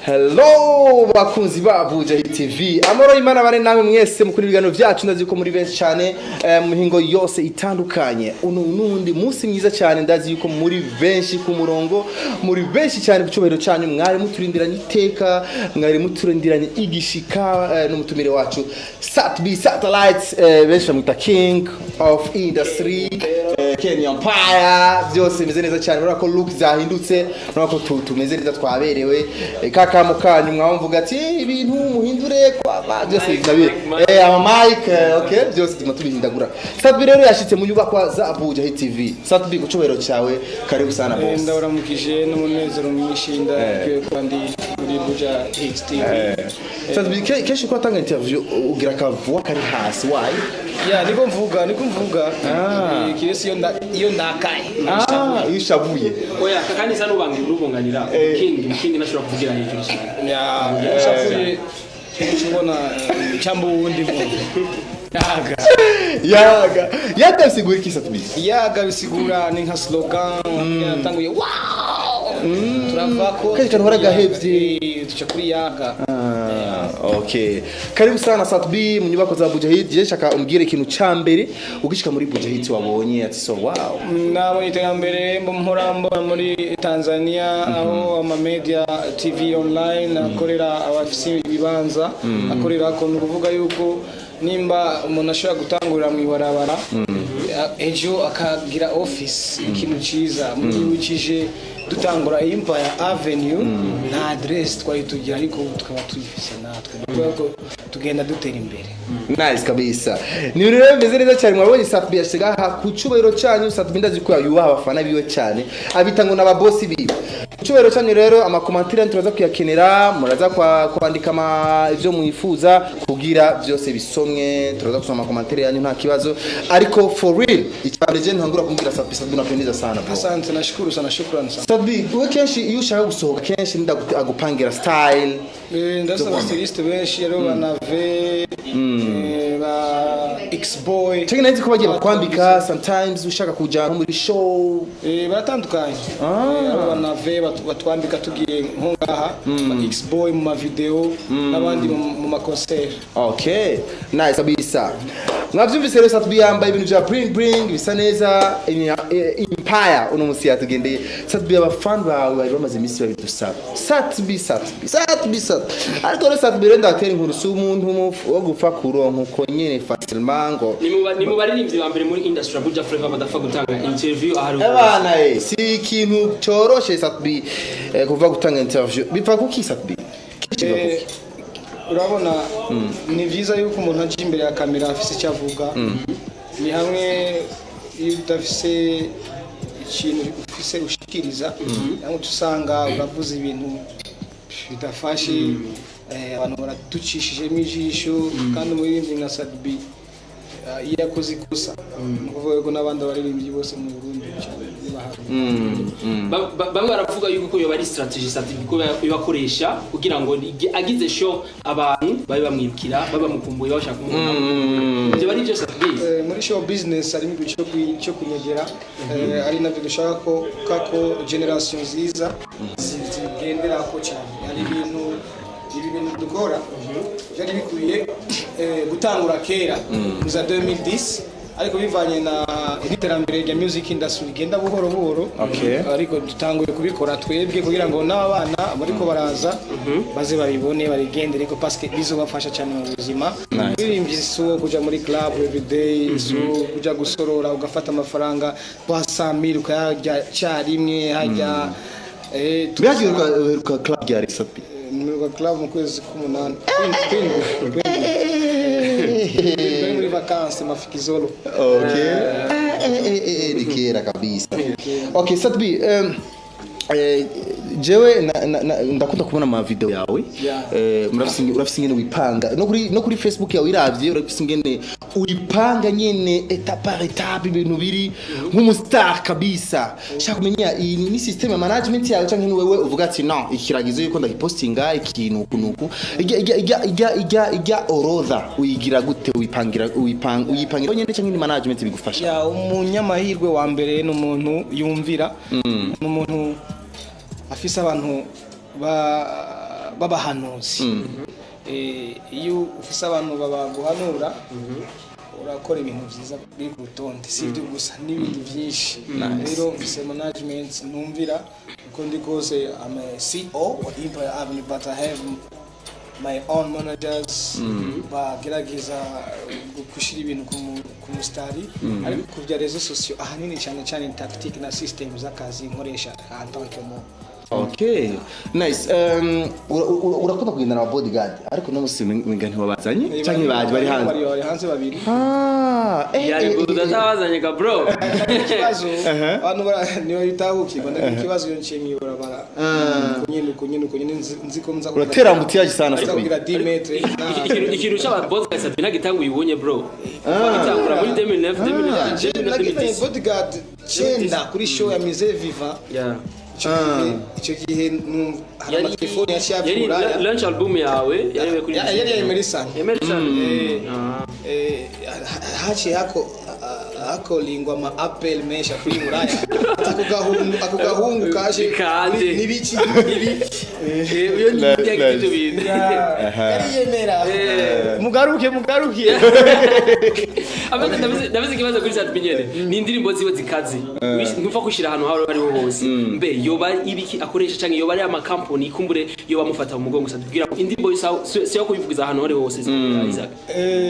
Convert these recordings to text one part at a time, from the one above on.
Hello bakunzi ba Buja TV, amahoro y'Imana bare namwe mwese mukuri ibiganiro byacu. Ndazi ko muri benshi cyane mu mihingo yose itandukanye. Uno nundi munsi mwiza cyane, ndazi yuko muri benshi ku murongo, muri benshi cyane ku cyubahiro cyanyu. Mwari muturindiranye iteka, mwari muturindiranye igishika n'umutumire wacu Sat-B Satellite, benshi bamwita King of Industry, Kenya Empire. Byose bimeze neza cyane. Urabona ko look zahindutse, urabona ko tumeze neza, twaberewe. Kakamo kanyu mwamvuga ati: "Ibintu muhindure kwa byose bizabi ama mic." Okay, byose tuma tubihindagura. Sat-B rero yashitse mu nyubakwa za Abuja Hit TV. Sat-B, ku cyubahiro cyawe, karibu sana, boss. Ndabaramukije n'umunezero mwinshi, ndakwiye kuba ndi muri Buja Hit TV. Sat-B, kenshi ko atanga interview ugira akavuwa kari hasi, why? Ya, niko mvuga, niko mvuga. Ah. Kiresi iyo ndakaye. Ah, iyo ushavuye. Oya, kandi isa n'ubangira urubunganira king king nashobora kuvugira hejuru cyane. Ya, ushavuye ubona cyangwa uwundi muntu yaga. Yaga, yaga bisigura iki, Sat-B? Yaga bisigura ni nka slogan yatanguye, wow, turava ko Kaje kantu waragahevye. Tuca kuri yaga. Ah, okay. Karibu sana Sat-B mu nyubako za Buja Hit. Je shaka umbwire ikintu ca mbere ugishika muri Buja Hit wabonye ati: "So wow." Nabonye iterambere mpora mbona muri Tanzania, aho ama media TV online akorera, abafise ibibanza akorera ko. Ni ukuvuga yuko nimba umuntu ashobora gutangurira mu ibarabara, ejo akagira office, ikintu ciza. Muribukije dutangura Empire Avenue, nta adresse twari tugira, ariko ubu tukaba tuyifise natwe. Ni ukuvuga ko tugenda dutera imbere. Nice kabisa. Ni ibintu rero bimeze neza cyane. Mwabonye Sat-B yashyize aha ku cyubahiro cyanyu. Sat-B ndazi ko yubaha abafana biwe cyane, abita ngo n'ababosi biwe. Ku cyubahiro cyanyu rero, ama commentaires turaza kuyakenera, muraza kwandika ibyo mwifuza kugira byose bisomwe. Turaza gusoma ama commentaires yanyu, nta kibazo. Ariko for real, icyambere je ntangura kumbwira Sat-B: Sat-B, unapendeza sana, bro. Asante, nashukuru sana, shukrani sana. Sat-B, we kenshi iyo ushaka gusohoka, kenshi ninda agupangira style? Ndasaba aba styliste benshi, hariho ba Nave, ba X-Boy. Cyangwa nzi ko bagiye bakwambika sometimes ushaka kuja nko muri show? Baratandukanye. Hariho ba Nave batwambika tugiye nko ngaha, ba X-Boy mu ma video n'abandi mu ma concert. Okay, nice kabisa. Mwavyumvise rero, Sat-B yambaye ibintu vya bling bling, bisa neza. Empire uno musi yatugendeye. Sat-B, abafan bawe bari bamaze iminsi babidusaba: "Sat-B, Sat-B, Sat-B, Sat-B." Ariko rero Sat-B rero, ndatera inkuru, si umuntu wo gupfa kuronka uko nyene facilement ngo Ni mu baririmbyi ba mbere muri industry ya Buja Flavor badapfa gutanga interview aho ari hose. Abana, si ikintu coroshe Sat-B kuva gutanga interview. Bipfa kuki, Sat-B? Kenshi biva kuki? Urabona ni vyiza yuko umuntu aja imbere ya kamera afise icyo avuga. Ni hamwe iyo udafise ikintu ufise ushikiriza, cyangwa uca usanga uravuze ibintu bidafashe, abantu baraducishijemo ijisho. Kandi umuririmbyi nka Sat-B, iyo yakoze ikosa, ni ukuvuga ko n'abandi baririmbyi bose mu Burundi bahabwa. Bamwe baravuga yuko ko yoba ari strategy Sat-B ko ibakoresha kugira ngo agize show abantu babe bamwibukira, babe bamukumbuye, bashaka kumubona. Ibyo bari byo, Sat-B? Muri show business harimo ikintu cyo kunyegera, ari nabyo dushaka ko kako generation nziza zigenderako cyane. Hari ibintu, ibi bintu dukora byari bikwiye gutangura kera kuza 2010, ariko bivanye na n'iterambere rya music industry rigenda buhoro buhoro, ariko dutanguye kubikora twebwe kugira ngo n'abana bariko baraza baze babibone, babigendere ko, parce que bizobafasha cyane mu buzima. Umuririmbyi si uwo kuja muri club everyday, si uwo kuja gusorora ugafata amafaranga 300,000 ukayarya cyarimwe hajya. Mbega uheruka club ryari, Sat-B? Mperuka club mu kwezi k'umunani, kwindwi, kwindwi, muri vacances Mafikizolo. Okay. Ni kera kabisa. Okay, Sat-B, jewe ndakunda kubona ama video yawe. Urafise ingene wipanga no kuri Facebook yawe iravye, urafise ingene uyipanga nyene étape par étape, ibintu biri nk'umu star kabisa. Shaka kumenya, iyi ni system ya management yawe canke ni wewe uvuga ati: "No, ikiragizo yuko ndagipostinga ikintu uku nuku"? Ijya orodha uyigira gute? Uyipangira, uyipangira nyene canke ni management bigufasha? Ya, umunyamahirwe wa mbere ni umuntu yumvira, ni umuntu afise abantu ba b'abahanuzi. Iyo ufise abantu babaguhanura, urakora ibintu vyiza biri ku rutonde. Si ibyo gusa, n'ibindi byinshi. Rero mfise management numvira uko ndi kose. I'm a CEO wa Empire Avenue, but I have my own managers bagerageza gushyira ibintu ku musitari. Ariko ku bya réseaux sociaux, ahanini cyane cyane tactique na system z'akazi nkoresha en tant que mo. Okay, nice. Urakunda kugendana na bodyguard, ariko no musi mwenga ntiwabazanye canke baje bari hanze? Bari hanze babiri. Ah, Yari kuza atabazanye ka, bro. Ikibazo abantu niba bitahukirwa, ndagira ikibazo iyo nciye mw'ibarabara uko nyene, uko nyene, uko nyene, nzi ko nza Uratera embouteillage sana. nza Sat-B. kugira 10 mètres. Ikintu c'aba bodyguard Sat-B ntagitanguye ubunye, bro. Gitangura muri 2009, 2009, Nagitanye 2010. bodyguard 9 kuri show ya Musée Viva. Icyo gihe hari amatelefoni yaciye Yari apfura. launch album yawe yari kuri Yari ya Emerson. Emerson. Haciye hako hakolingwa ama appel menshi kuri Buraya. Ako gahungu kaje. Kaje. Nibiki? Iyo ni yagize ibyo bintu. Yariyemera, mugaruke, mugaruke. Abandi ndabizi. Ikibazo kuri Sat-B nyene ni indirimbo ziwe zikaze, ntupfa kwishira ahantu aho ariho hose. Mbe yoba ibiki akoresha, canke yoba ari amakampani kumbure yoba amufata mu mugongo Sat-B kugira ngo indirimbo si yo kuyivugiza ahantu aho ariho hose, Isaac?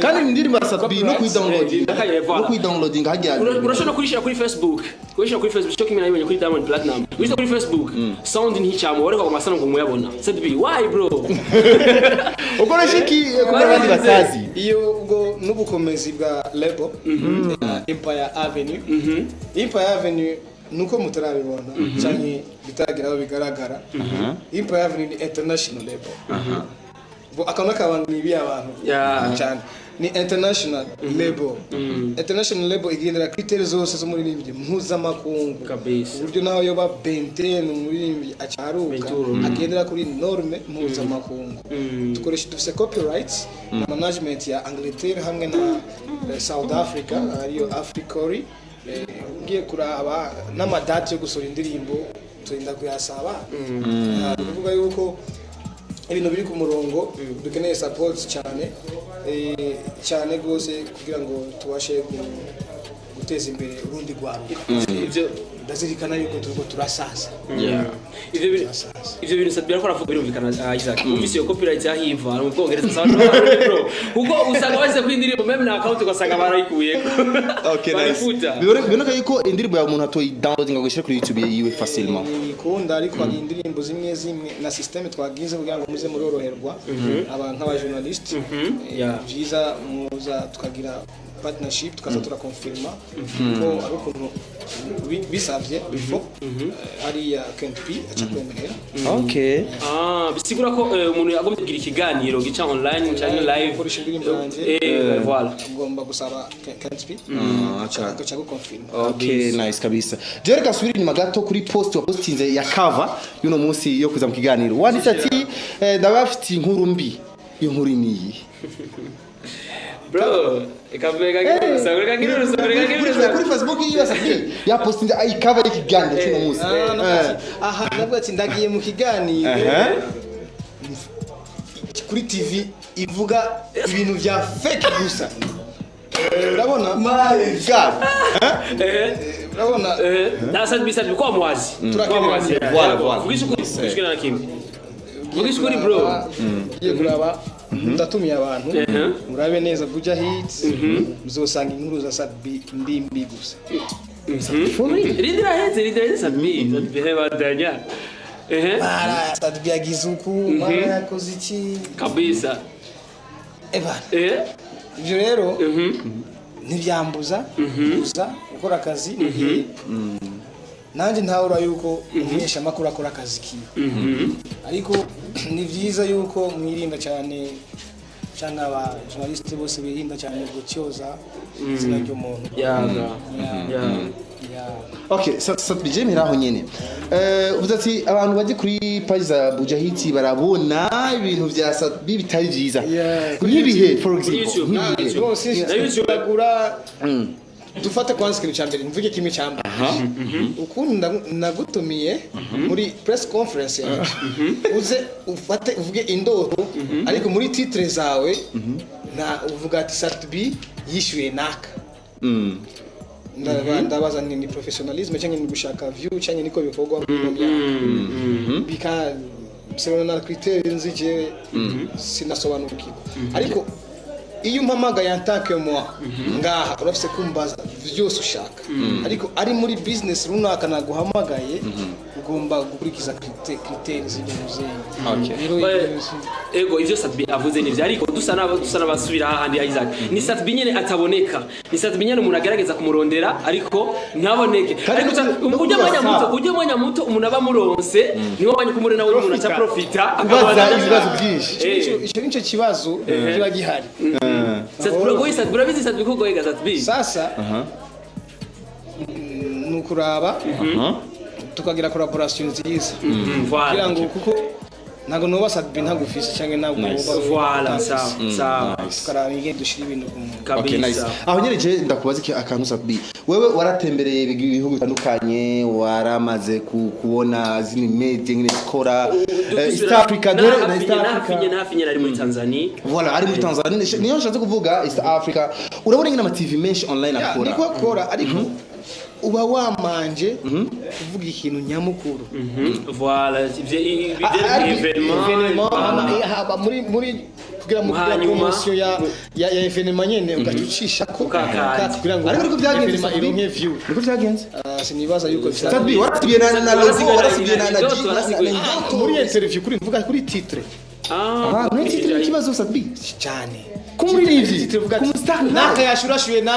Kandi indirimbo ya Sat-B no kuyidownloading Voilà. no kuyidownloading hajya. Urashobora no kuyishyira kuri Facebook, kuyishyira kuri Facebook cyo kimwe nabibonye kuri Diamond Platinum. Uyishyira kuri Facebook, sound nticamo, ariko ku masano ngo muyabona. Sat-B, why, bro? Ukoresha iki kuko abandi batazi? Iyo ubwo n'ubukomezi bwa label ya Empire Avenue. Empire Avenue nuko mutarabibona canke bitaragira aho bigaragara. Empire Avenue ni international label. Bo akantu n'akabanga ni ibi abantu cyane ni international label. International label igendera critères zose z'umuririmbyi mpuzamakungu. Kabisa. Uburyo naho yoba Benten, umuririmbyi acaruka, Benturo. agendera kuri norme mpuzamakungu. Dukoresha, dufise copyrights na management ya Angleterre hamwe na South Africa, ariyo Africori. Ugiye kuraba n'amadati yo gusohora indirimbo turinda kuyasaba. Ni ukuvuga yuko ibintu biri ku murongo. Dukeneye support cyane, cyane rwose, kugira ngo tubashe guteza imbere urundi rwaruka. Ivyo Ndazirikana yuko turiko turasaza. Ivyo bintu Turasaza. Ivyo bintu Sat-B ariko aravuga birumvikana. Isaac, umvise iyo copyright yahiva mu Bwongereza, sawa bro, kuko usanga bashyize kuri indirimbo même na account ugasanga barayikuyeko. Okay, nice. Barifuta. Biboneka yuko indirimbo ya umuntu atoyi downloading ngo ishyire kuri YouTube yiwe facilement. Ntibikunda, ariko hari indirimbo zimwe zimwe na système twagize kugira ngo muze muroroherwa abantu nk'abajournaliste. Byiza muza tukagira partnership, tukaza turakonfirma ko ari ukuntu bisavye before, hariya Kent P aca kwemerera. Okay. Ah, bisigura ko umuntu yagombye kugira ikiganiro gica online cyangwa live. Gukoresha indirimbo yanjye. Voilà. Ugomba gusaba Kent P agaca gukonfirma. Okay, nice kabisa. Je reka subira inyuma gato kuri post wa postinze ya cover y'uno munsi yo kuza mu kiganiro. Wanditse ati ndabafitiye inkuru mbi. Iyo nkuru ni iyi? Bro, reka ngire urusaku, reka ngire urusaku, reka ngire urusaku. Kuri Facebook yiwe Sat-B ya postinze ayi cover y'ikiganiro cy'uno munsi. Ah, navuga ati, aha navuga ati ndagiye mu kiganiro kuri TV ivuga ibintu bya fake gusa. Urabona? My God. Urabona? Na Sat-B, Sat-B kwa mwazi. Turakenera. Kwa mwazi. Voilà, voilà. Vugisha ukuri, vugisha ukuri na kimwe. Vugisha ukuri, bro. Ugiye kuraba, ndatumiye abantu murabe neza Buja Hits, muzosanga inkuru za Sat-B mbi mbi gusa. Rindira heze, rindira heze Sat-B. Sat-B hebandanya. Mara Sat-B yagize uku, mara yakoze iki. Kabisa. Ebana, ibyo rero ntibyambuza gusa gukora akazi mu gihe nanjye ntahura yuko umumenyeshamakuru akora akazi kiwe. Ariko ni byiza yuko mwirinda cyane cyane, aba journaliste bose birinda cyane gutyoza izina ry'umuntu. Yaga. Ya. Yeah. Okay, Sat-B, je miraho nyene. Uvuze ati abantu baje kuri page za Buja Hit barabona ibintu vya Sat-B bitari vyiza. Yeah. Nk'ibihe, for example? YouTube. Nk'ibihe? Bose Na YouTube. turagura. Dufate kwanza ikintu cya mbere, mvuge kimwe cya mbere. Ukuntu nagutumiye muri press conference yawe, uze ufate uvuge indoto, ariko muri titre zawe na uvuga ati Sat-B yishyuye naka. Ndabaza ni professionalisme cyangwa ni gushaka view cyangwa niko bikorwa mu myaka bika selon na critère nzi jewe sinasobanukirwa. Ariko iyo umpamagaye en tant que moi ngaha, urafise kumbaza vyose ushaka, ariko ari muri business runaka naguhamagaye, ugomba gukurikiza critère z'ibintu zenyu. Rero Ego, ivyo Sat-B avuze nivyo, ariko dusa n'abasubira hahandi ya Isaac. Ni Sat-B nyene ataboneka, ni Sat-B nyene umuntu agerageza kumurondera ariko ntaboneke. Ariko no ujya mwanya kubaza. muto, ujya mwanya muto umuntu aba amuronse, niwo mwanya kumure nawe umuntu aca profita. Kubaza ibibazo byinshi. Ico nico kibazo kiba gihari. Sat-B uragoye, Sat-B urabizi, Sat-B ko goyega Sat-B. Sasa ni ukuraba tukagira collaboration nziza Voilà. kugira ngo, kuko ntabwo nuba Sat-B ntagufise cyangwa ntabwo Nice. woba Voilà, utafise. sawa sawa. Tukaraba ingene dushira ibintu ku muntu. Okay, nice. Kabisa. Aho nyene je ndakubaza iki akantu, Sat-B. Wewe waratembereye ibihugu bitandukanye, waramaze kubona zini media ngene zikora, East Africa, dore na East Africa. Nahafi nyene ari muri Tanzania. Voilà, ari muri Tanzania. Niyo nshatse kuvuga East Africa. Urabona ingene ama TV menshi online Ya, akora. niko akora, ariko uba wamanje kuvuga ikintu nyamukuru. Voilà, ivyo Ariko Événement haba muri kugira mu kugira Hanyuma- promotion ya événement nyene, ugaca ucisha ko Ukakanda. kugira ngo Ariko niko byagenze, événement Sat-B. ironke view. Niko byagenze. Ah, sinibaza yuko Sat-B, warasibiye na logo, Warasigaye warasibiye na indoto, G- warasigaye. na indoto. Muri interview kuri mvuga kuri titre. Ah, Ah, muri titre ni ikibazo, Sat-B. Cyane. Kumuririmbyi, Titre uvuga ati, kumustar. Naka yashurashuye na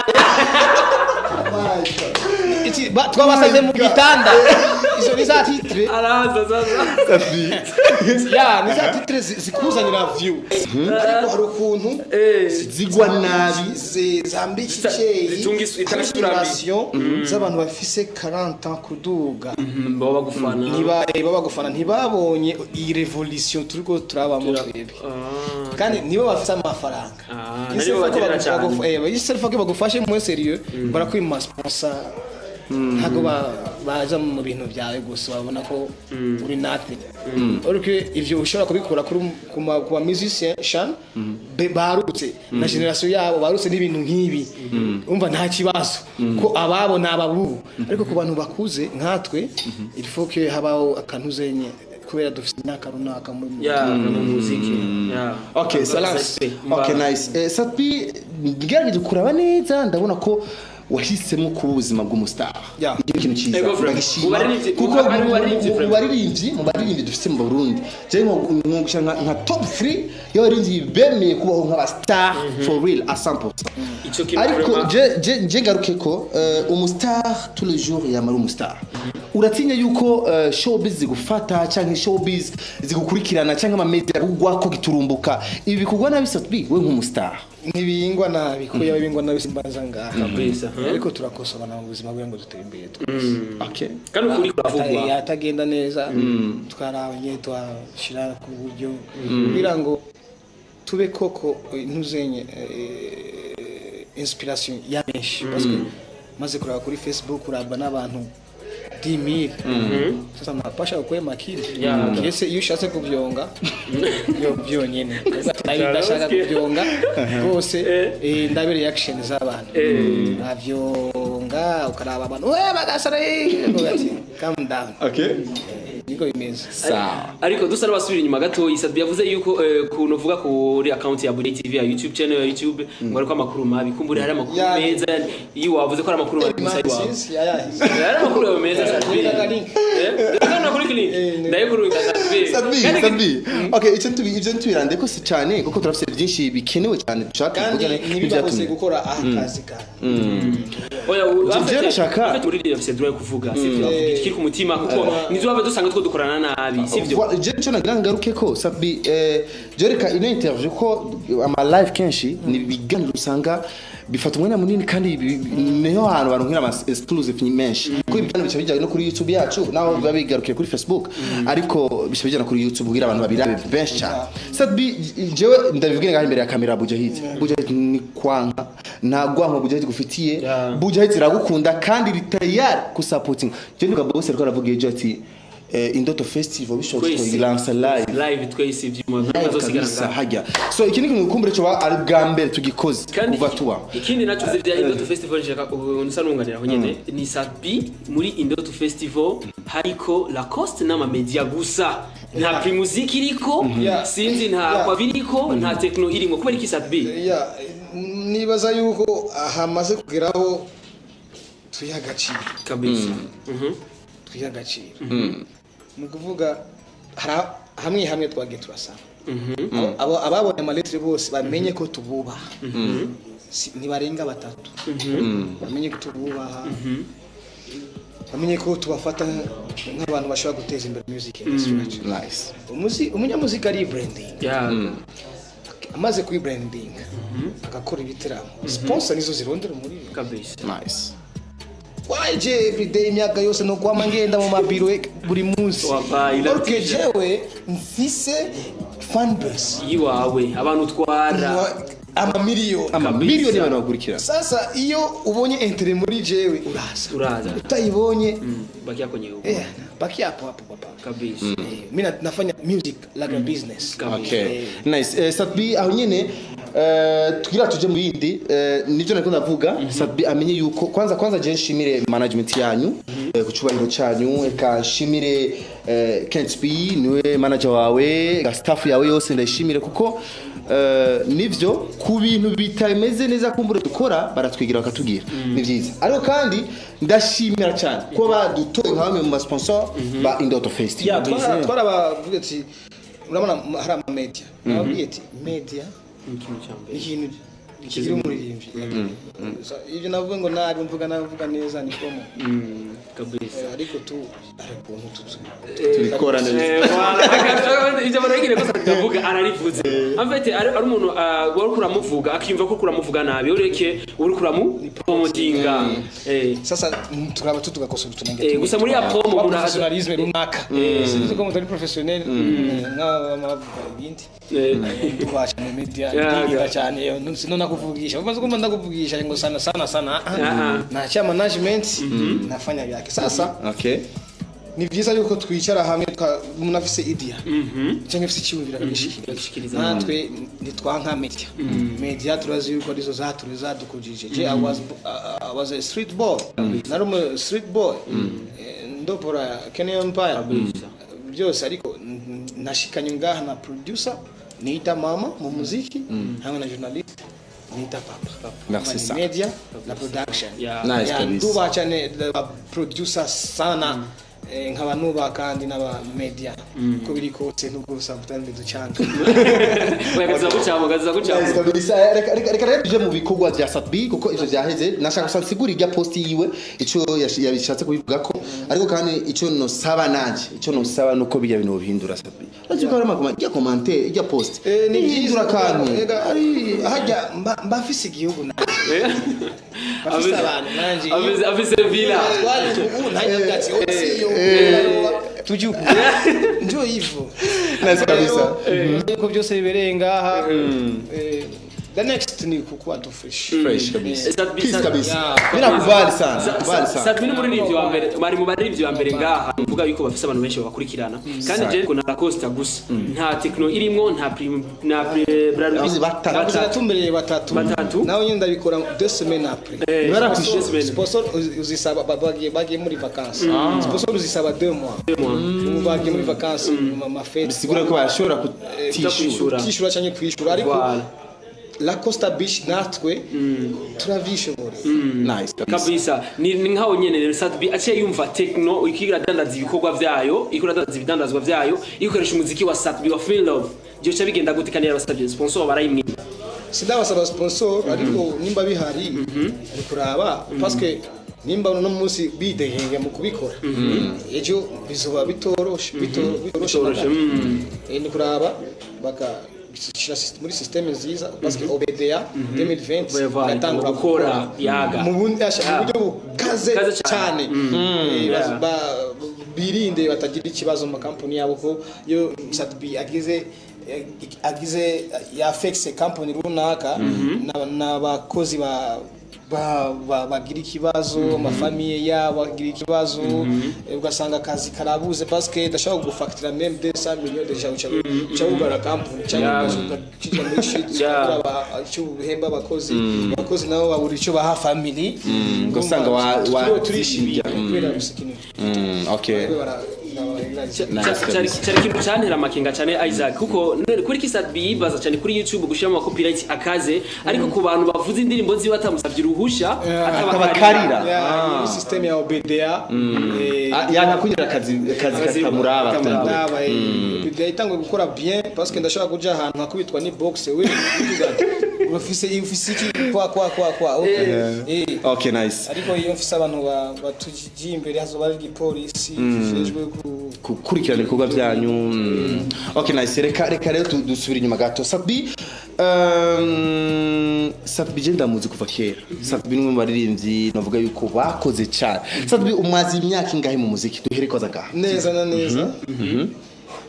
Iki, twabasaze mu gitanda, izo ni za titre. Araza zaza. Ya, ni za titre zikuzanira view, ariko hari ukuntu Zigwa nabi. Zambika icyeyi Zitunga itanga isura mbi. generation z'abantu bafise 40 ans kuduga. Baba bagufana. Ntiba bagufana, ntibabonye iyi revolution turiko turabamo twebwe, kandi nibo bafise amafaranga. Ah, Iyo naribo self ko baterera cyane. iyo self ko bagufashe muri sérieux, barakwima sponsor, ntabwo baza mu bintu byawe gusa babona ko uri nothing. Ariko ivyo ushobora kubikura kuri ku ba musicien shan barutse na generation yabo, barutse n'ibintu nk'ibi, umva nta kibazo ko ababo ni ababubu. Ariko ku bantu bakuze nkatwe, il faut que habaho akantu zenye kubera dufite imyaka runaka muri Ya, mu muziki ya. Okay, Balance. Okay, nice. Sat-B, ngerageje kuraba neza ndabona ko wahisemo kuba ubuzima bw'umustar. Icyo kintu cyiza. Ego, Frank. Ndagishima. Mu baririmbyi- Kuko mu baririmbyi, mu Frank. baririmbyi dufite mu Burundi, je nko nka top 3 y'abaririmbyi bemeye kubaho nk'aba star for real à 100%. Ico kintu Ariko vraiment- je ngaruke ko umustar tous les jours yamara umustar. Uratinya yuko showbiz zigufata canke showbiz zigukurikirana canke ama media kugwa ko giturumbuka, ibi bikugwa nabi, Sat-B, we nk'umustar? Ntibingwa nabi, ko yaba bingwa nabi simbanza ngaha. Kabisa. Ariko turakosobana mu buzima kugira ngo dutere imbere twese. Kandi ukuri kuravugwa. Atagenda neza, tukaraba nyine twashira ku buryo kugira ngo tube koko ntuzenye inspiration ya benshi, parce que maze kuraba kuri Facebook uraba n'abantu 10,000, sasa napasha ukwe makini. Kese iyo ushatse kubyonga yo byonyene, ndashaka kubyonga rwose, ndabe reaction z'abantu, nkavyonga ukaraba abantu we bagasara, ati calm down. Niko bimeze. Sawa. Ariko dusa n'abasubira inyuma gato, Sat-B yavuze yuko kuntu uvuga kuri account ya Buja TV ya YouTube channel ya YouTube ngo ariko amakuru mabi, kumbure hari amakuru meza. Iyo wavuze ko ari amakuru mabi gusa iwawe, Yayahise. hari amakuru yawe meza, Sat-B. Naka link. Ndakana kuri link ndayikuru Sat-B. Sat-B, Kandi- Sat-B. Okay, icyo ntubi ibyo ntubirande ko si cyane, kuko turafite byinshi bikenewe cyane dushaka Kandi kuvugana ntibibabuze n'ibyatumye. gukora akazi kawe. Oya, Jewe nashaka- afite muri afite droit yo kuvuga, sivyo? Avuga ikiri ku mutima, kuko ntizuba dusanga two dukorana nabi, sivyo? Je icyo nagira ngaruke ko, Sat-B, je reka ino interview ko ama live kenshi ni ibiganiro usanga bifata umwanya munini, kandi niho hantu baronkera ama exclusive menshi, kuko ibiganiro bica bijyana no kuri YouTube yacu, naho biba bigarukiye kuri Facebook, ariko bica bijyana kuri YouTube kugira abantu babirabe benshi cyane. Sat-B, jewe ndabivugira ngaho imbere ya kamera, Buja Hit, Buja Hit ni kwanka Nta gwanko Buja Hit gufitiye. Yeah. Buja Hit iragukunda kandi iri tayari kusupporting. Je ndibuka bose ariko aravuga ejo ati Indoto Festival bishobora Twese. kuyilansa live. Live twese ivyuma Live ntazosigara kabisa ngaha. hajya. So iki ni ikintu kumbure cyo ari bwa mbere tugikoze Kandi kuva tuba. Ikindi naco uzi vya Indoto Festival, nshaka ubu nsa nunganira aho nyene, ni Sat-B muri Indoto Festival hariko Lacoste n'ama media gusa, nta Primusic iriko. Sinzi, nta kwa biriko, nta Tecno irimo. Kubera iki, Sat-B? Ya, nibaza yuko hamaze kugeraho twiha agaciro. Kabisa. Twiha agaciro ni ukuvuga hari hamwe hamwe twagiye turasaba ababonye ama lettres bose bamenye ko tububaha. Ntibarenga batatu. Bamenye ko tububaha, bamenye ko tubafata nk'abantu bashobora guteza imbere music industry yacu. Nice. Umunyamuziki ari branding. Amaze kuri branding agakora ibitaramo, sponsor nizo zirondera umuriro. Nice. Waje everyday, imyaka yose no kwama ngenda mu mabiro buri munsi. Wabaye Orke iratisha. jewe mfise fan base Yiwawe, abantu utwara. Amamiliyoni. Amamiliyoni y'abantu bakurikira. Sasa iyo ubonye intérêt muri jewe, uraza. Uraza. Utayibonye, bakia kwenye huko. Bakia hapo hapo papa. Mi nafanya music like a business. Okay. Nice. Sat-B, aho nyene tugira tuje mu bindi, nivyo nariko ndavuga. Sat-B amenye yuko kwanza je nshimire management yanyu, ku cubahiro canyu. Eka nshimire Kent B, niwe manager wawe, ga staff yawe yose ndayishimire, kuko nivyo ku bintu bitameze neza kumbure dukora baratwigira bakatubwira, ni vyiza. Ariko kandi ndashimira cyane ko badutoye nka bamwe mu ma sponsor ba Indoto Festival. Ya, twarabavuga ati urabona hari ama media, nababwiye ati media Ikintu cya mbere. Ni ikintu kigira umuririmbyi. So, ibyo navuga ngo nabi mvuga, navuga neza ni promo. Kabisa. Ariko tu hari ukuntu Tubikora neza. Voilà. Ijambo narigire ko ndavuga ararivuze. En fait ari umuntu wari kuramuvuga akiyumva ko kuramuvuga nabi, ureke uri kuramu promotinga. Sasa turaba tu tugakosora utunenge. Gusa muri ya promo umuntu professionalisme runaka, sinzi ko mutari professionnel nk'abavuga ibindi. Tubaha cyane media. Ndirinda cyane sino nakuvugisha, umaze kumva ndakuvugisha ngo sana sana sana. Na cha management nafanya byake sasa. Ni byiza yuko twicara hamwe, umuntu afise idea cyangwa afise icyumviro akagishikiriza. Akagishikiriza. Natwe ntitwanka media. Media turazi yuko arizo zature zadukujije. Je, I was a street boy, nari umu street boy. Ndopora Kenya Empire byose, ariko nashikanye ngaha na producer nita mama mu muziki hamwe na journalist nita papa. Merci Ni sana. media na production. Nice Ya, kabisa. ndubaha cyane ba producer sana, nkaba nubaha kandi n'aba media uko biri kose, nubwo sometimes ducanga. Oya, kaza gucamo, kaza gucamo. Nice kabisa. Reka rero tuje mu bikorwa bya Sat-B, kuko ivyo vyaheze. Nashaka gusa nsigura irya post yiwe ico yabishatse kubivuga ko, ariko kandi ico nosaba nanje, ico nosaba nuko bijya bintu bihindura. Sat-B, urazi ko hari amakoma irya commentaire, irya post Ni ihindura akantu. Ega, hajya mba mfise igihugu nanje, mba mfise abantu nanje. Afise villa. Twari ubu nanjye ati siyo tujye uku ndio hivyo. Nice kabisa. Yuko byose bibereye ngaha. The next ni kukuwa tu fresh. Fresh kabisa. Sat-B Peace kabisa. Yeah. Mimi nakubali sana, nakubali sana. Sat-B ni umuririmbyi wa mbere, bari mu baririmbyi ba mbere ngaha mvuga yuko bafise abantu benshi babakurikirana. Kandi je ko na Lacoste gusa, nta Tecno irimwo, nta Prim na Brarudi. Yavuze batatu. Nabuze, natumbereye batatu. Batatu. Nawe nyine ndabikora 2 semaines après. Barakwishyura. 2 semaines. Sponsor uzisaba bagiye muri vacances, sponsor uzisaba 2 mois. 2 mois. Ubu bagiye muri vacances, ma fête. Bisigura ko bashobora kutishura. Kutishura. Kwishyura cyangwa kwishyura, ariko Voilà. La Costa Beach natwe turavyishobora. Nice kabisa. Kabisa. Ni nkaho nyene rero Sat-B aciye yumva Tecno ikigira dandaza ibikorwa vyayo, ikora dandaza ibidandazwa vyayo, ikoresha umuziki wa Sat-B wa Feel Love, byoca bigenda gute? Kandi yarabasabye sponsor, barayimwe. Sindabasaba sponsor, ariko nimba bihari ari kuraba, parce que nimba uno munsi bidegenge mu kubikora, ejo bizoba bitoroshe, bitoroshe Bitoroshe, na gato. Ni kuraba bakashira muri système nziza, parce que OBDA 2020 iratangura gukora yaga. Mu bundi mu buryo bukaze Bukaze cyane. cyane. Yeah. Birinde batagira ikibazo mu makampani yabo, ko iyo Sat-B agize agize yafekise company runaka n'abakozi bagira ikibazo, amafamiye yabo agira ikibazo, ugasanga akazi karabuze parce que ndashobora kugufactura même 200 millions déjà, uca wugara company cyangwa ukija muri shit, icyo uhemba abakozi nabo babura icyo baha family. Ugasanga turishimiye kubera gusa ikintu Okay. Nice kabisa. Cyari ikintu cyantera amakenga cyane, Isaac, kuko none kuri Sat B yibaza cyane kuri YouTube gushyiramo ama copyright akaze, ariko ku bantu bavuze indirimbo ziwe atamusabye uruhusha Akabakarira. Yeah, system ya OBDA Yanka kugira akazi katamuraba. Katamuraba, OBDA itangwe gukora bien parce que ndashobora kuja ahantu nkakubitwa ni box, we uvuga ati, ufise iki kwa okay. Okay, nice. Ariko iyo mfise abantu batujiye imbere, hazoba ari igipolisi kijejwe ku Gukurikirana ibikorwa byanyu. Okay, nice. Reka rero dusubire inyuma gato. Sat B, Sat B je ndamuzi kuva kera. Sat B ni umwe mu baririmbyi navuga yuko bakoze cyane. Sat B, umaze imyaka ingahe mu muziki? Duhere koza ngaha. Neza na neza,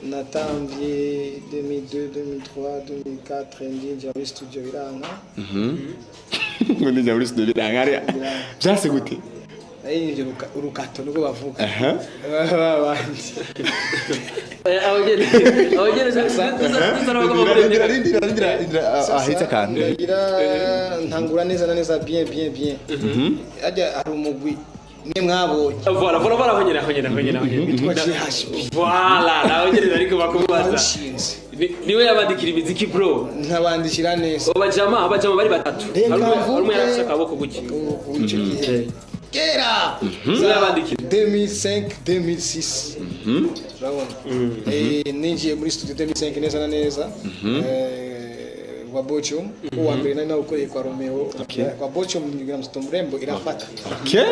natangiye 2002, 2003, 2004, ndinjira muri studio biranka. Ngo ndinjira muri studio biranga, byase gute? Naririmbye urukato nubwo bavuga babandi. Abageni Rindira, rindira, rindira, rindira, ahitse akantu. Ndagira ntangura neza na neza, bien bien bien. Ajya hari umugwi mwe mwabonye. Voilà, aho nyene. Witwa GHB. Voilà, naho nyene ariko bakubaza. Nawushinze. Niwe yabandikira imiziki, bro. Nkabandikira neza. Abajama bari batatu. Reka Hari umwe mvuge. yarafise akaboko gutya. Ubu icyo gihe kera. Niwe yabandikira. 2005, 2006, urabona. Ninjiye muri studio 2005 neza na neza, wa Bochum. Uwa mbere nari nawukoreye kwa Romeo, kwa Bochum, ngira Mtoto Mrembo irafata.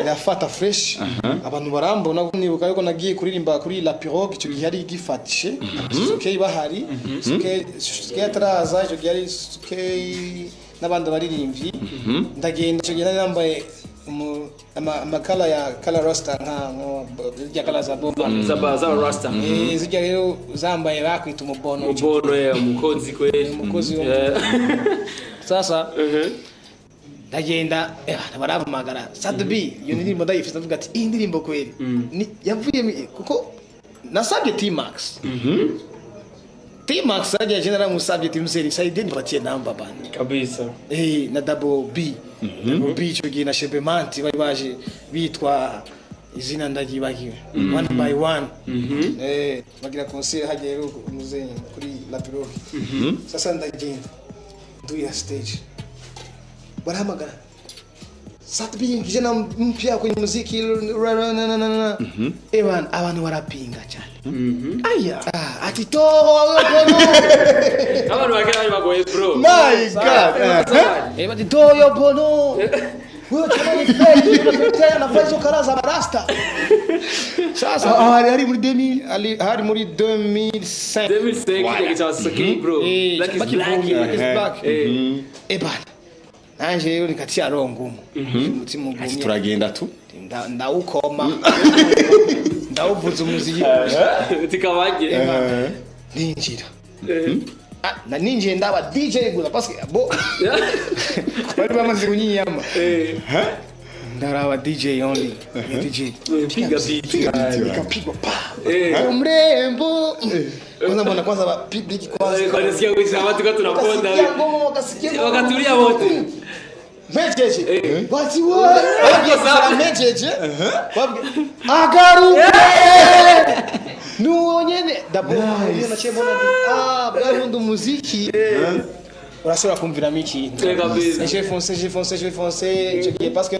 Irafata fresh, abantu barambona. Nibuka yuko nagiye kuririmba kuri La Pirogue, icyo gihe yari igifatishe Sukey bahari, Sukey Sukey ataraza, icyo gihe yari Sukey n'abandi baririmbyi. Ndagenda, icyo gihe nari nambaye amakala ya kala rasta, nka rya kala za bomba. Zaba rasta. Zijya rero zambaye bakwita umubono. Umubono, umukozi kweli. Umukozi wo sasa. Ndagenda, barampamagara, Sat B, iyo ndirimbo ndayifite. Ndavuga ati iyi ndirimbo kweli yavuye kuko nasabye T-Max. T-Max ajya je naramusabye ati mzee saidie nipatie namba bana. Kabisa. Na Double B, Double B icyo gihe na Shebemanti bari baje bitwa izina ndagibagiwe, one by one, bagira concert hagiye rero muzeyi kuri La Pirogue. Sasa ndagenda nduya stage, barahamagara Sat B, kijana mpya kwenye muziki ra- na na na na. Bana, abantu barapinga cyane. Aya. Ah, ati toa bono. Abantu bakera bari bagoye, bro. My God. Bati toa bono, wewe chama ni fake, unatuletea nafasi hizo kala za barasta. Sasa Aho hari muri 2000? Hari muri 2005. 2005 kijya gica Sokey, bro. Black is black. Black is black. Bana, nanje rero nikatia roho ngumu, umutima ugumye. Turagenda tu. Ndawukoma, ndawuvuza umuziki. Tikabage. Ninjira. Ah, na ninjiye ndaba DJ gusa parce que bo bari bamaze kunyinyama. Ndaraba DJ only. Ni DJ. Piga beat. Nikapigwa pa mrembo kwanza, mbona kwanza ba public kwanza. Kwanza kuja watu kwa tunaponda. Wakasikia ngoma, wakasikia ngoma. Wakatulia wote. Mejeje bati wa bagiye gusara mejeje. Agaruke nuwo nyene d'abord niyo naciye mbona nti, ah, bwa bundi umuziki urashobora kumviramo ikintu. Kabisa. J'ai foncé, j'ai foncé, j'ai foncé icyo gihe parce que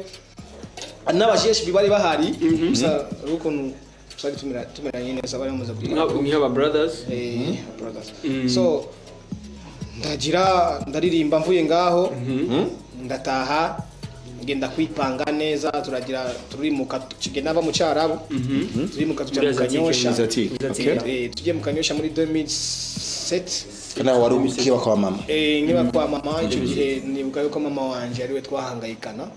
n'abajeshi bari bahari gusa ari ukuntu twari tumeranye neza, bari bamaze kugira Nk'aba brothers. Brothers. So ndagira ndaririmba, mvuye ngaho ndataha, ngenda kwipanga neza, turagira turimuka, tugenda nava mu Cyarabu, turimuka tujya mu Kanyosha. Asiatique. Okay. Tugiye mu Kanyosha muri 2007. Nawe wari ukiba kwa mama? Nkiba kwa mama. Icyo gihe nibuka yuko mama wanje ariwe twahangayikana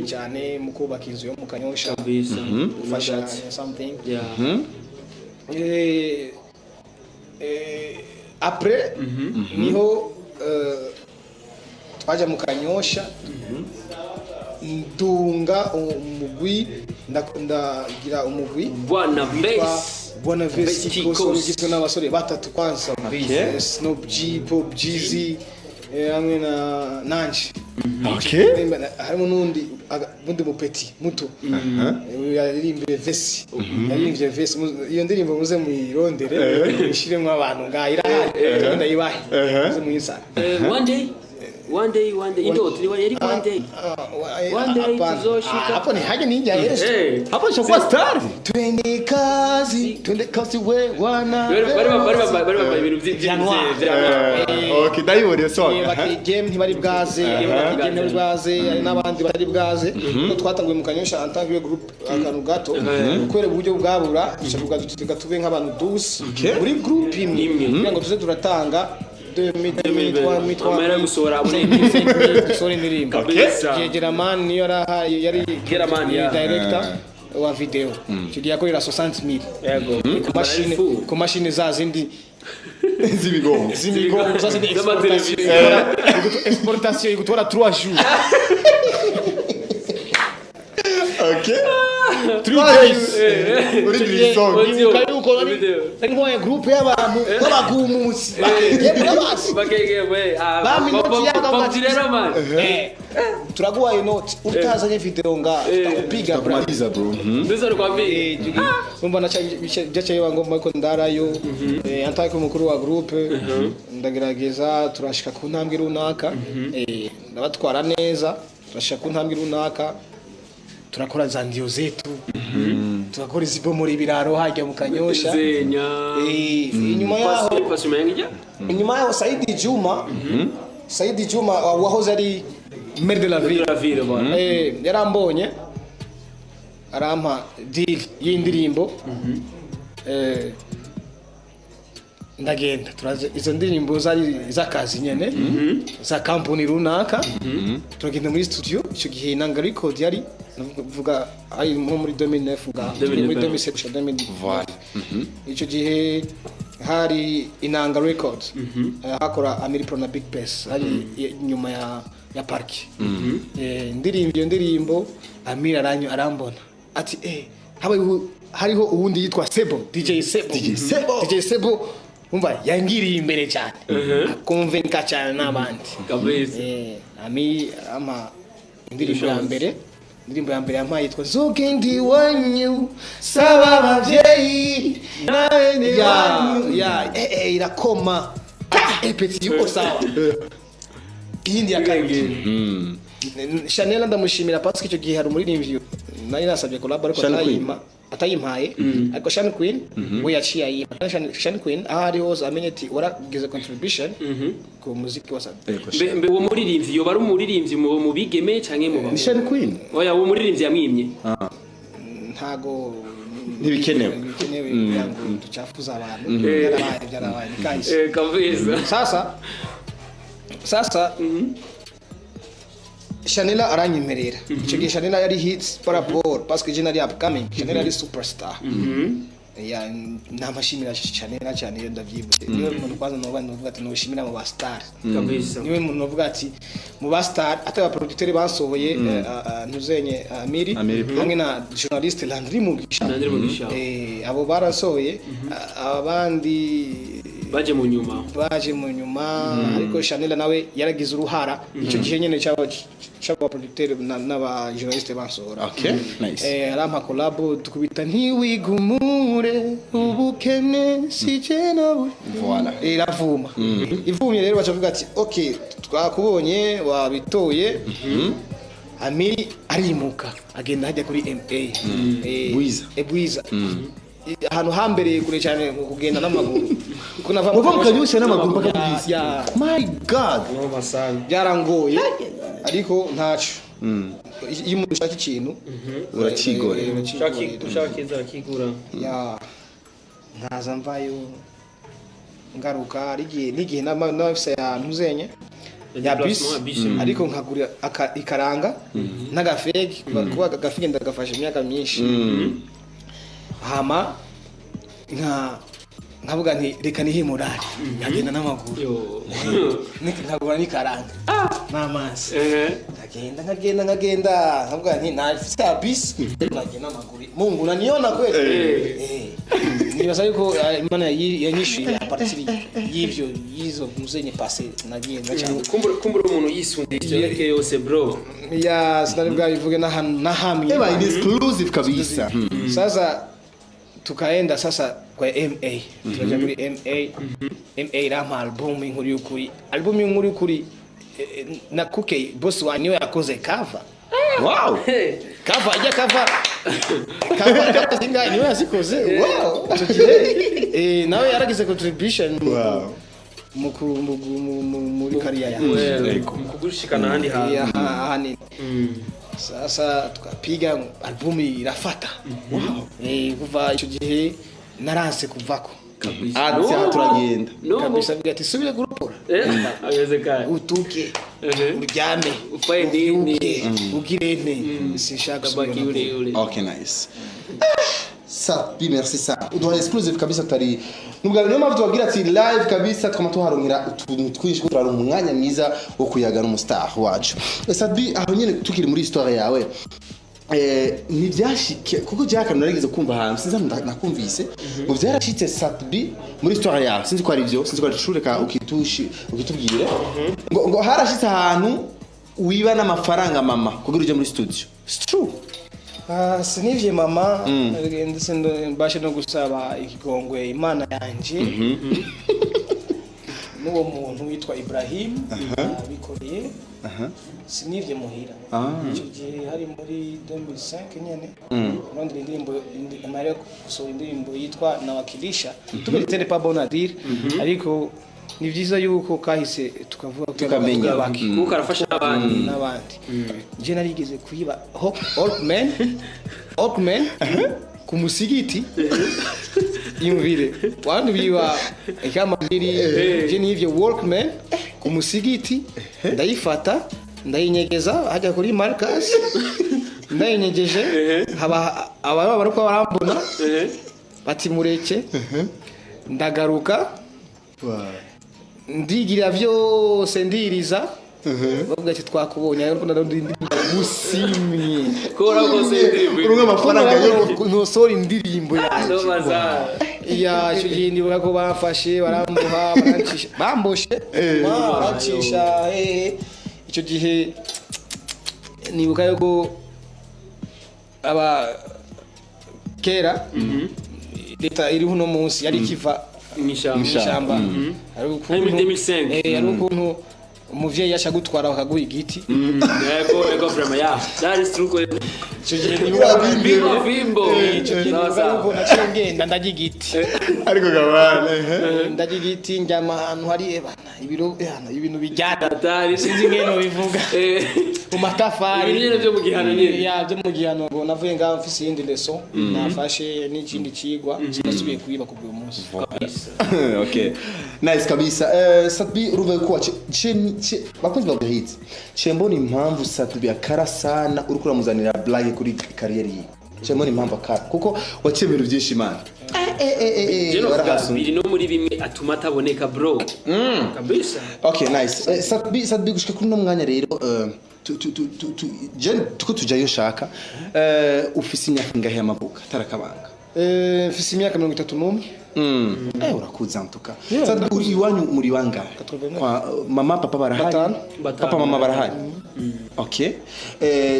cyane mu kubaka inzu yo mu Kanyosha, Kabisa. gufasha something. Yeah. Après niho twaja mu Kanyosha, ndunga umugwi, ndagira umugwi Bwana witwa Base. Bwana Vesi Base Kikosi, Kikosi. ugizwe n'abasore batatu kwanza. Snoop G, Pop Gz, hamwe na nanje. Harimo n'undi n'undi mupeti muto. Yaririmbye vesi, yaririmbye vesi. Iyo ndirimbo muze muyirondere, ishiremo abantu ngaha, irahari, cyangwa ndayibahe muze muyisane. One day, one day, one day, indoto ni yari one day. One day tuzoshika. Hapo ni haja ninja Yesu. Hapo nishakuwa star. Twende kazi, Twende kasi we wana. Bari ibintu Vya vya noir. Okay, ndayibonye song. Baki game ntibari bwaze, baki game ntibari bwaze, hari n'abandi batari bwaze, kuko twatanguye mu Kanyosha antangiye group akantu gato, kubera uburyo bwabura duca tuvuga tube nk'abantu 12 muri group imwe, Imwe. kugira ngo tuze turatanga 2000, 2000, 3000, Amahera yo gusohora muri gusohora indirimbo. Kabisa. Geraman niyo yarahaye, yari Geraman, yeah. director wa video icyo gihe, yakorera 60000 Yego. ku mashini, ku mashini za zindi Z'ibigongo. z'imigongo, za zindi Z'amateleviziyo. exportation igutwara 3 jours. Okay. 3 days. Uri song. Audio. Ndibuka yuko Video. nari nkwaye groupe y'abantu b'abagumutsi yemwe n'abazi. Bakege we. Bampa inoti yabo. Pop rero man. Turaguhaye inoti, utazanye video nga tutakupiga bra. Kumaliza bro. Nduzo rwambi. Umva naca byacaye biba ngombwa ko ndarayo, antake umukuru wa groupe, ndagerageza turashika ku ntambwe runaka, ndabatwara neza, turashika ku ntambwe runaka, turakora za ndio zetu, turakora izibomora ibiraro hajya mu Kanyosha. Zenya. Inyuma yaho Pasi pasi mayangija. Inyuma yaho Saidi Juma, Saidi Juma wahoze ari maire de la ville, La ville voilà. Yarambonye arampa deal y'indirimbo. Ndagenda turaza, izo ndirimbo zari z'akazi nyene za kampuni runaka, turagenda muri studio. Icyo gihe Inanga Record yari, ndavuga ari nko muri 2009 ngaha, 2009. muri 2007 gushika 2009. Voilà. Icyo gihe hari Inanga Record, hakora Amiri Pro na Big Pace, hari inyuma ya parki. Ndirimbo iyo ndirimbo, Amir aranyo arambona ati habayeho hariho uwundi yitwa Sebo, DJ Sebo. DJ Sebo. DJ Sebo, umva yangiriye imbere cyane, akonvenka cyane n'abandi. Kabisa. Ami ama indirimbo ya mbere, indirimbo ya mbere yampaye yitwa Zogenda iwanyu saba abavyeyi na bene wanyu ya irakoma. Petit yuko sawa. Iyindi ya kabiri, Chanel, ndamushimira parce que icyo gihe hari umuririmbyi nari nasabye collab ariko Shan Queen. atayimpa, atayimpaye, ariko Shan Queen we yaciye ayimpa. Shan Queen aho ari hose amenye ati waragize contribution ku muziki wa Sat. Mbe uwo muririmbyi yoba ari umuririmbyi mu bigeme canke mu Ni bahungu? Shan Queen. Oya, uwo muririmbyi yamwimye. Ntago Ntibikenewe. Ntibikenewe kugira ngo ducafuze abantu. Byarabaye, byarabaye, ni kahise. Kabisa. Sasa Chanela aranyemerera. Icyo gihe Chanela yari hits par rapport, parce que je nari upcoming, Chanela yari superstar. Ya, namashimira Chanela cyane iyo ndavyibutse. Niwe muntu kwanza noba novuga ati noshimira mu ba star. Kabisa. Niwe muntu novuga ati mu ba star atari aba producteur basohoye, ntuzenye Amiri, Amiri Pro. hamwe na journaliste Landry Mugisha. Landry Mugisha. Abo barasohoye, abandi baje mu nyuma. Baje mu nyuma, ariko Chanel nawe yaragize uruhara icyo gihe nyene cy'aba cy'aba producteur n'aba journaliste basohora. Okay, nice. Arampa collab, tukubita ntiwigumure ubukene si je nawe. Voilà. Iravuma. Ivumye rero bacavuga ati okay, twakubonye wabitoye. Amiri arimuka agenda hajya kuri MA, Bwiza. Bwiza, ahantu hambereye kure cyane mu kugenda n'amaguru, kuko nava Muva mu Kanyosha n'amaguru mpaka Ya- Bwiza. ya. My God. Byarangoye ariko ntaco. Iyo umuntu ushaka ikintu Urakigorera. urakigorera. Ushaka arakigura. Ya, nkaza mvayo ngaruka, hari igihe n'igihe n'abafise ya ntuzenye ya bisi, Déplacement ya bisi. ariko nkagura ikaranga n'agafegi, kuba agafegi ndagafashe imyaka myinshi, hama nka Nkavuga nti reka nihe morale, nkagenda n'amaguru. Yo. Nkagura n'ikaranga n'amazi. Nkagenda, nkagenda, nkagenda, nkavuga nti ntafise bisi, nkagenda n'amaguru. Mungu unaniona kweli. Nibaza yuko Imana yanyishuye à partir y'ivyo, y'izo muzenye passé nagiye ndaca. Kumbura umuntu yisunze historique yose, bro. Ya, sinari bwabivuge n'ahantu nahamwe. Eba ni exclusive kabisa. Sasa tukaenda sasa kwa MA, tukaja kuri MA. MA irampa album Inkuru y'Ukuri, album Inkuru y'Ukuri, na kuke boss wa niwe yakoze cover. Wow. Cover ijya cover, cover zingahe niwe yazikoze. Wow, icyo gihe nawe yaragize contribution Wow. mu ku- mu mu- mu- muri kariya yanjye. Mu kugushikana ahandi hantu. Ya, ahanini. Sasa tukapiga album irafata. Wow. Kuva icyo gihe naranse kuvako. Ati aha turagenda. No. Kabisa, avuga ati subire kurupora. Ameze kare. Utuke, uryame, Ufaye nini? uvyuke, ugire nte, sinshaka Kabaki gusubira. ule ule. Okay, nice. Sat-B, merci sana. Uduha exclusive kabisa tutari. Nubwo niyo mpamvu tubabwira ati live kabisa twama tuharonkera utuntu twinshi kuko turaronka umwanya mwiza wo kuyaga n'umustar wacu. Sat-B, aho nyene tukiri muri histoire yawe. Ntibyashike kuko Jack narigeze kumva ahantu, sinzi ahantu nakumvise ngo byarashitse Sat-B muri histoire yawe, sinzi ko ari byo, sinzi ko ari true, reka ukitushi ukitubwire ngo harashitse ahantu wiba n'amafaranga mama kugira uje muri studio. It's true? Ah, sinivye mama, ndetse mbashe no gusaba ikigongwe Imana yanje n'uwo muntu witwa Ibrahim abikoreye. Sinivye muhira. Icyo gihe hari muri 2005 nyene, urondera indirimbo, amahera yo gusohora indirimbo yitwa Nawakilisha. Tumeritene pas bon à dire, ariko ni byiza yuko kahise tukavuga kugira ngo Tukamenya. twubake. Kuko karafasha n'abandi. N'abandi. Je narigeze kuyiba Walkman, Walkman ku musigiti. Yumvire wandi biba ikamabiri, je nivyo Walkman ku musigiti, ndayifata ndayinyegeza hajya kuri Marcus, ndayinyegeje haba ababa bariko barambona bati mureke. Ndagaruka, ndigira vyose, ndiriza, bavuga ati twakubonye, ariko ndarundi gusimye. Kora rwose indirimbo. Urumwe amafaranga yo Ntosohora indirimbo yanjye. Ndobaza. Ya, icyo gihe ndibuka ko bamfashe, baramboha, barancisha, bamboshe, barancisha. Icyo gihe nibuka yuko aba kera leta iriho uno munsi yari ikiva mw'ishamba. Mw'ishamba. Hari Hari muri ukuntu- 2005. Hari ukuntu umuvyeyi yaca gutwara bakaguha igiti. Yego, vraiment, yeah, that is true kweli. Icyo gihe nibuka Fimbo fimbo. Icyo gihe Sawa nibuka sawa. yuko naciye ngenda ndarya igiti. Ariko gabana. Ndarya igiti, njyama ahantu hari ebana ibiro ebana ibintu bijyana. Hatari. Sinzi ingene bivuga, mu matafari. Ibintu nyene vyo mu gihano nyene. Ya, byo mu gihano. Ngo navuye ngaho mfise iyindi leçon nafashe n'ikindi cigwa, sinasubiye kuyiba kuva uyu munsi. Okay, nice kabisa. Sat-B, urumva ko wace ce bakunzi ba hit ce mbona impamvu Sat-B akara sana, uriko uramuzanira blague kuri carrière yiwe, ce mbona impamvu akara kuko waciye ibintu byinshi, man. Je novuga Warahasunze. biri no muri bimwe atuma ataboneka, bro, kabisa. Okay, nice. Sat-B, Sat-B, gushika kuri uno mwanya rero, tu je tuko tujayo shaka, ufise imyaka ingahe y'amavuko atarakabanga? Mfise imyaka 31. Urakuza ntuka. Sat-B, uri iwanyu muri bangahe? 89. Kwa mama, papa barahari? Batanu. Batanu. Papa, mama barahari. Okay.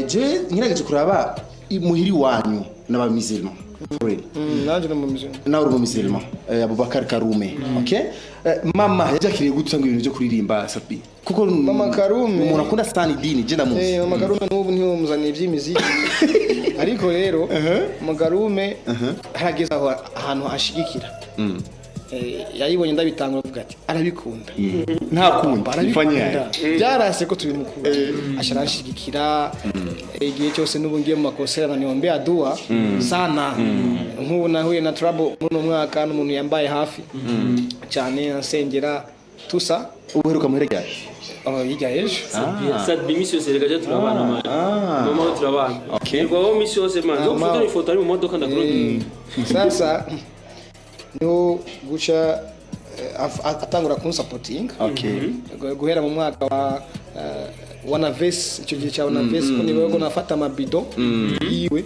Je ngerageje kuraba muhiri wanyu n'aba musulman. For real. Nanje no mu mizungu. Nawe uri musulman. Abubakar Karume. Okay? Mama yajakiriye gute ngo ibintu byo kuririmba, Sat-B? Kuko Mama Karume- umuntu akunda sana idini, je ndamuzi. Mama Karume n'ubu ntiwamuzaniye iby'imiziki, ariko rero Mama Karume harageze aho ahantu ashigikira. Yayibonye ndabitanga, avuga ati arabikunda. Nta kundi. Arabikunda, byarase ko tubimukunda, aca aranshigikira igihe cyose. N'ubu ngiye mu makosera ananiombea dua sana. Nk'ubu nahuye na trouble muri uno mwaka n'umuntu yambaye hafi cyane ansengera tusa. Uheruka muhira ryari? Oh, hirya ejo. Sat-B misi yose reka je turabana, man. Mama we turabana. Okay. Yego, aho misi yose, man. Ah, Zo mama. gufotora ifoto ari mu modoka ndakurondera. Sasa Niho guca atangura kunsapotinga. Guhera mu mwaka wa Wanaves, icyo gihe cya Wanaves, ko niba ko nafata amabido yiwe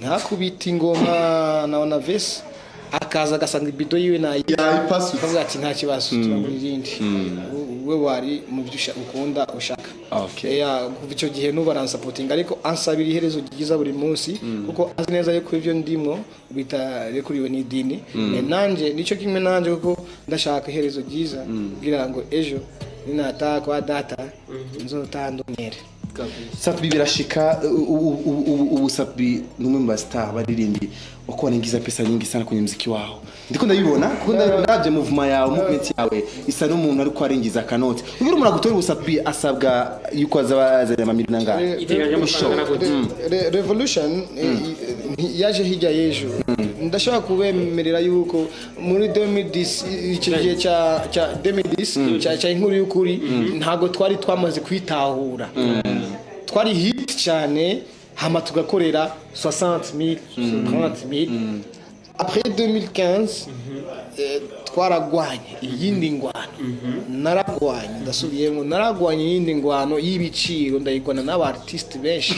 ntakubita ingoma na Wanaves, akaza agasanga ibido yiwe nayi Yayipasutse. Akavuga ati: "Nta kibazo, turagura irindi, we wari mu byo ukunda ushaka." Yeah, kuva icyo gihe n'ubu aransapotinga, ariko ansabira iherezo ryiza buri munsi, kuko azi neza yuko ibyo ndimwo bitarekuriwe n'idini. Nanje nicyo kimwe nanje, kuko ndashaka iherezo ryiza kugira ngo ejo ninataha kwa data nzotaha ndumwere. Sat-B, birashika ubu Sat-B ni umwe mu ba star baririmbyi wako wanaingiza pesa nyingi sana kwenye muziki wao. Ndiko ndabibona kuko ndavye movement yawe, movement yawe isa n'umuntu ariko aringiza akanoti. Kugira umuntu agutora ubu, Sat-B asabwa yuko azaba yazanye amamiliyoni angahe? Iteganya ry'amafaranga angana gute? Revolution yaje hirya y'ejo. Ndashobora kubemerera yuko muri 2010, icyo gihe cya 2010 cya inkuru y'ukuri, ntabwo twari twamaze kwitahura. Twari hit cyane, hama tugakorera 60 000, 30 000. Après 2015 twaragwanye iyindi ngwano. Naragwanye, ndasubiyemo, naragwanye iyindi ngwano y'ibiciro, ndayigwana n'aba artiste benshi.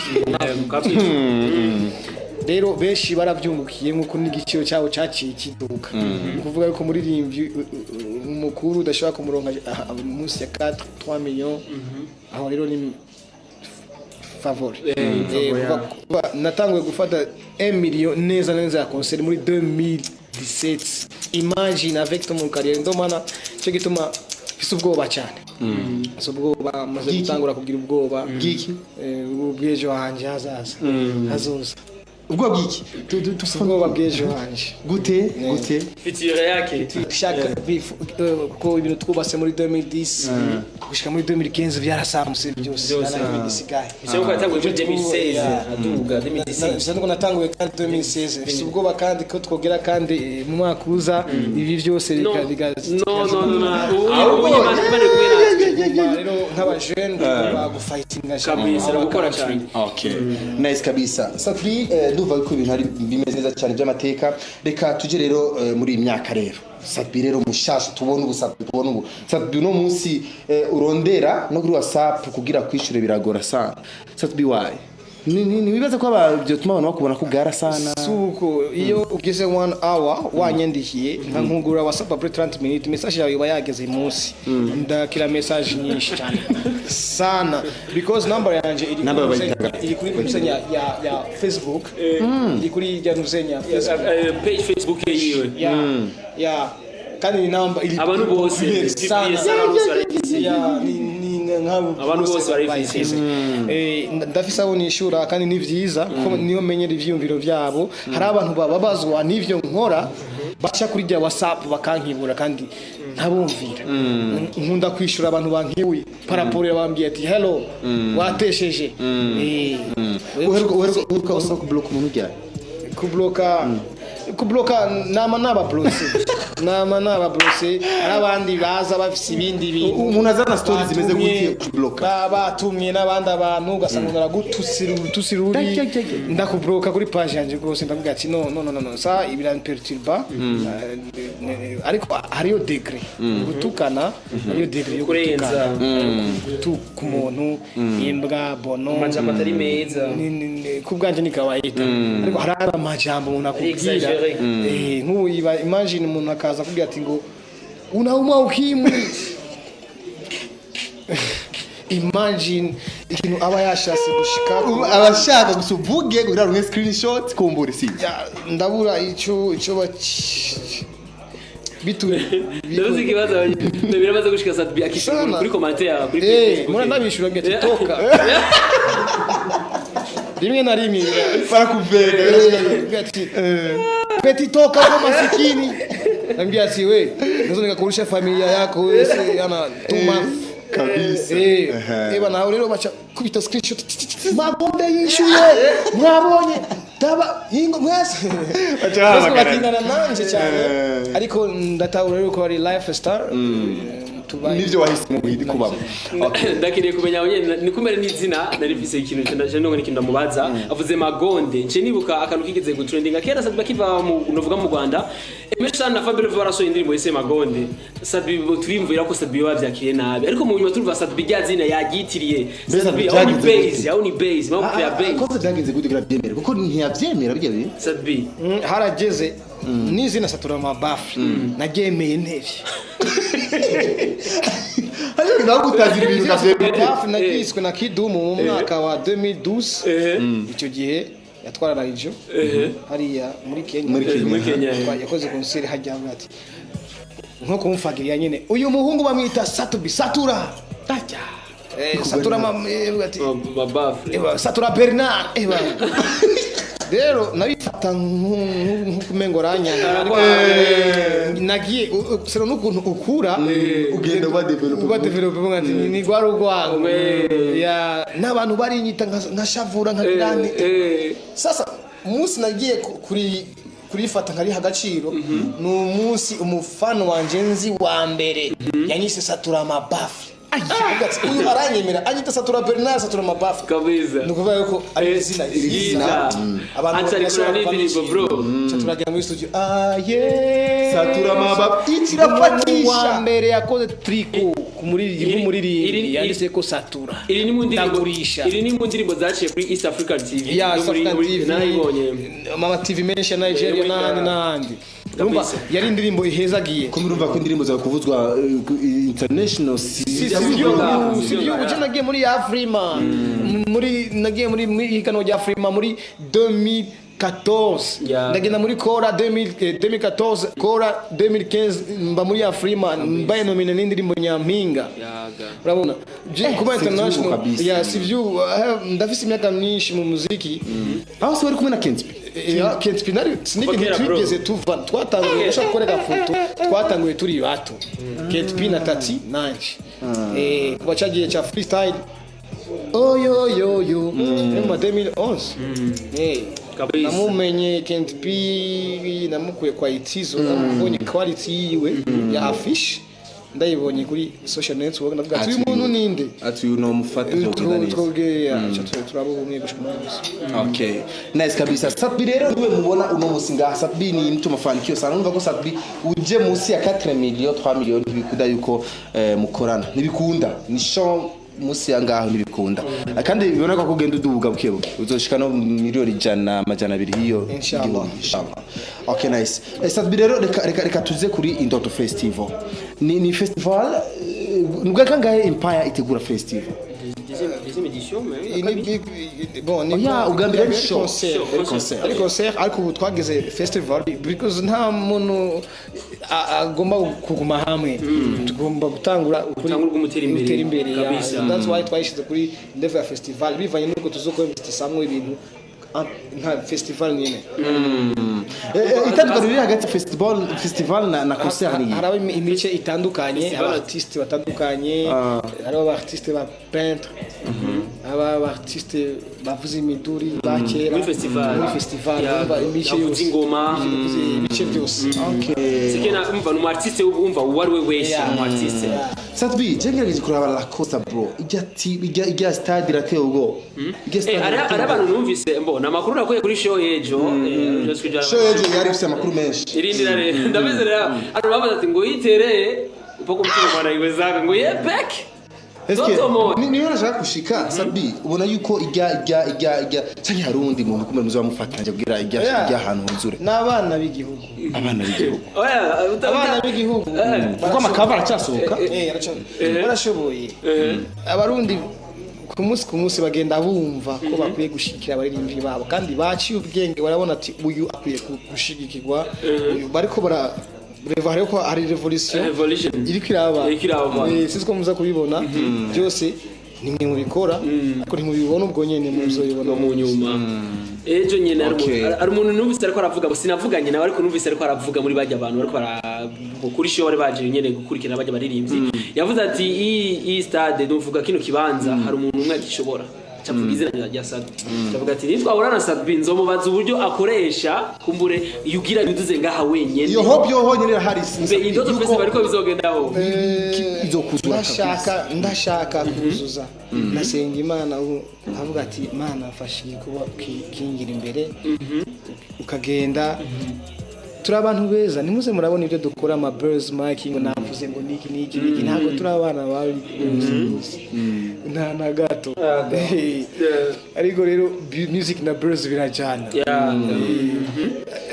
Rero benshi barabyungukiye nk'uko n'igiciro cyabo cyaciye kiduka. Ni ukuvuga yuko umuririmbyi mukuru udashobora kumuronka munsi ya 4 3 millions. Aho rero ni favori. Kuva natanguye gufata 1 million neza neza ya concert muri 2017. Imagine avec mon carrière. Ndomana cyo gituma mfise ubwoba cyane, mfise ubwoba, maze Bw'iki? gutangura kugira ubwoba. Bw'iki? Bw'ejo hanje hazaza, hazoza. Ubwoba bw'iki? Ubwoba bw'ejo hanje. Gute gute? Future yake. Shaka kuko ibintu twubatse muri 2010 gushika muri 2015 byarasamutse byose. Byose. Nta na kimwe gisigaye. Bisaba ko yatanguye muri 2016 aduga 2017. Bisa nuko natanguye kandi 2016. Mfise ubwoba kandi ko twogera kandi mu mwaka uza ibi byose No, no, no, no, no. Ubu Imana iri kumwe natwe. Rero nk'abajene tugomba gufightinga. Kabisa, no gukora cyane. Okay. Nice kabisa. Sat-B, ndumva ko ibintu ari bimeze neza cyane by'amateka. Reka tuje rero muri iyi myaka rero. Sat-B rero mushasha tubona ubu, Sat-B tubona ubu. Sat-B uno munsi urondera no kuri WhatsApp kugira kwishyure biragora sana. Sat-B why? Ni wibaza ko byotuma abantu bakubona ko ugara sana. Suko iyo ugeze one hour wanyandikiye, nka nkugura WhatsApp après 30 minutes, message yawe iba yageze munsi. Ndakira message nyinshi cyane sana because number yanje iri Number kuri bayitaga. iri kuri nuzenya ya Facebook, iri kuri ya nuzenya Facebook. Page Facebook yiwe. Ya, kandi ni number iri Abantu bose, populaire sana. sana, abantu bose barayifise. Ya, ni nk'abo. Abantu bose barayifise. Ndafise abo nishura kandi ni vyiza kuko niyo menyera ivyiyumviro vyabo. Hari abantu bababazwa n'ivyo nkora, baca kuri rya WhatsApp bakankibura kandi ntabumvira. Nkunda kwishura abantu bankibuye paraporo, bambwiye ati: "Hello, watesheje." Uheruka kublock umuntu ryari? Kubloka nama nabablose, nama nabablose. Hari abandi baza bafise ibindi bintu. Umuntu azana stories zimeze Batumye- gute kubloka? Batumye n'abandi abantu, ugasanga umuntu aragutusira urutusi ruri, ndakubloka kuri page yanjye rwose. Ndamubwira ati: "No, no, no, no, no, ça biramperturba." Ariko hariyo degré gutukana, hariyo degré yo Kurenza. gutukana, gutuka umuntu imbwa bono. Amajambo atari meza. Ku bwanjye ni kawaida, ariko hari amajambo umuntu akubwira. Exagéré. Nk'ubu imagine umuntu akaza akubwira ati ngo unaumwa ukimwi. Imagine ikintu aba yashatse gushika. Abashaka gusa uvuge kugira ngo screenshot kumbura si. Ya, ndabura ico bitu. Ndabuze ikibazo, biramaze gushika Sat-B akishura Sana. kuri commentaire kuri Facebook. Mura ndabishura ngira ati: "Toka." Rimwe na rimwe Barakuvega. Ngira ati: "Peti, toka kwa masikini." Nambia ati: "We naweza nikakurusha familia yako wewe, si ana tuma." Kabisa. Bana aho rero baca kubita screenshot: "Mabonde yishuye, mwabonye daba ingo mwese." Baca bahamagara. Batingana nanje cyane. Ariko ndatahura rero ko ari lifestyle. tubaye. Nivyo wahisemo kubamo. Okay. Ndakeneye kumenya aho nyene ni kumere n'izina nari mfise ikintu ndaje nongo n'ikintu ndamubaza. Avuze Magonde, nce nibuka akantu kigeze gutrendinga kera Sat B akiva mu novuga mu Rwanda. Emesha na Fabio barasohoye indirimbo yise Magonde. Sat B turimvira ko Sat B bavyakiriye nabi, ariko mu nyuma turumva Sat B rya zina yaryitiriye. Mbese Sat B aho ni byagenze base gute? Aho ni base maboko ya base. Koze byagenze gute kugira byemere? Kuko ntiyabyemera bijya bintu. Sat B. Harageze n'izina Satura Mabafi naryemeye ntevye. Hariyo nawe gutazira ibintu ukavyemera. Mabafi naryiswe na Kidumu mu mwaka wa 2012. Icyo gihe yatwara Rijo hariya muri Kenya. Muri Kenya. Muri Kenya. Yakoze concert hajya avuga ati nko kumfagirira nyene uyu muhungu bamwita Satubi Satura. Satura avuga ati Mabafre. Eba, Satura Bernard. Eba. Rero nabifata nk'ukumengo ranyanga, ariko nagiye sero n'ukuntu ukura Ugenda uba develop. Uba develop uvuga ati ni rwa rugwango ya n'abantu barinyita nka shavura nka girane. Sasa umunsi nagiye kuri kurifata nkariha agaciro ni umunsi umufana wanje nzi wa mbere yanyise Satura Mabafi. Avuga ati uyu aranyemera anyita Satura Bernard, Satura Mabafi. Kabisa. Ni ukuvuga yuko ari izina ryiza. Abantu Aca bashobora rikura n'indirimbo, bro. Ca turagenda muri studio aye Satura Mabafi wa ikirafatisha. Mbere yakoze triko ku Iri- muririmbyi yanditse ko Satura Iri ni mu ndirimbo ndagurisha. Iri ni mu ndirimbo zaciye kuri East African TV. Ya No African TV. Narayibonye. Mama TV menshi ya Nigeria n'ahandi n'ahandi. Urumva yari indirimbo ihezagiye. Ko murumva ko indirimbo zawe kuvuzwa international si Si Si iby'ubu, si si iby'ubu. Je nagiye muri Afrima, muri nagiye muri higanwa rya Afrima muri 2014. Ndagenda muri Kora 2000, 2014 Kora 2015 mba muri Afrima mbaye nominé n'indirimbo Nyampinga. Yaga. Urabona je kuba Si ivy'ubu international kabisa. Ya si ivy'ubu. Ndafise imyaka myinshi mu muziki. Aho se wari kumwe na Kenspi? Ya Kent Pinari sinigeze Kuva kera, bro. twigeze tuva twatanguye gushaka gukorera foto twatanguye turi bato Kent P na Tati nanje kuva cyagiye cya freestyle oyo yo yo ni mu 2011. Kabisa. Namumenye Kent P namukuye kwa Itizo, namubonye quality yiwe ya affiche ndayibonye kuri social network ndavuga ati uyu muntu ninde? Ati uyu nomufata byogenda neza. Twogeye turaba ubumwe gushika muri munsi. Okay. Nice kabisa. Sat B rero niwe mubona uno musi ngaha. Sat B ni mtu mafanikio sana. Urumva ko Sat B uje munsi ya 4 million, 3 million ntibikunda yuko mukorana. Ntibikunda. Ni show munsi ya ngaho ntibikunda. Kandi biboneka ko ugenda udubuga buke buke. Uzoshika no 100,000,000 200,000 hiyo. Inshallah. Igihumbi, inshallah. Okay, nice. Sat B rero reka tuze kuri Indoto Festival. Ni festival nubwo kangahe Empire itegura festival? Deuxième édition, mais Iyi ni bon ni Oya, ubwa mbere ari show. Concert. Ari concert. Ari concert, ariko ubu twageze festival because nta muntu agomba kuguma hamwe, tugomba gutangura Gutangura gutera imbere. Gutera imbere ya Kabisa. That's why twayishyize kuri level ya festival bivanye n'uko tuzokora investisamwo ibintu nka festival nyine. Itandukaniro riri hagati ya festival na concert ni Hari imice itandukanye. Festival. Aba artiste batandukanye, hariho aba artiste ba peintre, aba artiste bavuza imiduri ba kera. Muri festival. Muri festival. Ya, urumva imice bavuza yose. ingoma. Ibice byose. Okay. Sike umva ni umu artiste umva uwo ari we wese. Yeah. Umu artiste. Sat B, je ngerageje kuraba La Costa bro. Ijya ti ijya stade irateye ubwoba. Ijya stade. Hari Irateye hari abantu numvise mbona amakuru nakuye kuri show y'ejo just kugira Show yejo yari ifite amakuru menshi. Irindi rare ndameze rero abantu babaza ati ngo yitereye upako mtu mwana iwezaka ngo ye back. Eske Toto mo. Niyo nashaka gushika Sat B ubona yuko ijya cyangwa hari uwundi muntu kumwe muzamufatanya kugira ijya Yeah. ijya ahantu huzure? N'abana b'igihugu. Abana b'igihugu. Oya Abana b'igihugu. Kuko amakava aracyasohoka. Barashoboye. Abarundi ku munsi bagenda bumva ko bakwiye gushigikira abaririmbyi babo kandi baciye ubwenge barabona ati uyu akwiye gushigikirwa uyu bariko bara reva hariho ko hari revolution Revolution. iriko iraba. Iriko iraba. Sinzi ko muza kubibona byose nimwe mubikora ariko ntimubibona ubwo nyene muzoyibona mu nyuma ejo nyene hari Okay. hari umuntu numvise ariko aravuga ngo sinavuganye nawe ariko numvise ariko aravuga muri bajya abantu bariko bara kuri show bari baje nyene gukurikirana bajya baririmbyi yavuze ati iyi stade nuvuga kino kibanza hari umuntu umwe agishobora. Acavuga izina rya Sat-B, acavuga ati nitwahura na Sat-B nzomubaza uburyo akoresha, kumbure yugira yuduze ngaha wenyene. Iyo hope yo honyine irahari. Mbe Indoto Festival ariko bizogendaho? Izokuzura. Ndashaka kuzuza, ndasenga Imana ubu nkavuga ati: "Imana, mfasha igikorwa kingira imbere." Ukagenda, turi abantu beza, ntimuze murabona ibyo dukora, ama buzz making, ngo navuze ngo niki niki niki. Ntabwo turi abana babi nta na gato, ariko rero music na buzz birajyana.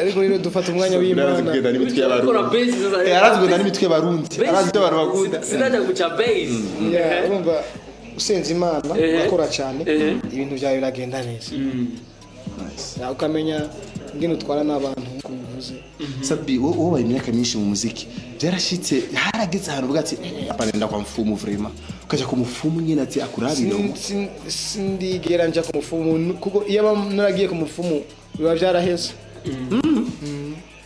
Ariko rero dufata umwanya w'Imana. Kugenda n'imitwe Gukora y'Abarundi. bass sasa. Arazi kugenda n'imitwe y'Abarundi, arazi ibyo abantu bakunda. Sinajya guca bass. Yeah, urumva usenze Imana, ugakora cyane, ibintu byawe biragenda neza. Ya, ukamenya ingene utwara n'abantu nk'uko bivuze. Sat-B, wowe wabaye imyaka myinshi mu muziki, byarashitse harageze ahantu uvuga ati: "Hapa nenda kwa mfumu vraiment", ukaja ku mufumu nyine ati akurabire? Sindigera nja ku mufumu, kuko iyo aba naragiye ku mufumu biba byaraheze.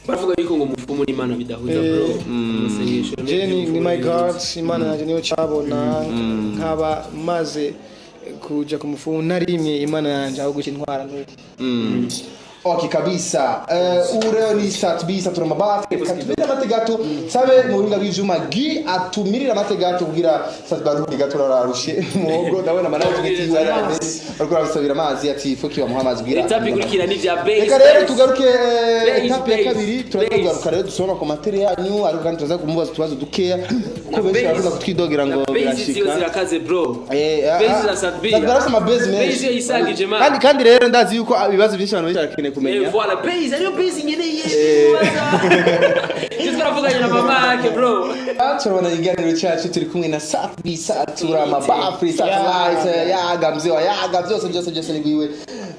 Baravuga yuko ngo umufumu n'Imana bidahuza, bro, amasengesho. Je ni my God, Imana yanjye niyo cabona. Nkaba maze kuja ku mufumu narimye Imana yanjye aho guca intwara n'ubu. Okay kabisa. Ubu rero ni Sat-B, satura amabati. Reka tumire amate gato, sabe mu buhinga bw'ivyuma Gi atumirire amate gato kugira Sat-B aruhuke gato, ararushe muhogo. Ndabona management yiwe ariko arasabira amazi, ati fuki bamuha amazi kugira Étape ikurikira ni vya bass. Reka rero tugaruke Bass, étape ya bass, kabiri. Turaza bass. kugaruka rero dusoma commentaire yanyu, ariko kandi turaza kumubaza utubazo dukeya kuko benshi barakunda kutwidogera ngo Na bass ziyo birashika. zirakaze, bro. Bass za Sat-B. Sat-B arafise ama bass menshi. Bass yisangije, man. Kandi rero ndazi yuko ibibazo byinshi abantu benshi barakeneye kumenya. Voilà, bass ariyo bass nkeneye. Je twaravuganye na mama yake, bro. Turabona ikiganiro cyacu, turi kumwe na Sat-B, Satura Mabafri, Satellite, yaga mzee wa yaga, byose byose byose ni gwiwe.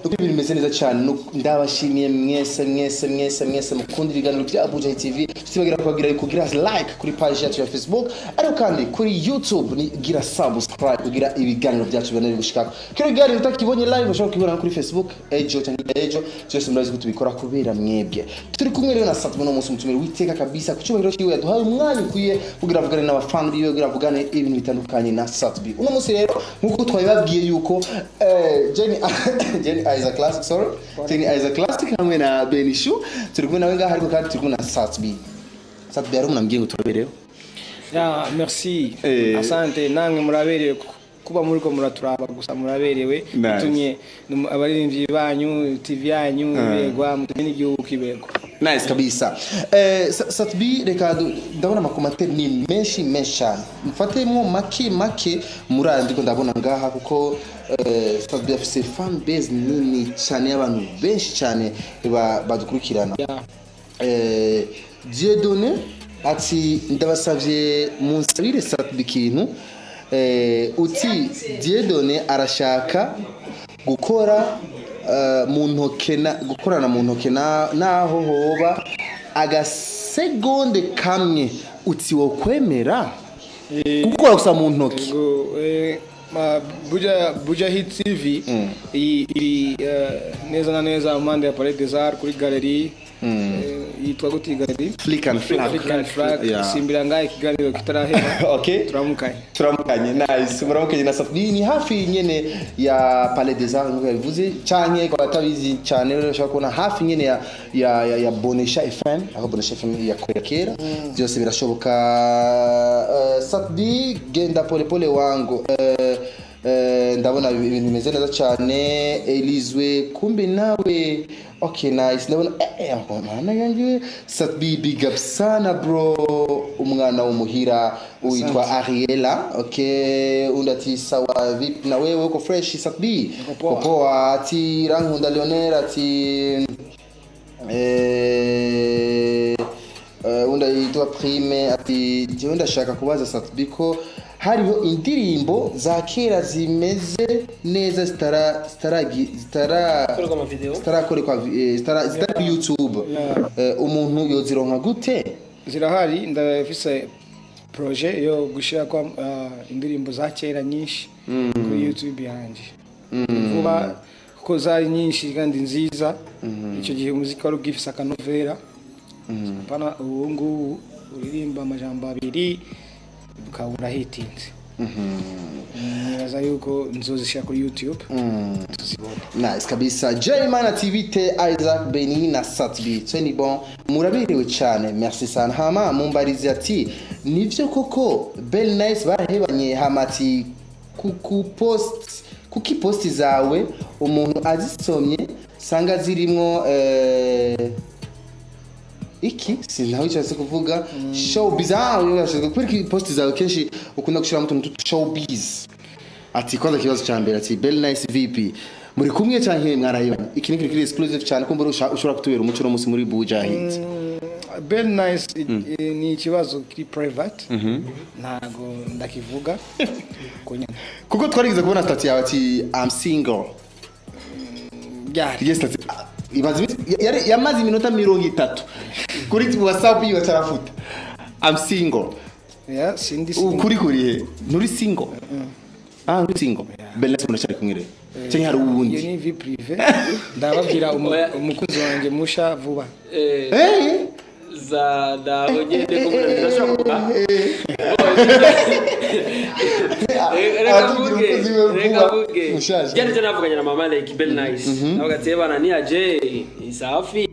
Nuko ibintu bimeze neza cyane. Ndabashimiye mwese mwese mwese mwese mukunda ibiganiro bya Abuja TV. Tutibagira kubabwira kugira like kuri page yacu ya Facebook, ariko kandi kuri YouTube ni gira subscribe kugira ibiganiro byacu bibone bigushikako. Kino kiganiro utakibonye live ushobora kukibona kuri Facebook ejo cyangwa ejo. Byose murazi ko tubikora kubera mwebwe. Turi kumwe rero na Sat-B uno munsi, umutumire witeka kabisa ku cyubahiro cyiwe yaduhaye umwanya ukwiye kugira avugane n'abafana biwe, kugira avugane ibintu bitandukanye na Sat-B. Uno munsi rero nk'uko twabibabwiye yuko Jenny Isaac Classic, sorry, Jenny Isaac Classic hamwe na Benishu turi kumwe nawe ngaha, ariko kandi turi kumwe na Sat-B. Sat-B, hari umuntu ambwiye ngo turabereho. Ya, merci. Asante namwe, muraberewe kuba muriko muraturaba gusa, muraberewe. Nice. Mutumye abaririmbyi banyu, TV yanyu ibegwa, mutumye n'igihugu kibegwa. Nice kabisa. Sat-B, reka ndabona ama commentaire ni menshi menshi cyane, mfatemo make make muri aya ndiko ndabona ngaha, kuko Sat-B afise fan base nini cyane y'abantu benshi cyane badukurikirana. Dieudonné ati: "Ndabasavye munsabire Sat-B ikintu." Uti Dieudonné arashaka gukora mu ntoke na gukorana mu ntoke naho hoba agasegonde kamwe, uti wokwemera gukora gusa mu ntoki? Ngo, Buja Hit TV iri neza na neza mpande ya Palais des Arts kuri galerie yitwa gute iyi galerie? Flick and Flack. Flick and Flack. Yeah. Simbira ngahe ikiganiro kitarahera. Okay. Turamukanye. Turamukanye, nice, muramukanye na Sat-B. Ni hafi nyene ya Palais des Arts nkuko yabivuze, canke kwa batabizi cyane rero ushobora kubona hafi nyene ya Bonesha FM, aho Bonesha FM yakorera kera. Byose birashoboka. Sat-B, genda pole pole wangu. Ndabona ibintu bimeze neza cyane. Elizwe kumbe nawe, okay, nice. Ndabona mana yanjye, Sat-B, big up sana bro, umwana w'umuhira witwa Ariela. Okay, undi ati: "Sawa, vipi na wewe, uko fresh Sat-B?" Poa. Uko poa. Ati Rankunda Lionel ati undi yitwa Prime ati: "Jewe ndashaka kubaza Sat-B ko hariho indirimbo za kera zimeze neza zitara zitara zitara Gukorerwa amavideo. zitarakorekwa zitari kuri YouTube. Umuntu yozironka gute?" Zirahari, ndafise projet yo gushira kwa indirimbo za kera nyinshi kuri YouTube yanjye vuba, kuko zari nyinshi kandi nziza. Icyo gihe umuziki wari ugifise akanovera, apana ubu ngubu uririmba amajambo abiri ukaba urahitinze. Nibaza yuko nzozishyira kuri YouTube tuzibone. Nice kabisa. Jayimana TV te Isaac Beni na Satbi twe bon, muraberewe cyane, merci sana. Hama mumbarizi ati nivyo koko Bell Nice barahebanye? Hama ati kuku post, kuki post zawe umuntu azisomye sanga zirimwo iki? Sinaho icyo kuvuga showbiz. Ah, urashaka kubera ko post zawe kenshi ukunda gushiramo utuntu tw'utu showbiz. Ati kwanza ikibazo cya mbere, ati Bell Nice VP muri kumwe canke mwarahebanye? Iki ni kiri exclusive cyane, kumbura ushobora kutubera umuco no munsi muri Buja Hit. Bell Nice ni ikibazo kiri private, ntago ndakivuga ko nyine. Kuko twarigeze kubona statut yawe ati "I'm single." Byari Yes, statut imaze yamaze iminota 30 kuri WhatsApp yiwe atarafuta "I'm single". Yeah, sindi single. Ukuri kurihe? Nturi single? Ah, nturi single. Bell Nice muracyari kumwe rero canke hari Iyo uwundi? ni vie privée, ndababwira Oya. umukunzi wanjye musha vuba. Eh. Za ndaho nyene ko ndashobora kuvuga. Reka Aratubwira mvuge, umukozi we reka vuba. mvuge. Mushaje. Jana jana navuganye na mama like Bell Nice, avuga ati bana ni aje safi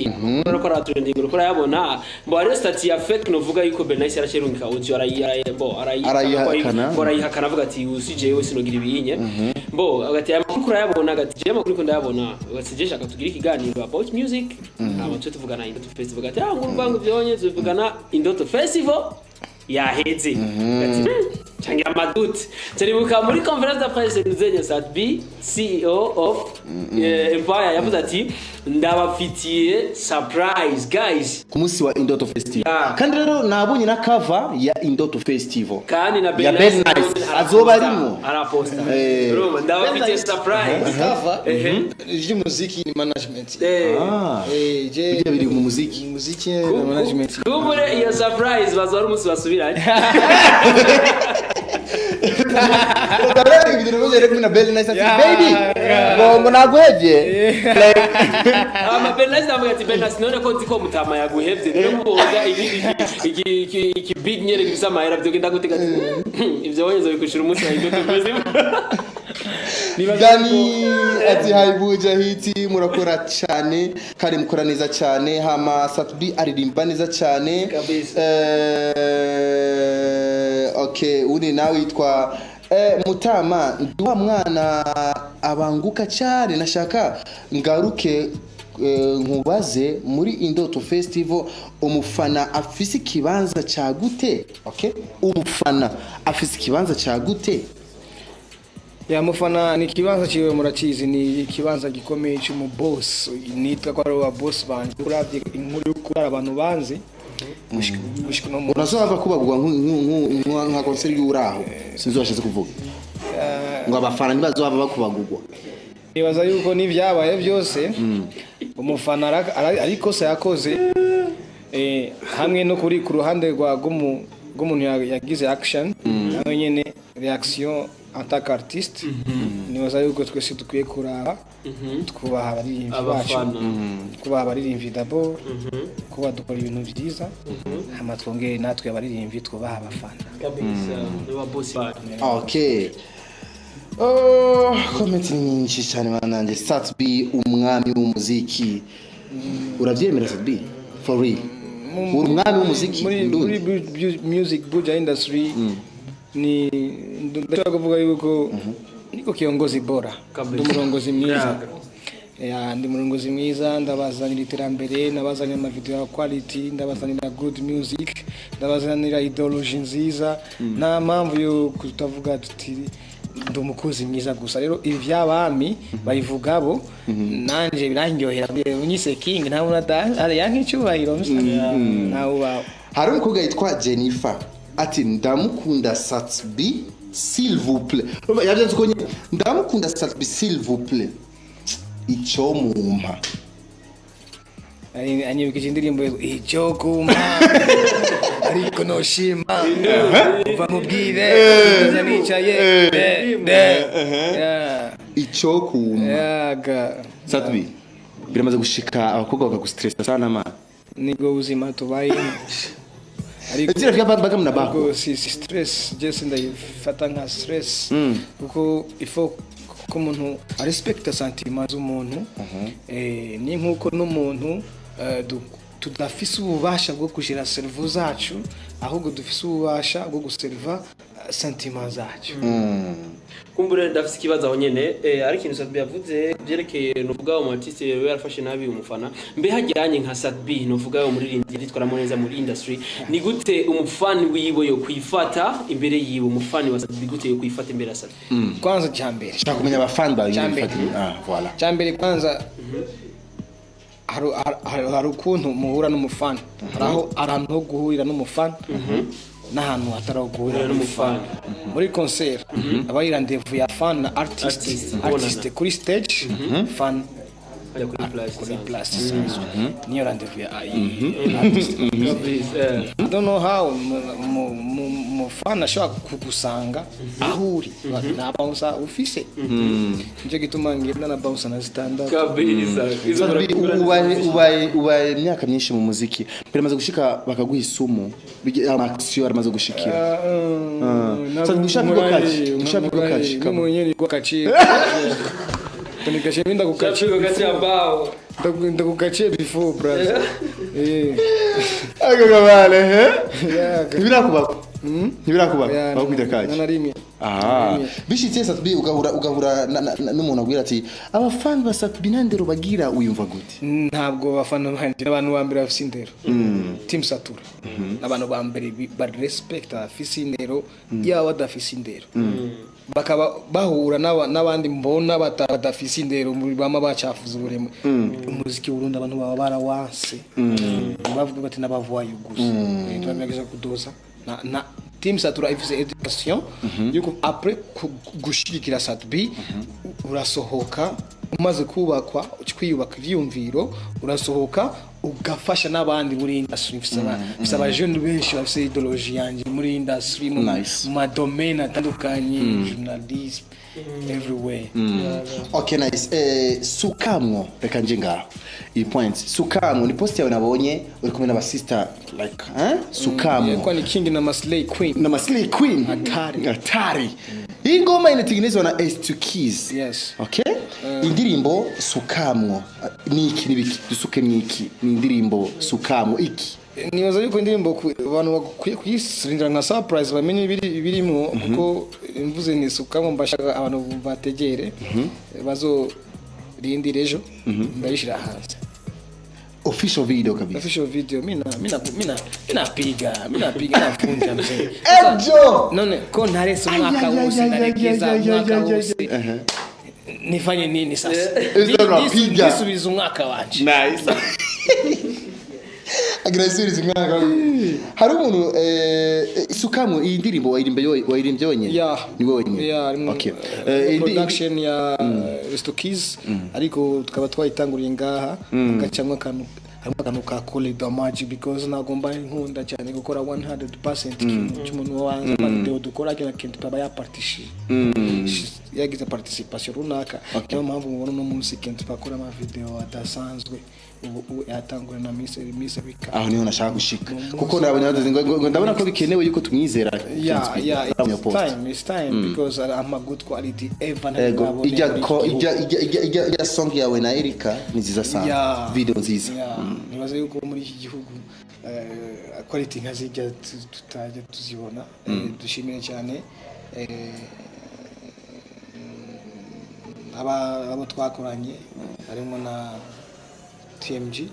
uriko aratrending, uriko urayabona. Mbo hariyo statut ya fake novuga yuko Bell Nice yarasherungika audio, bo Arayihakana. Bo arayihakana, avuga ati usi jewe sinogira ibiyinye. Mbo agati aya makuru urayabona? Agati jewe amakuru ko ndayabona. Agati je shaka tugire ikiganiro about music, hama tuje tuvugana Indoto Festival. Agati ah, ngurumva ngo vyonye tuvugana Indoto Festival yaheze. Ati changira amadute. Turibuka muri conférence de presse nzenye Sat B, CEO of Empire, yavuze ati ndabafitiye surprise guys. Ku munsi wa Indoto Festival. Yeah. Kandi rero nabonye na cover ya Indoto Festival kandi na ya Bell Nice azoba arimo. Araposta. Eh. Urumva ndabafitiye surprise. Cover Ehe. ry'umuziki ni management. Eh. Ah. Je Bijya biri mu muziki. Muziki na management. Kumbure iyo surprise bazoba ari umunsi basubiranye. Ndabona ibintu bimeze kumwe na Bell Nice ati Yeah, baby yeah. ngo naguhevye. Ama Bell Nice ndavuga ati Bell Nice, none ko nzi ko mutama yaguhevye, none kuboza iki big nyene gifise amahera vyogenda gute? Ati ivyo wonyeze bikushira umunsi wa Indoto Festival. Dani ati hi Buja Hit, murakora cyane kandi mukora neza cyane. Hama Satbi aririmba neza cyane. Kabisa. Okay, uni nawe yitwa Mutama, ndi wa mwana abanguka cyane, nashaka ngaruke nkubaze muri Indoto Festival umufana afise ikibanza cya gute? Okay, umufana afise ikibanza cya gute? Ya, mufana ni ikibanza ciwe, murakizi, ni ikibanza gikomeye cy'umu boss nitwa ko ari wa boss banje. Uravye inkuru yo kurara abantu banzi gushika no mu Urazohava kubagwa nka concert y'uraho, sinzi washatse kuvuga ngo abafana ntibazohava bakubagurwa. Nibaza yuko n'ivyabaye byose umufana ariko se yakoze hamwe no kuri ku ruhande rwa rw'umuntu yagize action nawe nyene reaction en tant qu'artiste. Nibaza yuko twese dukwiye kuraba twubaha abaririmbyi bacu, Abafana. twubaha abaririmbyi d'abord, kuba dukora ibintu byiza, hama twongere natwe abaririmbyi twubaha abafana. Kabisa, n'aba boss bacu. Okay. Oh, comment ni nyinshi cyane bananjye. Sat-B umwami w'umuziki, urabyemera Sat-B? For real, uri umwami w'umuziki muri Ndundi? Muri music Buja industry ni ndashaka kuvuga yuko niko kiongozi bora. Kabisa. Ndi umurongozi mwiza. Ya, ndi umurongozi mwiza, ndabazanira iterambere, ndabazanira amavideo ya quality, ndabazanira good music, ndabazanira ideology nziza. Nta mpamvu yo kutavuga tuti ndi umukozi mwiza gusa. Rero ibi by'abami babivuga bo, nanje birandyohera. Unyise king ntabona yanka icyubahiro ntawe ubaho. Hari umukobwa yitwa Jennifer ati ndamukunda Sat-B s'il vous plaît. Urumva, yavyanze uko nyene, ndamukunda Sat-B s'il vous plaît, icyo mumpa. Anyibukije indirimbo icyo kumpa ariko noshima uva mubwire nza nicaye de de. Yeah. Icyo kumpa. Yaga. Sat-B, biramaze gushika abakobwa bakagustressa sana man? Nibwo buzima tubayemo. Ariko Zira vya mpaka mnabakwa. Ariko si stress, je sindayifata nka stress, kuko ifo ko umuntu arespecta sentiments z'umuntu. Ni nkuko n'umuntu tudafise ububasha bwo kugira cerveau zacu, ahubwo dufise ububasha bwo guserva sentiments zacu. Kumbure ndafise ikibazo aho nyene, ariko ikintu Sat-B yavuze byerekeye, nuvuga umu artiste we yarafashe nabi umufana. Mbe hajyanye nka Sat-B, nuvuga umuririmbyi yitwaramo neza muri industry, ni gute umufani wiwe yo kwifata imbere yiwe? Umufani wa Sat-B gute yo kwifata imbere ya Sat-B? Kwanza cyambere, Shaka kumenya abafani bawe. Cyambere. Ah, voilà. Cyambere kwanza, hari ukuntu muhura n'umufana, hari aho, hari ahantu ho guhurira n'umufana n'ahantu hatari aho guhurira n'umufana. Muri concert aba ari rendez-vous ya fan na artist. Artist, Artist kuri stage, fan ajya kuri place kuri isanzwe. Place isanzwe niyo rendez-vous ya artist. Please, I don't know how mufana ashobora kugusanga aho uri, nta bouncer ufise. Nicyo gituma ngenda na bouncer na zitandatu. Kabisa. Izo Sat-B, ubaye imyaka myinshi mu muziki, biramaze gushika bakaguha isumu, ama action aramaze gushikira? Sasa ushapigwa kachi, ushapigwa kachi Mimi kama mwenyewe nilikuwa kachi. Nikashe mimi ndakukachi. Chapigwa kati ya bao. Ndakukachi before, brother. Ako kabale he. Yeah. Ntibirakubako, ntibirakubako bakwita kachi? Na rimwe. Ah, bishitse Sat-B ugahura n'umuntu abwira ati abafani ba Sat-B nta ndero bagira, wiyumva gute? Ntabwo abafana banje, abantu ba mbere bafise indero, Team Satura, abantu ba mbere ba respect bafise indero, yaba badafise indero bakaba bahura n'abandi mbona badafise indero bama bacafuza uburemwe umuziki w'Uburundi, abantu baba barawanse, bavuga bati n'abavoyou gusa. Turagerageza kudoza na Team Satura ifise education yuko après gushigikira Sat-B urasohoka umaze kubakwa, kwiyubaka ivyiyumviro, urasohoka ugafasha n'abandi muri industry. Mfise abajene benshi bafise idéologie yanje muri industry, Nice. mu madomaine atandukanye, journalisme, everywhere. Okay, nice. Sukamwo, reka nje ngaho iyi point. Sukamwo ni post yawe nabonye uri kumwe n'aba sister like, eh? Sukamwo. Kwa ni King na Maslay Queen. Na Maslay Queen. Hatari. Hatari. Hii ngoma inatengenezwa na S2 Keys. Yes. Okay, indirimbo Sukamwo ni iki, ni biki dusuke, ni iki, ni indirimbo Sukamwo iki? Nibaza yuko indirimbo abantu bakwiye kuyisindira nka surprise, bamenye ibirimo, kuko mvuze ni sukamo mbashaka abantu bategere, bazorindira ejo ndayishira hanze. Official video kabisa. Official video. Mina piga, nafunja mzee. Ejo. None ko ntarese umwaka wose, ndaregeza umwaka wose, nifanye nini sasa? Ejo unapiga. Nisubiza umwaka wanje. Nice. Agira isubiza umwaka. Hari umuntu Sukamwo, iyi ndirimbo wayirimbye wenyine? Yeah. Ni wowe wenyine? Yeah, harimo Okay. Production ya Resto Keys, ariko tukaba twayitanguriye ngaha, hagacamwo akantu, harimo akantu ka Kole Damage, because ntabwo mba nkunda cyane gukora 100% ikintu cy'umuntu wanze. Video dukora kino kintu tukaba yapartishije, yagize participation runaka. Niyo mpamvu mubona uno munsi ikintu twakora ama video adasanzwe, ubu yatangura na Miss Erika. Aho niho nashaka gushika, kuko nabonye bavuze ngo ndabona ko bikenewe yuko tumwizera. Yeah, Nabonye it's post. time, it's time, because I'm a good quality ever. Ego, ijya ko ijya song yawe na Erika ni nziza sana. Video nziza. Yeah, nibaza yuko muri iki gihugu quality nka zijya tutajya tuzibona. Dushimire cyane abo twakoranye, harimo na TMG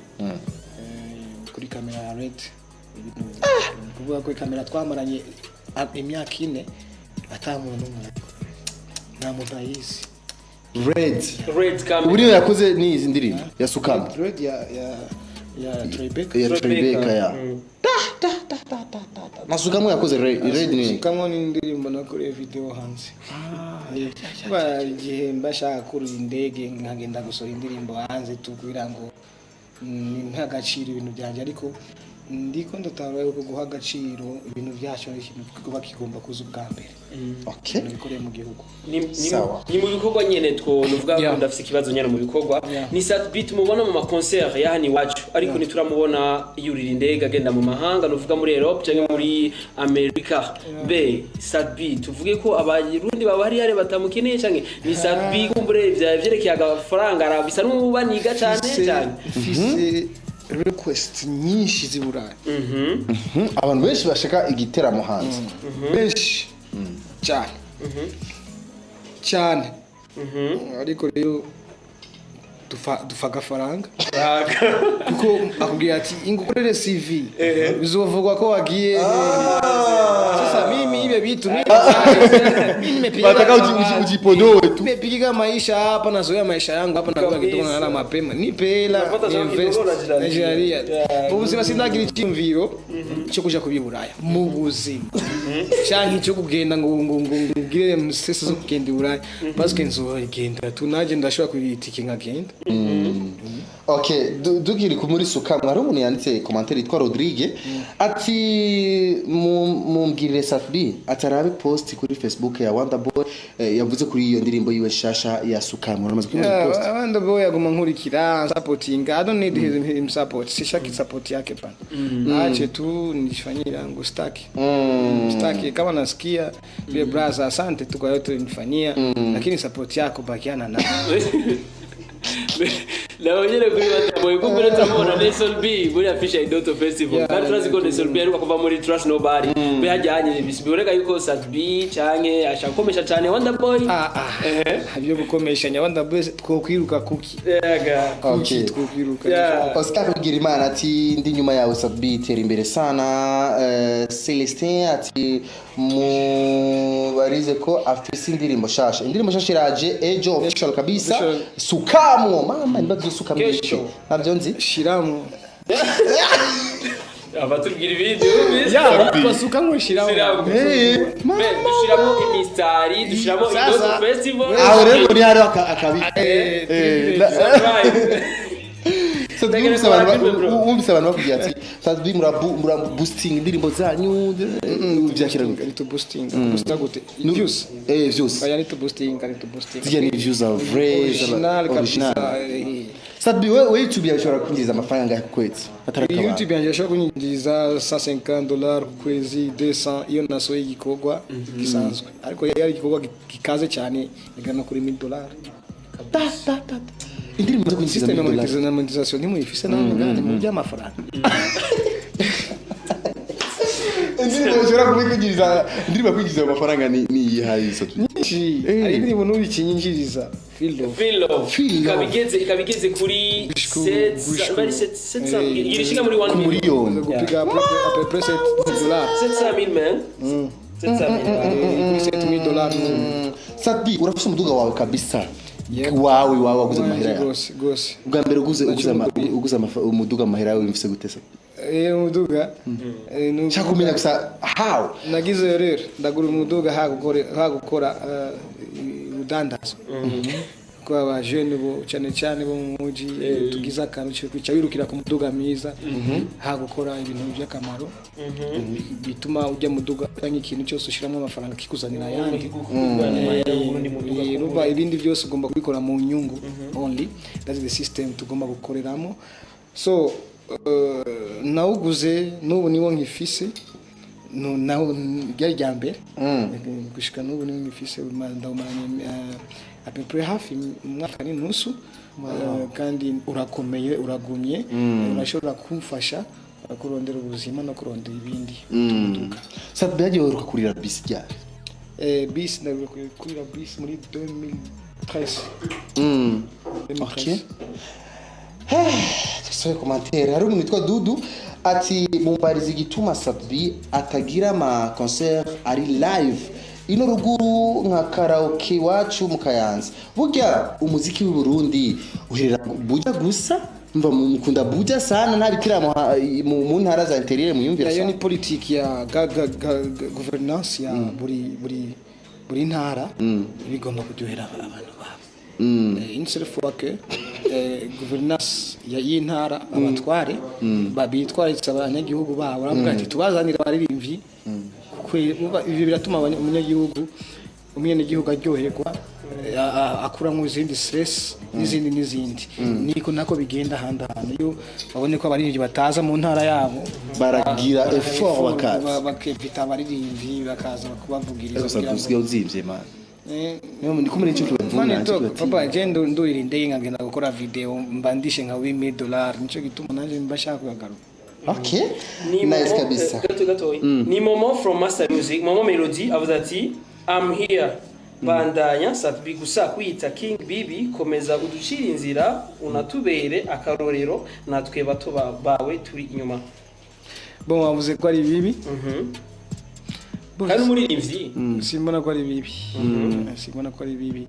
kuri kamera ya Red. Ibintu ni kuvuga ko kamera twamaranye imyaka 4 ata muntu n'umwe, nta muntu ayizi. Red. Red Ubu camera. niyo yakoze ni izi ndirimbo ya Sukama. Red ya Tribeca. Ya Tribeca ya na Sukamo yakoze Red, Red ni Sukamo ni indirimbo nakoreye video hanze. Ba igihe mbashaka kurira indege nkagenda gusohora indirimbo hanze tu, kugira ngo nta gaciro ibintu byanjye, ariko Ndiko ndatahura yuko guha agaciro ibintu byacu ari ikintu kuba kigomba kuza ubwa mbere, ibintu bikoreye mu gihugu. Sawa. Ni mu bikorwa nyene two nuvuga ko ndafise ikibazo nyene mu bikorwa. Ni Sat-B tumubona mu ma concert ya hano iwacu, ariko ntituramubona yurira indege agenda mu mahanga, nuvuga muri Europe cyangwa muri Amerika. Be Sat-B tuvuge ko abarundi baba hari hare batamukeneye, canke ni Sat-B kumbure vya vyerekeye agafaranga arabisa n'ubaniga cane cyane? Mfise request nyinshi z'i Burayi. Abantu benshi bashaka igiteramo hanze. Benshi cyane cyane, ariko rero dufa agafaranga, kuko akubwira ati ingukorere CV, bizovugwa ko wagiye. Sasa mimi ile vitu mimi nimepiga Wataka ujipodoe tu. Nimepiga maisha hapa, nazoea maisha yangu hapa, nakula kidogo, nalala mapema, nipe hela Unapata sawa invest kidogo unajilalia. najilalia. Mu buzima sindagira icyumviro cyo kuja kuba i Buraya mu buzima, canke cyo kugenda ngo ngire musese zo kugenda i Buraya, parce que nzogenda tu naje ndashobora kurira itike nkagenda. Okay, dukiri ku muri sukamwe, hari umuntu yanditse commentaire yitwa Rodrigue ati mumbwirire Sat-B atarabe post kuri Facebook ya Wonder Boy, yavuze kuri iyo ndirimbo yiwe shasha ya Sukamwe. Uramaze kubona iyo post? Wonder Boy aguma nkurikira supporting. I don't need him support, sishaki support yake bana, ache tu nijifanyie yangu, staki, staki. Kama nasikia vile, brother, asante tu kwa yote ulinifanyia, lakini support yako bakiana na Nawe nyene kuri Wonder Boy, kuko turamubona Nelson B muri afisha Idoto Festival, kandi turazi ko Nelson B aheruka kuva muri Trust Nobody. Be hajyanye biboneka yuko Sat-B canke ashaka gukomesha cane Wonder Boy. Ah ah, ibyo gukomesha Wonder Boy twokwiruka kuki? Yega. Kuki twokwiruka? Oscar Bigirimana ati ndi nyuma yawe Sat-B, tera imbere sana. Celestin ati mubarize ko afise indirimbo shasha. Indirimbo shasha iraje ejo, official kabisa. Official. Sukamwo mama niba sukamwo. Kesho. Ntabyo nzi. Shiramo. Abatubwira ibindi wumvise? Ya basuka ngo shiramo. Shiramo. Mama. Be, dushiramo imistari, dushiramo Sasa. Idoto Festival. Aho rero ni hariho akabi. Surprise. Sat-B, wumvise abantu bakubwira ati Sat-B mura boosting indirimbo zanyu, byakira gute? Ni to boosting, booster gute? Views? Views. Oya, ni to boosting, ni to boosting. Zirya ni views za vrai. Original Original. kabisa. Sat-B, we YouTube yawe ishobora kwinjiza amafaranga angahe ku kwezi atari akabanga? YouTube yanjye yashobora kunyinjiriza $150 ku kwezi, 200 iyo nasohoye igikorwa gisanzwe, ariko iyo ari igikorwa gikaze cyane bigana kuri $1000. Ta ta ta ta. Indirimbo zo kwinjiza System ya $1000. Monétisation ntimuyifise namwe ngane mu by'amafaranga. Indirimbo ishobora kubikwinjiriza, indirimbo kwinjiza ayo mafaranga ni iyihaye, Sat-B? Nyinshi. Hari indirimbo n'ubu ikinyinjiriza, Feel Love. Feel Love. Feel Love. Ikaba igeze kuri bari irishinga muri 1 Ku million. miliyoni. Gupiga à peu près $7. 700 000, man, 700 000. Kuri $7000. Sat-B, urafise umuduga wawe kabisa? Yep. Wawe waguze mu mahera yawe? Gose gose. Ubwa mbere uguze umuduga mu mahera yawe, wumvise gute se? Umuduga Nshaka kumenya gusa how. Nagize rero ndagura umuduga hagukora urudandazo, kuko abajene bo cyane cyane bo mu muji tugize akantu cyo kwica wirukira ku muduga mwiza, hagukora ibintu by'akamaro bituma ujya muduga cyangwa ikintu cyose ushyiramo amafaranga kikuzanira ayandi. Urumva ibindi byose ugomba kubikora mu nyungu only. That's the system tugomba gukoreramo. So nawuguze n'ubu niwo nkifise. No, naho ryari rya mbere gushika n'ubu niwo nkifise, ndawumaranye à peu près hafi umwaka n'inusu. Kandi urakomeye, uragumye, urashobora kumfasha kurondera ubuzima no kurondera ibindi. Sat-B, yagiye uheruka kurira bisi ryari? Bisi, ndaheruka kurira bisi muri 2013. 2013. Okay. Dusohoye commentaire. Hari umuntu witwa Dudu ati mumbariza igituma Sat-B atagira ama concert ari live ino ruguru nka karaoke iwacu mu Kayanza. Burya umuziki w'i Burundi uherera Buja gusa, mva mukunda Buja sana, nta bitiramo mu ntara za intérieur muyumvira? Iyo Sana. ni politiki ya governance ya buri ntara bigomba kuryohera abantu babo. Une seule fois que Gouvernance y'intara, abatware bitwaritse abanyagihugu babo, baravuga ati tubazanire abaririmbyi kuko ivyo biratuma umunyagihugu, umwenegihugu aryoherwa, akuramwo izindi stress n'izindi n'izindi. Niko nako bigenda ahandi hantu, iyo babone ko abaririmbyi bataza mu ntara yabo, baragira effort bakaza. Bakevita abaririmbyi bakaza kubavugiriza Ariko kugira ngo usigaye uzimvye, man. Niyo ndi kumwe n'icyo kibavuna. Money talk, papa. Je ndurira indege nkagenda gukora video, mba ndishe nka $8000, nico gituma nanje mba shaka kuyagaruka. Okay. Ni Nice. Momo, Kabisa. Gato gatoyi, ni Momo from Master Music, Momo Melody avuze ati I'm here, bandanya Sat-B, gusa kwita King Bibi, komeza uducira inzira, unatubere akarorero, natwe bato bawe turi inyuma. Bon, wavuze ko ari bibi. Bon, Kandi umuririmbyi. Simbona ko ari bibi, simbona ko ari bibi.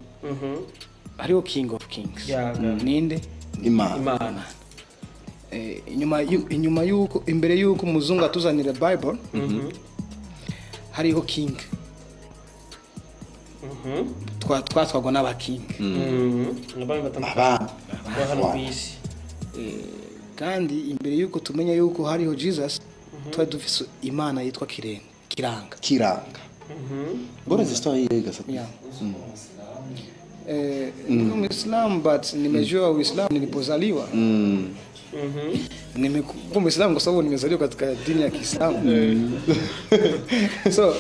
Hariho King of Kings. Yaga. Ninde? Imana. Imana. Inyuma yuko, imbere yuko umuzungu atuzanira Bible, hariho king. Twatwagwa n'aba king. Abami batandukanye Abana ba hano ku isi. Kandi imbere yuko tumenya yuko hariho Jesus, twari dufise imana yitwa Kirenge, Kiranga. Kiranga ngora zisitoya yega sa. Yeah. Niko Muislamu, but nimejua Uislamu nilipozaliwa. Nimekuwa Muislamu kwa sababu nimezaliwa katika dini ya Kiislamu. So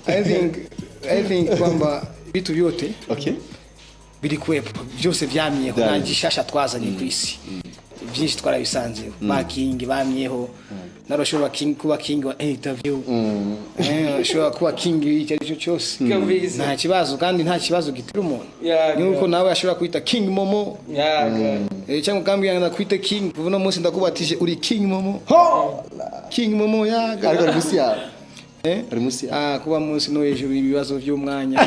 I think kwamba vitu vyote vilikuwepo, byose vyamyeho. Vyamye. Nta gishasha twazanye ku isi, byinshi twarabisanzeho. Ba king bamyeho, narashobora king kuba king wa interview, ashobora kuba king icyo ari cyo cyose. Kabisa. Nta kibazo, kandi nta kibazo gitera umuntu. Yaga. Ni uko nawe ashobora kwita King Momo. Yaga. Cyangwa ukambwira ngo ndakwite king, kuva uno munsi ndakubatije uri King Momo. Ho. King Momo, yaga. Ariko ari munsi yawe. Eh? Ari munsi yawe. Ah, kuba munsi no hejuru, ibibazo by'umwanya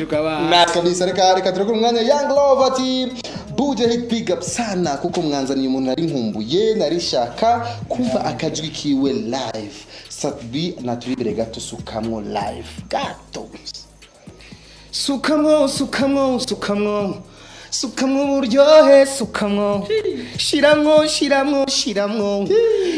ukaba Nice kabisa. Reka turekure umwanya. Young Love ati Buja Hit, big up sana kuko mwanzaniye umuntu nari nkumbuye, narishaka kumva akajwi kiwe live. Sat-B naturibere gato, sukamwo live gato. Sukamwo, sukamwo, sukamwo, sukamwo uburyohe, sukamwo, shiramwo, shiramwo, shiramwo,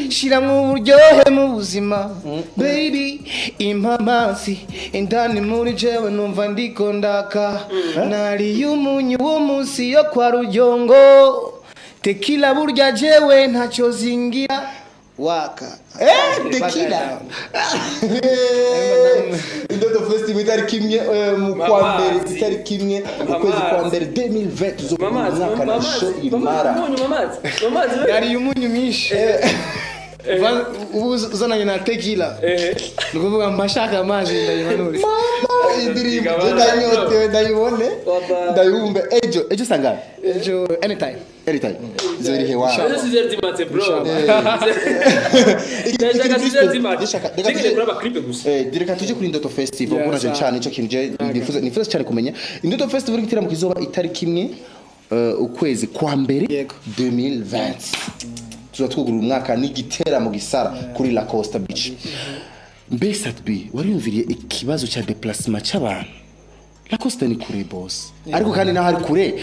shiramwo uburyohe mu buzima. Baby, impa amazi indani muri jewe, numva ndiko ndaka, nariye umunyu w'umunsi yo kwa Rujongo, tekila burya jewe ntacyo zingira waka. Tequila. Indoto Festival itariki 1 mu kwa mbere. Mamazi. Itariki 1 ukwezi kwa Mamazi. mbere 2020 tuzokora Mamazi, umwaka na mamazi, show imara. mamazi, mamazi, mamazi. Nariye umunyu mwinshi. Ubu uzananye na tekila, ni ukuvuga mba nshaka amazi ndayimanure. Mama, indirimbo je ndanyotewe, ndayibone. Baba. Ndayumve ejo. Ejo sangahe? Ejo anytime. Anytime zori hewa. Ejo 6h du matin, bro. Ndashaka 6h du matin. Reka Nkeneye kuraba clip gusa. Reka tuje kuri Indoto Festival Yeah, kuko nacyo sawa. cyane icyo kintu je nifuza cyane kumenya. Indoto Festival, igitaramo kizoba itariki 1 ukwezi kwa mbere Yego. 2020, tuza twugurura umwaka n'igiteramo gisara kuri La Costa Beach. Mbe Sat-B, wariyumviriye ikibazo cya déplacement cy'abantu? La Costa ni kure, boss, ariko kandi naho ari kure,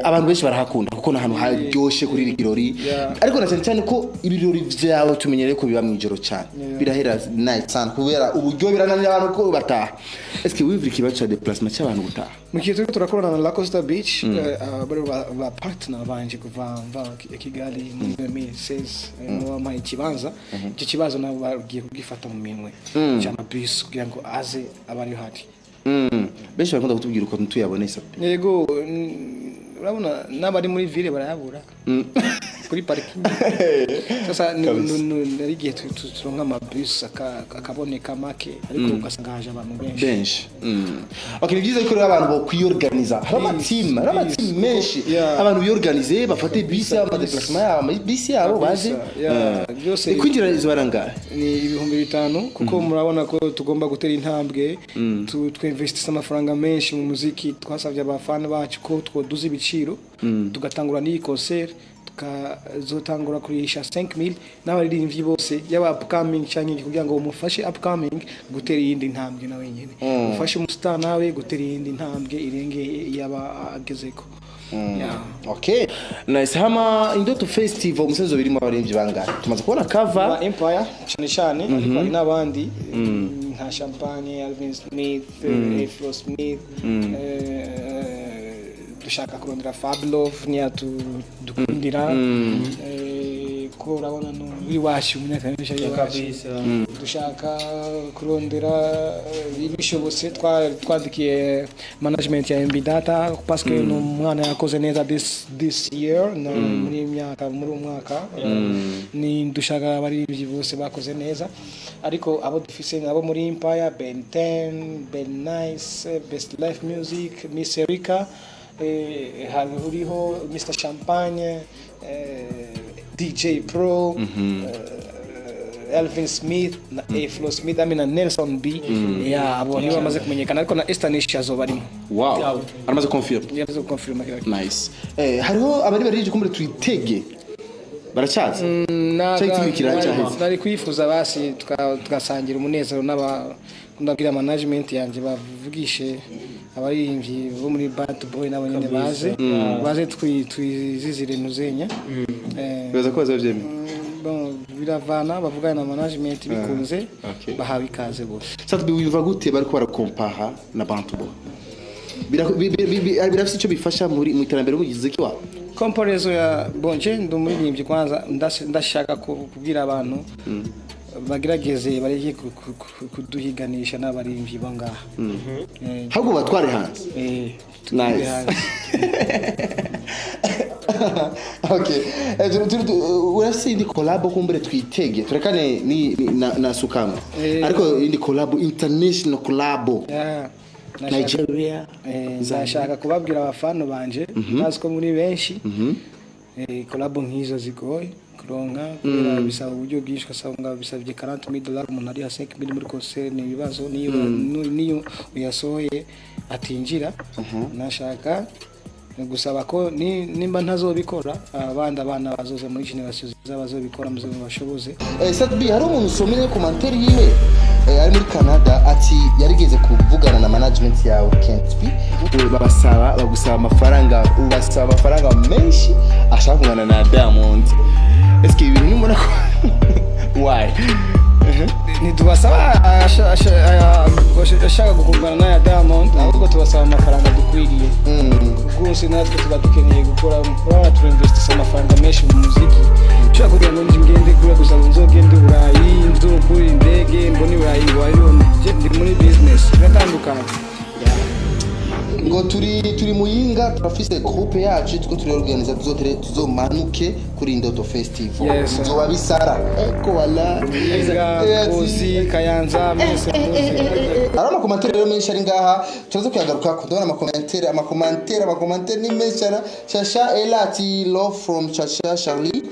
abantu benshi barahakunda kuko ni ahantu haryoshe kuri iri kirori. Ariko na cyane cyane ko ibirori vyawe tumenyereye ko biba mw'ijoro cyane, birahera night sana kubera uburyo birananira abantu ko bataha. Est-ce que wiyumvira ikibazo cya déplacement cy'abantu gutaha? Mu gihe turiko turakorana na La Costa Beach, bari ba partner banje kuva mva i Kigali muri 2016, nibo bampaye ikibanza. Icyo kibazo nabo bagiye kugifata mu minwe cy'amabisi kugira ngo aze abe ari hari. Benshi barakunda kutubwira ukuntu tuyabone, Sat-B. Yego, urabona n'abari muri ville barayabura kuri parking. Sasa nari igihe turonka amabisi akaboneka make, ariko ugasanga haje abantu benshi. Benshi. Okay, ni byiza ko rero abantu bokwiyorganiza, hari amatimu menshi. Abantu biyorganize, bafate bisi yabo, amadéplacement yabo, amabisi yabo, baze. Yeah, byose. Kwinjira izo barangahe? Ni 5000, kuko murabona ko tugomba gutera intambwe, twinvestisa amafaranga menshi mu muziki. Twasabye abafana bacu ko twoduza ibiciro, tugatangura n'iyi concert, tukazotangura kurisha 5000 n'abaririmbyi bose, yaba upcoming cyangwa iki, kugira ngo umufashe upcoming gutera iyindi ntambwe nawe nyene, ufashe umustar nawe gutera iyindi ntambwe irenge yaba agezeko. Yeah. Okay, nice. Hama Indoto Festival umusozi birimo abaririmbyi bangahe? Tumaze kubona cover. Ba Empire cyane cyane, ariko hari n'abandi nka Champagne, Alvin Smith, Afro Smith. Dushaka kurondera Fablove ntiyatudukundira, kuko urabona w'iwacu umunyakaminuza w'iwacu. Kabisa. Dushaka kurondera, bishobotse twandikiye management ya MB Data parce que ni umwana yakoze neza this year na muri myaka, muri uyu mwaka. Ni dushaka abaririmbyi bose bakoze neza, ariko abo dufise ni abo muri Empire: Ben 10, Ben Nice, Best Life Music, Miss Erika, hariho Mr Champagne, DJ Pro, Elvin Smith na Afro Smith hamwe na Nelson B. Yeah, abo nibo bamaze kumenyekana, ariko na Estanisha azoba arimo. Wow, aramaze confirm. Yamaze gukonfirma kila kintu. Nice. Hariho abari barije kumbure twitege baracyaza. Cyari kibikira cyaheze. Nari kwifuza basi tugasangira umunezero n'aba, ndabwira management yanjye bavugishe abaririmbyi bo muri Bad Boy nabo nyene baze twizizire ntuzenya. Bibaza ko bazabyemera. Bon, biravana bavugana na management, bikunze bahawe ikaze bose. Sat-B, wumva gute bariko barakompara na Bantu Boy? Birafise icyo bifasha muri mu iterambere ry'umuziki wabo? Comparaison ya, bon, je ndi umuririmbyi kwanza, ndashaka kubwira abantu bagerageze bareke kuduhiganisha n'abaririmbyi bo ngaha. Ahubwo batware hanze. Tugire Nice. hanze. Okay. Urafise indi collab kumbure twitege? Turekane ni na Sukama, ariko indi collab, international collab? Yeah. Nigeria? Ndashaka kubabwira abafana banje, bazi ko muri benshi, collab nk'izo zigoye kuronka kubera bisaba uburyo bwinshi, ugasanga bisabye 40 dollars, umuntu ari 5 muri concert, ni ibibazo niyo niyo uyasohoye atinjira. Nashaka gusaba ko nimba ntazobikora, abandi abana bazoza muri generation ziza bazobikora, muze mubashoboze. Sat-B, hari umuntu usomeye commentaire yiwe, ari muri Canada, ati yarigeze kuvugana na management yawe Kent B, babasaba, bagusaba amafaranga, ubasaba amafaranga menshi ashaka kungana na Diamond. Eske ibintu nimubona ko why? Ntitubasaba ashaka gukungana n'aya Diamond, ahubwo tubasaba amafaranga dukwiriye rwose. Natwe tuba dukeneye gukora, urabona turinvestisa amafaranga menshi mu muziki. Ushobora kugira ngo nje ngende kure gusa, ngo nzogende i Burayi, nzokure indege mbone i Burayi, ngo hariho nje ndi muri business, biratandukanye. Ngo turi muyinga, turafise groupe yacu two turiorganiza, tuzotere tuzomanuke kuri Indoto Festival. Yes, sir. Tuzoba bisara eko wala. Muyinga, Ngozi, Kayanza, mwese muze. Hari amacommentaire rero menshi ari ngaha, turaza kuyagaruka. Ndabona amacommentaire, amacommentaire, amacommentaire ni menshi cyane. Shasha Ela ati: "Love from Shasha Charlie."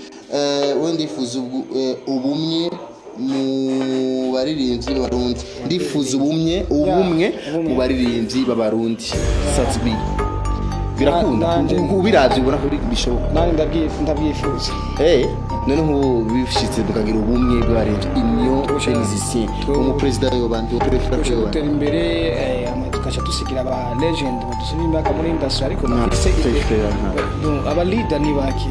We ndifuza ubumwe mu baririmbyi b'Abarundi, ndifuza ubumwe, ubumwe Ubumwe. mu baririmbyi b'Abarundi. Sat-B, birakunda? Nanjye- Ubiravye ubona ko bishoboka? Nanjye ndabyifuza. None nk'ubu bishitse tukagira ubumwe bw'abaririmbyi, union des musiciens, umuperezida yobandi uprefera Tuje ko gutera imbere, ama tugaca dusigira aba legend badusubira imyaka muri industry, ariko bafise Prefera, Bon, aba leader ni bake.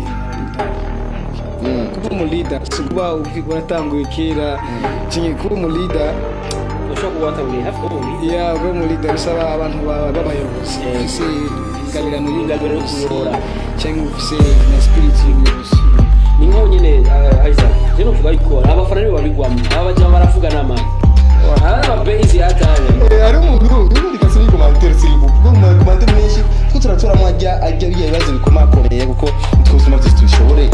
Kuba umu leader si kuba waratanguye kera, kimwe kuba umu leader. Ushobora kuba watanguriye hafi kuba muri Ya, kuba umu leader bisaba abantu b'abayobozi ufise ingabirano Ingabirano yo y'ubuyobozi kuyobora. cyangwa ufise na spirit y'ubuyobozi. Ni nkaho nyene, Isaac, je novuga yuko abafana nibo babigwamo, aba bajama baravuga n'amani, aba base yataye. Hari umuntu ubundi kasi commentaire s'il vous plaît, mu commentaire menshi two turatoramo, ajya bijya ibibazo bikomakomeye kuko nitwo buzima byose tubishobore.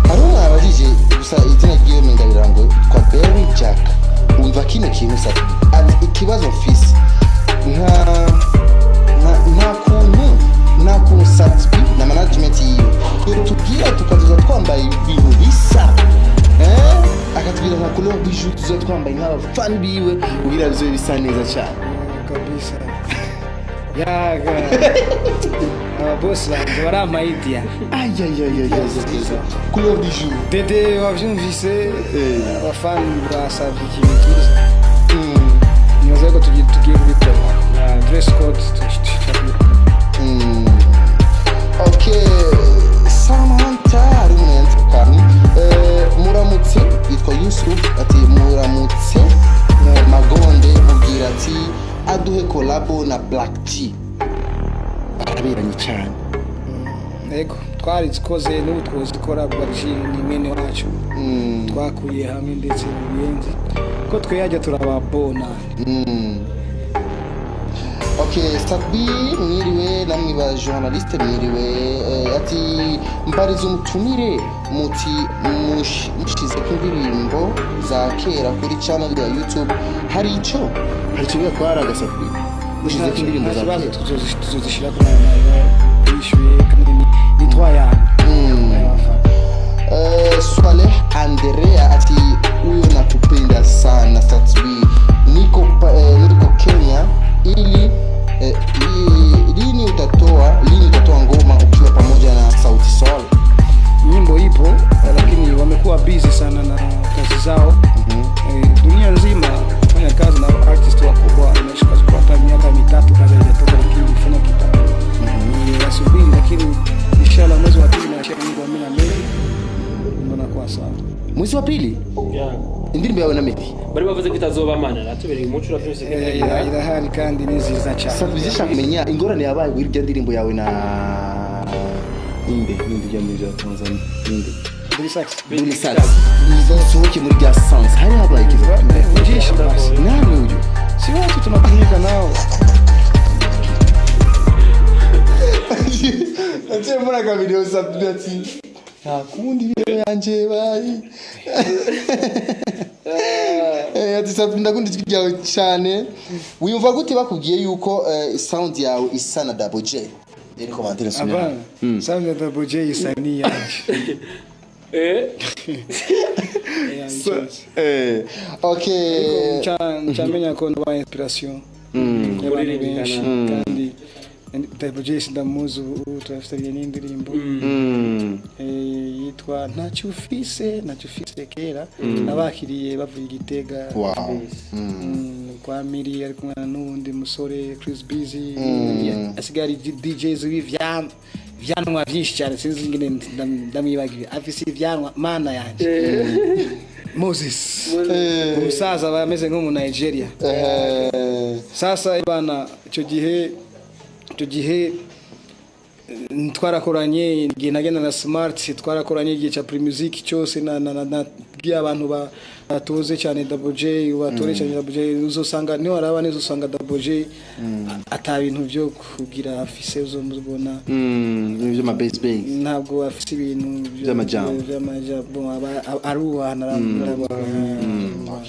Hari umwana abajije gusa izina ry'iyo ngabira ngo twa Berry Jack. Umva kino kintu, sa ati: "Ikibazo mfise, nta kuntu Sat-B na management yiwe tubwira tukazoza twambaye ibintu bisa, akatubwira nka couleur bijou tuzoza twambaye nk'abafani biwe kugira bizobe bisa neza cyane." Kabisa, yaga ababosi banje barampa idea. Ayayayayaya, couleur du jour. Dede, wavyumvise? Abafani basavye ikintu cyiza. Nibaza ko tugiye kubikora. Dress code tushaka kubikora. Okay, Samantha hari umuntu yanditse akantu. Muramutse, yitwa Yusuf, ati muramutse Magonde, mubwira ati aduhe collabo na Black G, baraberanye cyane. Yego, twarizikoze, n'ubu twozikora. Black G ni mwene wacu, twakuriye hamwe ndetse mu Buyenzi ko tweyajya turababona. Okay, Sat-B, mwiriwe namwe ba journaliste, mwiriwe. Ati mbariza umutumire muti mushize ko indirimbo za kera kuri channel ya YouTube, hari ico biratwara ga Sat-B mushize ko indirimbo Nta za kibazo. kera? Tuzozishyira ku nayo yishyuye kandi ni twayana. Swaleh Andrea ati huyo nakupenda sana Sat-B, niko Kenya ili lini utatoa ngoma ukiwa pamoja na Sauti Sol? Nyimbo ipo, lakini wamekuwa busy sana na kazi zao. Dunia nzima kufanya kazi na artist wakubwa inashika hata miaka 3 kabla haijatoka, lakini ilifanya kitambo. Wasubiri, lakini inshallah mwezi wa pili naachia nyimbo mimi na Meddy, ndo nakuwa sawa. Mwezi wa pili? Yeah. Indirimbo yawe na Meddy? Bari bavuze ko itazoba, mana natubereye umuco uravyose. Irahari kandi ni nziza cyane. Sat-B, zishaka kumenya ingorane yabaye kuri irya ndirimbo yawe na inde, ninde ujya muri bya Tanzania, ninde? Buri sax. Buri Sax isohoke muri rya sans, hari habaye ikibazo? Ujishi basi. Nani uyu? Si watu tunatumika nao. Naciye mbona ka video Sat-B ati nta kundi video yanje bayi. Ati Sat-B, ndakunda ijwi ryawe cyane, wiyumva gute bakubwiye yuko sound yawe isa na Double J? Rero commentaire nsubira. Hapana. Sound ya Double J isa ni yanje. Okay. Ncamenya ko ndaba inspiration y'abantu benshi, kandi Double J sindamuzi ubu, turafitanye n'indirimbo yitwa Ntacyo Ufise, Ntacyo Ufise. Kera nabakiriye bavuye i Gitega. Kwa Miri ari kumwe n'uwundi musore Chris Busy, asigaye ari DJs w'ivyanwa vyinshi cyane, sinzi ingene ndamwibagiwe, afise ivyanwa mana yanje Moses, umusaza aba ameze nko mu Nigeria. Sasa bana, icyo gihe twarakoranye igihe nagenda na Smart, twarakoranye igihe cya Primusic cyose na bwiye abantu batoze cyane Double J, batore cyane Double J. Uzosanga niyo waraba neza usanga Double J ata bintu byo kugira afise, uzomubona. Ibintu by'ama bass bass. Ntabwo afise ibintu By'amajambo. By'amajambo, aba aruhana.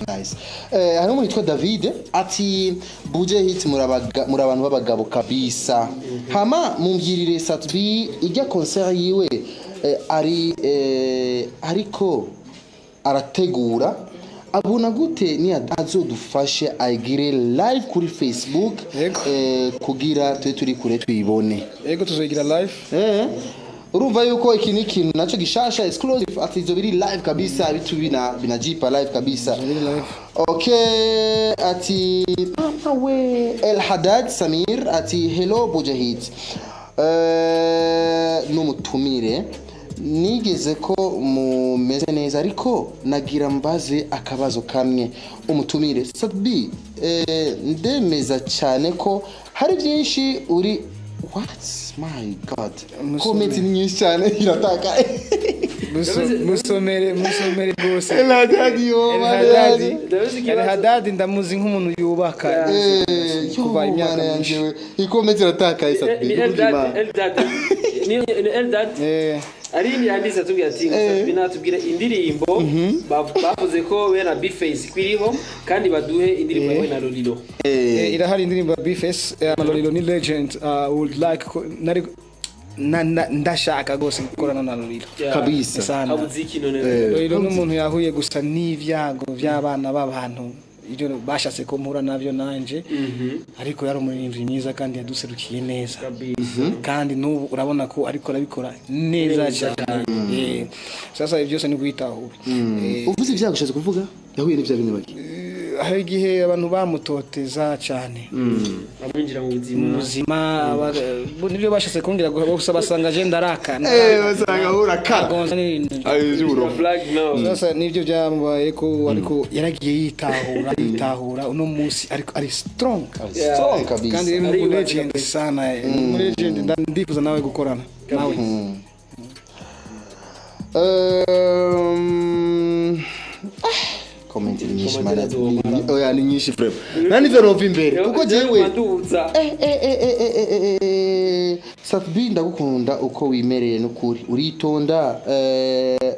Nice. Hari umuntu witwa David ati Buja Hit, muri abantu b'abagabo kabisa. Hama mumbwirire Sat-B ijya concert yiwe ari ariko arategura, abona gute ni azodufashe ayigire live kuri Facebook? Yego. Kugira tube turi kure tuyibone. Yego, tuzoyigira live. Urumva yuko iki ni ikintu nacyo gishasha, exclusive, ati izo biri live kabisa, bitu bina binajipa live kabisa. Biri live. Okay, ati mama we El Haddad Samir ati hello Buja Hit n'umutumire, nigeze ko mumeze neza, ariko nagira mbaze akabazo kamwe umutumire Sat-B. Ndemeza cyane ko hari byinshi uri, what, my God, Musome. comment ni nyinshi cyane, irataka. Musomere, musomere rwose. El Haddad yo. El Mana Haddad. yanjye. Ndabizi El ikibazo. Haddad ndamuzi nk'umuntu yubaka kuva yo imyaka mana myinshi. yanjye we, ikomenti iratakaye. Sat-B. Ni Eldad, Eldad, ni Eldad. Aline yanditse atubwira ati Sat-B natubwire indirimbo bavuze ko we na Bface kwiriho, kandi baduhe indirimbo yawe na Lolilo. Irahari indirimbo ya Bface Lolilo ni legend. Would like nari ndashaka rwose gukorana na Lolilo. Kabisa. Sana. Habuze iki none? Lolilo n'umuntu yahuye gusa n'ibyago by'abana b'abantu, ibyo bashatse ko mpura nabyo nanje, ariko yari umuririmbyi mwiza kandi yaduserukiye neza, kandi n'ubu urabona ko ariko arabikora neza cyane. Sasa ibyo byose ni guhitahura. Uvuze ibyago ushatse kuvuga yahuye n'ibyago nyabaki? Hari igihe abantu bamutoteza cyane. Bamwinjira mu Mu buzima. buzima nibyo bashatse kumbwira gusa basanga je ndaraka. Basanga urakara. Agonza n'ibintu. Ayo by'uburofa. Flag no. Sasa nibyo byamubaye ko, ariko yaragiye yitahura, yitahura uno munsi ariko ari strong. Strong kabisa. Kandi rero ni Ariyubatse legend sana, ni legend, ndifuza nawe gukorana nawe. Comment ni nyinshi mana. Oya, ni nyinshi frère, nani nivyo nova imbere kuko jewe Manduza. Sat-B, ndagukunda uko wimereye n'ukuri uritonda,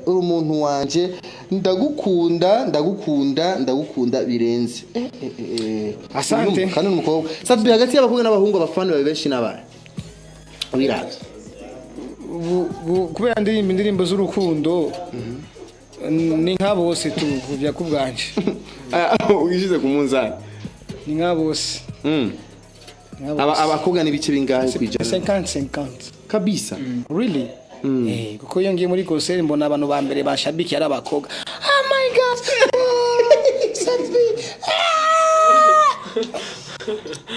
uri umuntu wanje, ndagukunda, ndagukunda, ndagukunda birenze. Asante. Kandi ni umukobwa. Sat-B, hagati y'abakobwa n'abahungu abafana bawe benshi n'abana wiravye? Kubera ndirimba indirimbo z'urukundo, ni nka bose tu kuvya kubwanje. Wishize ku munzani. Ni nka bose. Ni nka bose. Abakobwa n'ibice bingahe kwijana? 50 50. Kabisa? Really? Kuko iyo ngiye muri concert mbona abantu ba mbere banshabikiye ari abakobwa. Oh my God! Oh, Sat-B! Ah!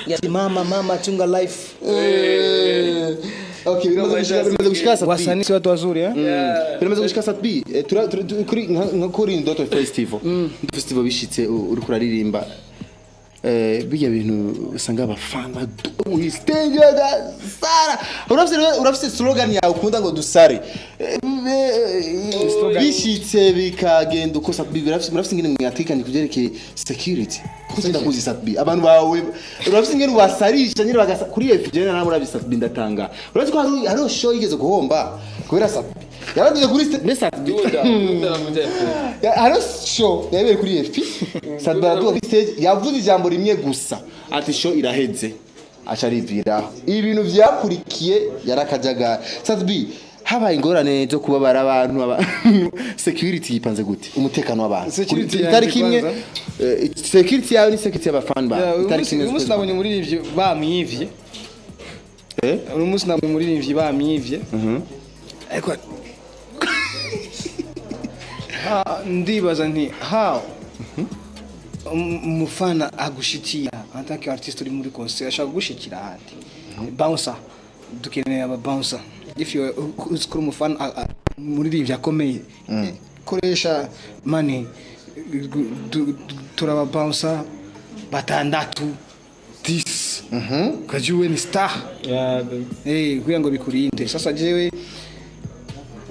Ya mama, mama chunga life. Okay, biramaze gushika Sat-B. Wasanii si watu wazuri, eh? Biramaze gushika Sat-B, kuri nka kuri Ndoto Festival. Ndoto Festival bishitse uriko uraririmba, bijya bintu usanga abafana stage sara, urafise slogan yawe ukunda ngo dusare. Bishitse bikagenda uko, Sat-B, murafise ingene mwatekanye kuvyerekeye security? Kuko ndakuzi Sat-B, abantu bawe urafise ingene ubasarisha nyine bagasa kuri FJ na murabi. Sat-B, ndatanga, urazi ko hari show yigeze guhomba kubera Sat-B yaraduze kuri Sat-B. Duda, duda na Buja. Hariho show yabereye kuri FP, Sat-B araduga kuri stage, yavuze ijambo rimwe gusa ati "Show iraheze", aca ariviraho. Ibintu vyakurikiye yarakajagari. Sat-B, habaye ingorane zo kubabara abantu, security yipanze gute, umutekano w'abantu? Security Kuri- yanjye itariki imwe kwanza. Security yawe ni security y'abafana bawe. Yeah, uyu Itariki munsi imwe uyu munsi z'ukwezi nabonye umuririmbyi bamwivye. Eh? Uyu munsi nabonye umuririmbyi bamwivye, ariko ndibaza nti how umufana agushikira en tant que artiste uri muri concert, ashaka kugushikira ahandi? Bouncer, dukeneye aba bouncer. If you uzi ko uri umufana umuririmbyi akomeye, koresha money. Turaba bouncer batandatu 10 ukaja ni star. Kugira ngo bikurinde. Sasa jewe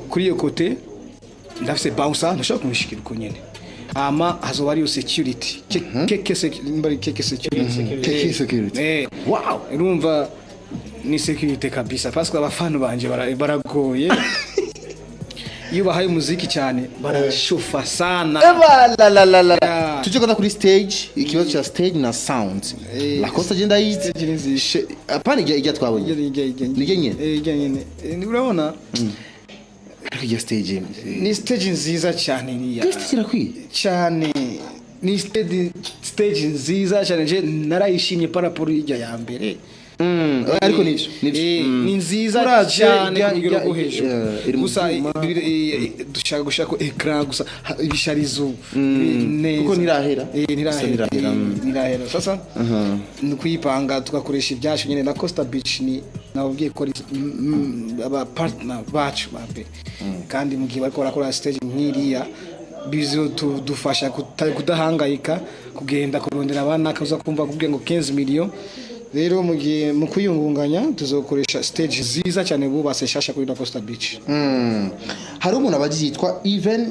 kuri iyo côté ndafise bouncer, ndashobora kumushikira uko nyene. Hama hazoba hariyo security. Keke nimba ari keke security. Keke security. Wow, urumva ni security kabisa, parce que abafana banje baragoye. Iyo bahaye umuziki cyane barashufa sana. Eba la la la la. Yeah. Tuje kwanza kuri stage, ikibazo cha stage na sound. La Costa agenda yize. Stage ni nziza. Hapana, ijya twabonye. Ijya. Nijya nyene. Ijya nyene. Urabona Ariko ijya stage ni stage nziza cyane iriya. Ijya stage irakwiye. Cyane, ni stage nziza cyane, je narayishimye par rapport y'ijya ya mbere. Ariko nivyo. Ni nziza Uravye cyane ku rugero rwo hejuru. Iri mu Gusa vyuma. Dushaka gushaka écran gusa, ibisharizo neza. Kuko ntirahera. Ntirahera. Gusa ntirahera. Ntirahera. Sasa ni kuyipanga tugakoresha ibyacu nyine na Costa Beach. Ni nababwiye ko ari aba partner bacu ba mbere, kandi mu gihe bariko barakora stage nk'iriya bizodufasha kudahangayika kugenda kurondera abana kaza kumva kubwira ngo 15 million. Rero mu gihe mu kwiyungunganya tuzokoresha stage nziza cyane bubatse shasha kuri la Costa Beach. Hari umuntu abaji yitwa Even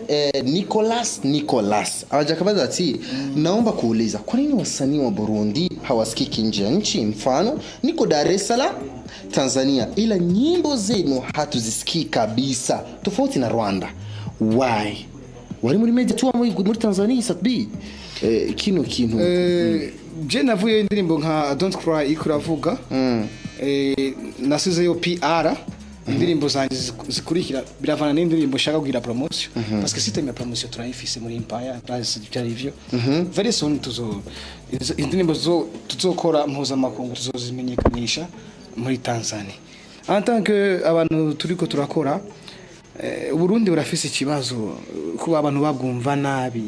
Nicholas abaje akabaza ati: "Naomba kuuliza, kwa nini wasanii wa Burundi hawasikiki nje ya nchi? Mfano, niko Dar es Salaam, Tanzania, ila nyimbo zenu hatuzisikii kabisa, tofauti na Rwanda. Why?" Wari muri media tour muri Tanzania, Sat-B, kino kintu. Je navuye indirimbo nka Don't Cry iko iravuga, nasizeyo PR. Indirimbo zanjye zikurikira biravana n'indirimbo nshaka kugira promotion, parce que système ya promotion turayifise muri Empire, turazi byari ivyo. Very soon tuzo indirimbo zo tuzokora mpuzamakungu tuzozimenyekanisha muri Tanzania. En tant que abantu turiko turakora. Uburundi burafise ikibazo kuba abantu babwumva nabi.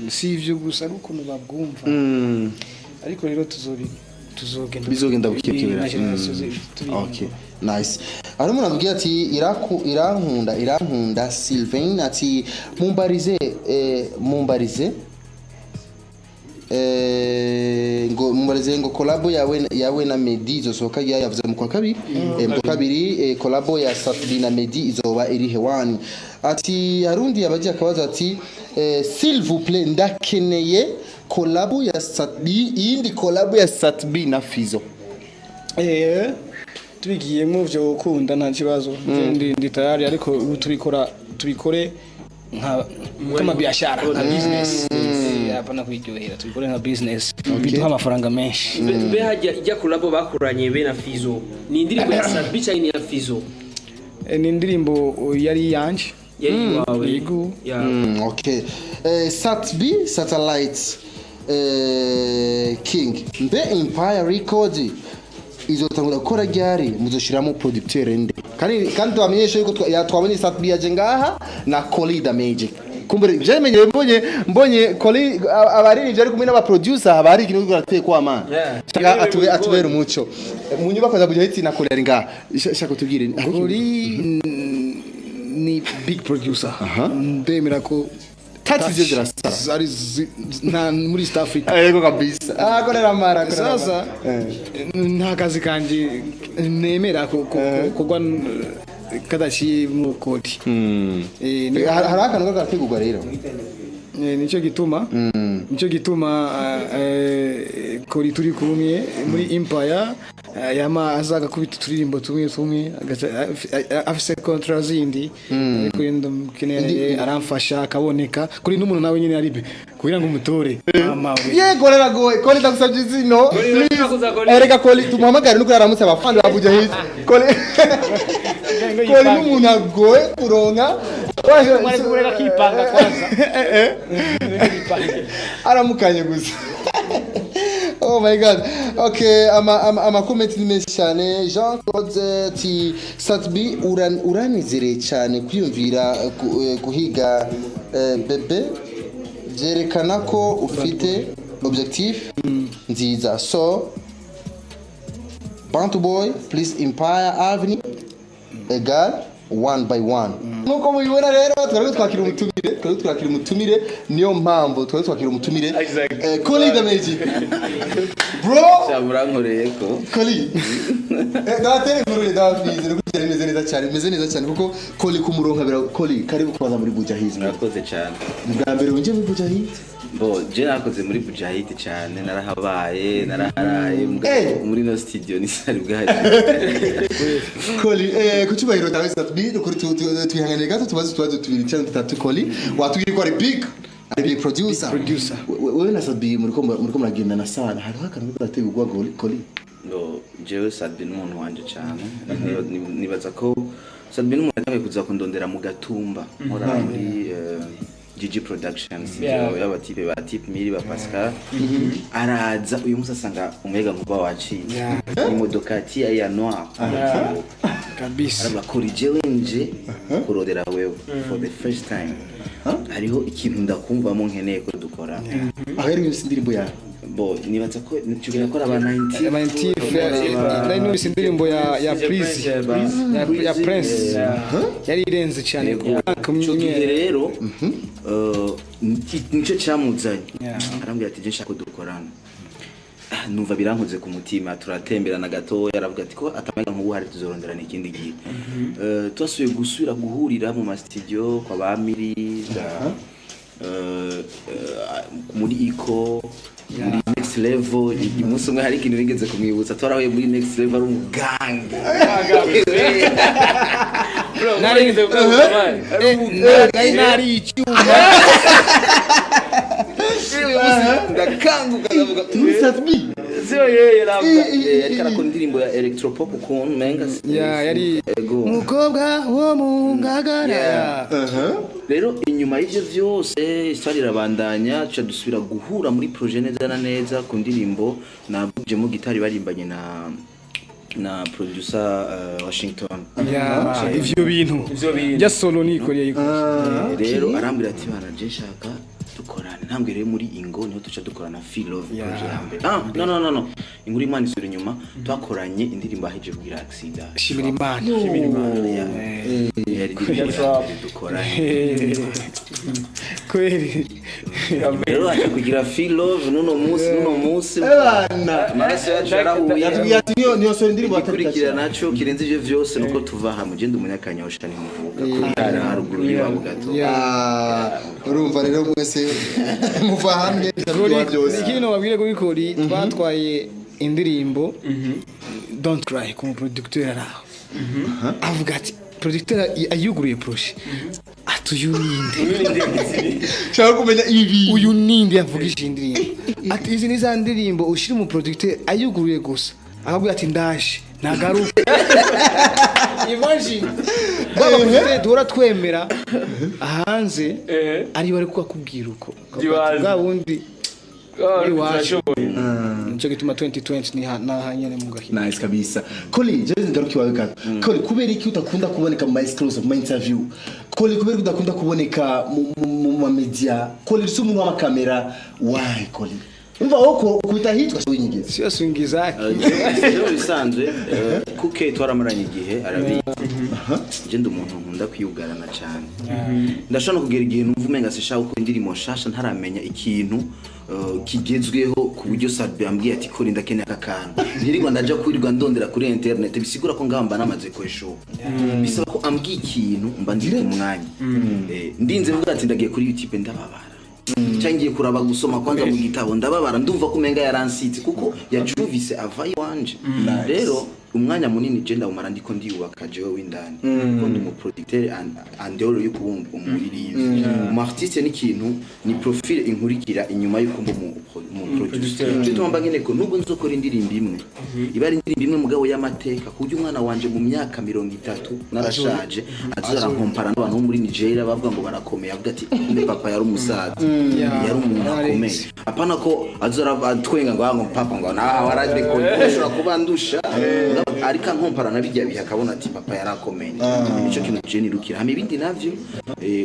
Si ivyo gusa, n'ukuntu babwumva. Ariko rero tuzogenda Bizogenda bukekebera. Na generation Okay, nice. Hari umuntu atubwiye ati irankunda irankunda Sylvain, ati mumbarize, mumbarize, ngo mumbarize ngo collabo yawe na Meddy izosohoka ryari? Yavuze mu kwa kabiri, mu kwa kabiri, collabo ya Sat-B na Meddy izoba iri hewani. Ati harundi yabagiye akabazo ati s'il vous plaît, ndakeneye collabo ya Sat-B, iyindi collabo ya Sat-B na Fizo. Tubigiyemo vyo gukunda, nta kibazo. Ndi tayari, ariko ubu tubikora, tubikore nka kama biashara, nka business. Hapana kwiryohera, tubikore nka business, biduha amafaranga menshi. Mbe hajya ijya collabo bakoranye be na Fizo, ni indirimbo ya Sat-B cyangwa ni iya Fizo? Ni indirimbo yari iyanje. Yari iwawe? Yego. Ya. Okay. Sat-B Satellite King, mbe Empire Records izotangura gukora ryari? Muzoshiramo producteur nde? Kandi tubamenyeshe yuko twabonye Sat-B yaje ngaha na Colly the Magic. Kumbure je menyere mbonye Colly abaririmbyi ari kumwe n'aba producer, haba hari ikintu guratekwa man. Yeah. Shaka atubere umuco mu nyubako za Buja Hit na Colly ari ngaha. Shaka tubwire Kuri ni big producer, ndemera ko Tati zio zirasara. Zari nta muri East Africa. Yego kabisa. Ah, korera mara korera. Sasa nta kazi kanje nemera kugwa kadaciye mu kodi. Hari akantu karategurwa rero. Nicyo gituma kori turi kumwe muri Empire, yama azaga kubita uturirimbo tumwe tumwe, afise contrat zindi, ariko yenda mukeneye aramfasha akaboneka kuri n'umuntu nawe nyine ari kugira ngo umutore mama we. Yego rero goye Koli, ndagusabye izino. Urakoze, Koli. Erega Koli tumuhamagare nuko yaramutse abafana ba Buja Hit. Koli, Koli n'umuntu agoye kuronka. Kureka kipanga kwanza. Aramukanye gusa. Oh my God. Okay, ama comment ni menshi cyane. Jean Claude ati Sat-B uranizereye cyane kwiyumvira guhiga bebe, byerekana ko ufite objectif nziza. So Bantu Boy please, Empire Avenue egal one by one. Nkuko mubibona rero, twari twakira umutumire, twari twakira umutumire, niyo mpamvu twari twakira umutumire. Exactly. Colly the Magic, bro. Murankoreye ko. Colly, ndabatera inkuru, ndabafize nuko byari bimeze neza cyane, bimeze neza cyane kuko Colly kumuronka bira. Colly, karibu kubaza muri Buja Hit. Murakoze cyane. Ni bwa mbere winjiye muri Buja Hit? Bo je nakoze muri Bujahid cyane, narahabaye, naraharaye mugabo muri no studio nisari bwaje. Colly, ku cyubahiro cyawe Sat-B, ukuri twihanganiye gato tubaze utubazo tubiri cyangwa dutatu. Colly, watubwiye ko ari big producer. Producer. Wewe na Sat-B muriko muragendana sana, hariho akantu karategurwa, Colly? Bo jewe Sat-B n'umuntu wanje cyane. Nibaza ko Sat-B n'umuntu yatangiye kuza kundondera mu Gatumba nkora muri GG Productions y'abatipe ba Type Miri ba Pascal. Araza uyu munsi asanga umuyaga nkuba wacitse, imodoka ya ya noir. Kabisa. Aravuga kuri jewe nje kurondera wewe for the first time, hariho ikintu ndakumvamo nkeneye ko dukora. Aho yari yose indirimbo yawe? Bo nibaza ko nicyo ko aba 90. Nari numvise indirimbo ya Prince, ya Prince yari irenze cyane ku mwaka Ico gihe umwe. Rero nicyo cyamuzanye. Arambwira ati je nshaka ko dukorana. Ah, numva birankoze ku mutima, turatemberana gatoya, aravuga ati ko atamaga nk'ubu hari tuzoronderana ikindi gihe. Twasubiye gusubira guhurira mu ma studio kwa ba Miri za muri Iko, muri Next Level. Umunsi umwe hari ikintu nigeze kumwibutsa, twarahuye muri Next Level ari umugange. Bro, narigeze gukora. Nari nari icyuma. Ndakanguka ndavuga Muri Sat-B? Sio yeye labda. Ariko arakora indirimbo ya electropop ukuntu menga Ya, yari ego. Umukobwa wo mu Ngagara. Yeah. Rero inyuma y'ivyo vyose histoire irabandanya, tuca dusubira guhura muri projet neza na neza ku ndirimbo navugijemo gitari barimbanye na Na producer Washington. Ya, ivyo bintu. Ivyo bintu. Ya solo nikoreye. Rero arambwira ati: "Bana, je nshaka dukorane." Ntambwe rero muri Ingo niho tuca dukorana Feel Love, projet ya mbere. Ah, no, no, no, no, inkuru Imana isubira inyuma. Twakoranye indirimbo aheje kugira accident. Shimira Imana. Yari indirimbo ya mbere dukoranye. Kweli. Rero aje kugira Feel Love n'uno munsi Ebana. amaraso yacu yarahuye. Yatubwiye ati niyo sora indirimbo. Igikurikira naco kirenze ivyo vyose nuko tuva aha mugenda umunyakanyosha ntimuvuka kuri haruguru y'iwabo gato. Ah, urumva rero mwese muva hamwe biraryoha byose. Ikindi nobabwire kuri Kori, twatwaye indirimbo Don't Cry ku producteur, araho avuga ati, producteur ayuguruye projet ati: "Uyu ninde?" Nshaka kumenya ibi. "Uyu ninde yavugije indirimbo?" Ati: "Izi ni za ndirimbo ushyira umu producteur ayuguruye gusa akabwira ati ndaje nagaruka." Imagine baba producteur duhora twemera hanze ari bari kubakubwira uko. Ndibaza. Bwa bundi iwacu. Turashoboye. Nicyo gituma 2020 ni nahanyene mu gahina. Nice kabisa. Koli, je ngaruki wawe gato. Koli, kubera iki utakunda kuboneka mu ma exclusive, mu ma interview? Koli, kubera iki udakunda kuboneka mu ma media? Koli si umuntu w'amakamera. Why, Koli? Umva woko ukubita hitwa winyigeze. Sio swingi zake. Rero bisanzwe, kuke twaramaranye igihe arabizi, je ndi umuntu nkunda kwiyugarana cyane. Ndashobora no kugera igihe numva umenga sinshaka gukora indirimbo nshasha ntaramenya ikintu kigezweho, ku buryo Sadbe ambwiye ati: "Kora, ndakeneye aka kantu," ntirirwa ndaja kwirirwa ndondera kuri internet. Bisigura ko ngamba namaze kweshuka, bisaba ko ambwiye ikintu mba ndi ku mwanya. Ndinze mvuga ati ndagiye kuri YouTube, ndababara, cyangwa ngiye kuraba gusoma kwanza mu gitabo, ndababara, ndumva ko umenga yaransitse kuko yacuvise ava iwanje. Rero umwanya munini je ndawumara ndiko ndiyubaka jewe w'indani, kuko ndi umuproducteur en dehors yo kuba umuririmbyi. Umu artiste ni ikintu, ni profile inkurikira inyuma y'uko mba umu producer. Cyo gituma mba nkeneye ko nubwo nzokora indirimbo imwe, iba ari indirimbo imwe mugabo y'amateka, ku buryo umwana wanje mu myaka 30 narashaje azorankompara n'abantu bo muri Nigeria bavuga ngo barakomeye, avuga ati: "Kumbe papa yari umusaza, yari umuntu akomeye." Apana ko azora atwenga ngo: "Ah, ngo papa ngo nawe waradekoye, ushobora kuba ndusha," ariko ankompara na bijya bihe akabona ati papa yarakomeye. Nico kintu je nirukira hama. Ibindi navyo,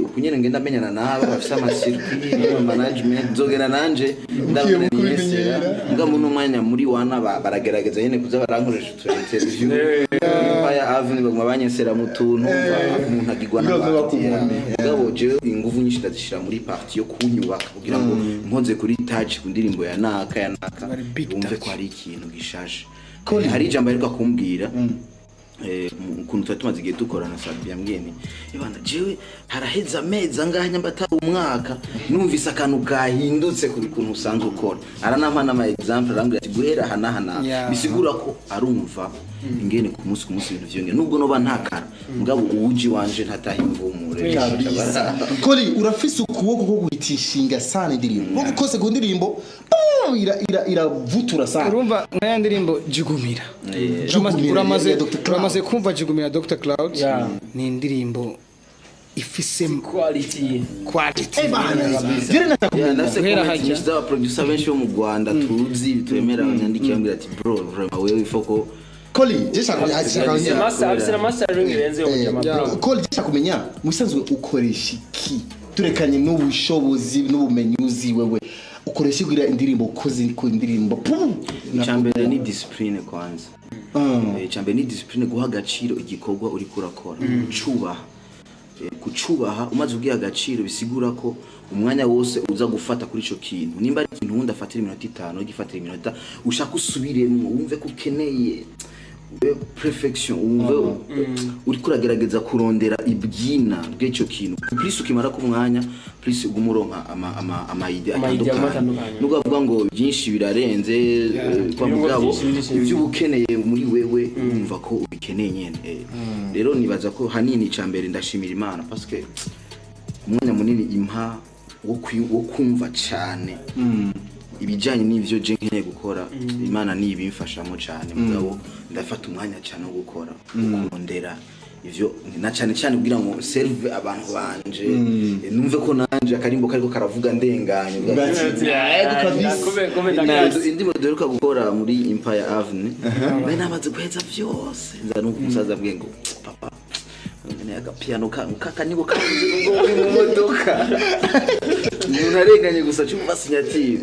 uku nyene ngenda menyana nabo bafise ama circuit management, nzogera nanje ndabona niyesera. Mbwa muno mwanya muri wana baragerageza nyene kuza barankoresha utu interview. Empire Avenue baguma banyesera mu tuntu, umuntu agirwa n'abandi. Mugabo jewe inguvu nyinshi ndazishira muri partie yo kunyubaka, kugira ngo nkoze kuri touch ku ndirimbo ya naka ya naka, Bari big wumve touch. ko hari ikintu gishashe. Hari ijambo aheruka kumbwira, ukuntu twari tumaze igihe dukorana. Sabi yambwiye ni: "Ebana, jewe haraheze amezi angahe, nyamba atari umwaka, numvise akantu gahindutse ku kuntu usanzwe ukora." Aranampa n'ama example, arambwira ati guhera aha n'aha n'aha. Bisigura ko arumva ingene ku munsi ku munsi ibintu vyiyongera, nubwo noba ntakara, mugabo uwuji wanje ntataha imvumure. Kabisa. Koli, urafise ukuboko ko guhitishinga sana indirimbo. Nkuko kose ku ndirimbo, pum, ira ira iravutura sana. Urumva nkaya ndirimbo Jugumira. Jugumira Uramaze ya Dr. Cloud. Uramaze kumva Jugumira Dr Cloud. Yeah. Ni indirimbo ifise Quality. Quality. Jere nataka Yeah, ndafise Guhera comments hajya. nyinshi z'aba producer benshi bo mu Rwanda tuzi twemera, banyandikiye bambwira ati: "Bro, vraiment wewe ifoko." Koli, je shaka Afise master, afise na mastering irenze yo mujama, bro. Koli, je shaka kumenya musanzwe ukoresha iki, turekanye n'ubushobozi n'ubumenyi uzi, wewe ukoresha kugira indirimbo ukoze ku indirimbo, pum. Icambere ni discipline kwanza. Icambere ni discipline, guha agaciro igikorwa uriko urakora, cubaha. Kucubaha, umaze kugiha agaciro, bisigura ko umwanya wose uza gufata kuri ico kintu, nimba ari ikintu wundi afatira iminota 5, ugifatira iminota ushaka usubiremwo, wumve ko ukeneye perfection, wumve uriko uragerageza kurondera ibyina bw'icyo kintu. Plus ukimara ku mwanya, plus uguma uronka ama idée Ama idée atandukanye. atandukanye. Nubwo bavuga ngo byinshi birarenze, kwa Ibirungo mugabo byinshi byinshi. ivyo uba ukeneye muri wewe wumva ko ubikeneye nyene. Rero nibaza ko hanini icambere ndashimira Imana, parce que umwanya munini impa wo kumva cane ibijyanye n'ivyo je nkeneye gukora, Imana ni ibimfashamo cane. Mugabo ndafata umwanya cane wo gukora, wo kurondera. Ivyo na cane cane kugira ngo serve abantu banje, numve ko nanje akarimbo kariko karavuga ndenganye. Yego kabisa. Kome. Indirimbo duheruka gukora muri Empire Avenue, nari namaze guheza vyose, nza numva umusaza ambwiye ngo: "Papa, nkeneye agapiano kaka niko kavuze ngo uri mu modoka." Umuntu arenganye gusa cyumva signature.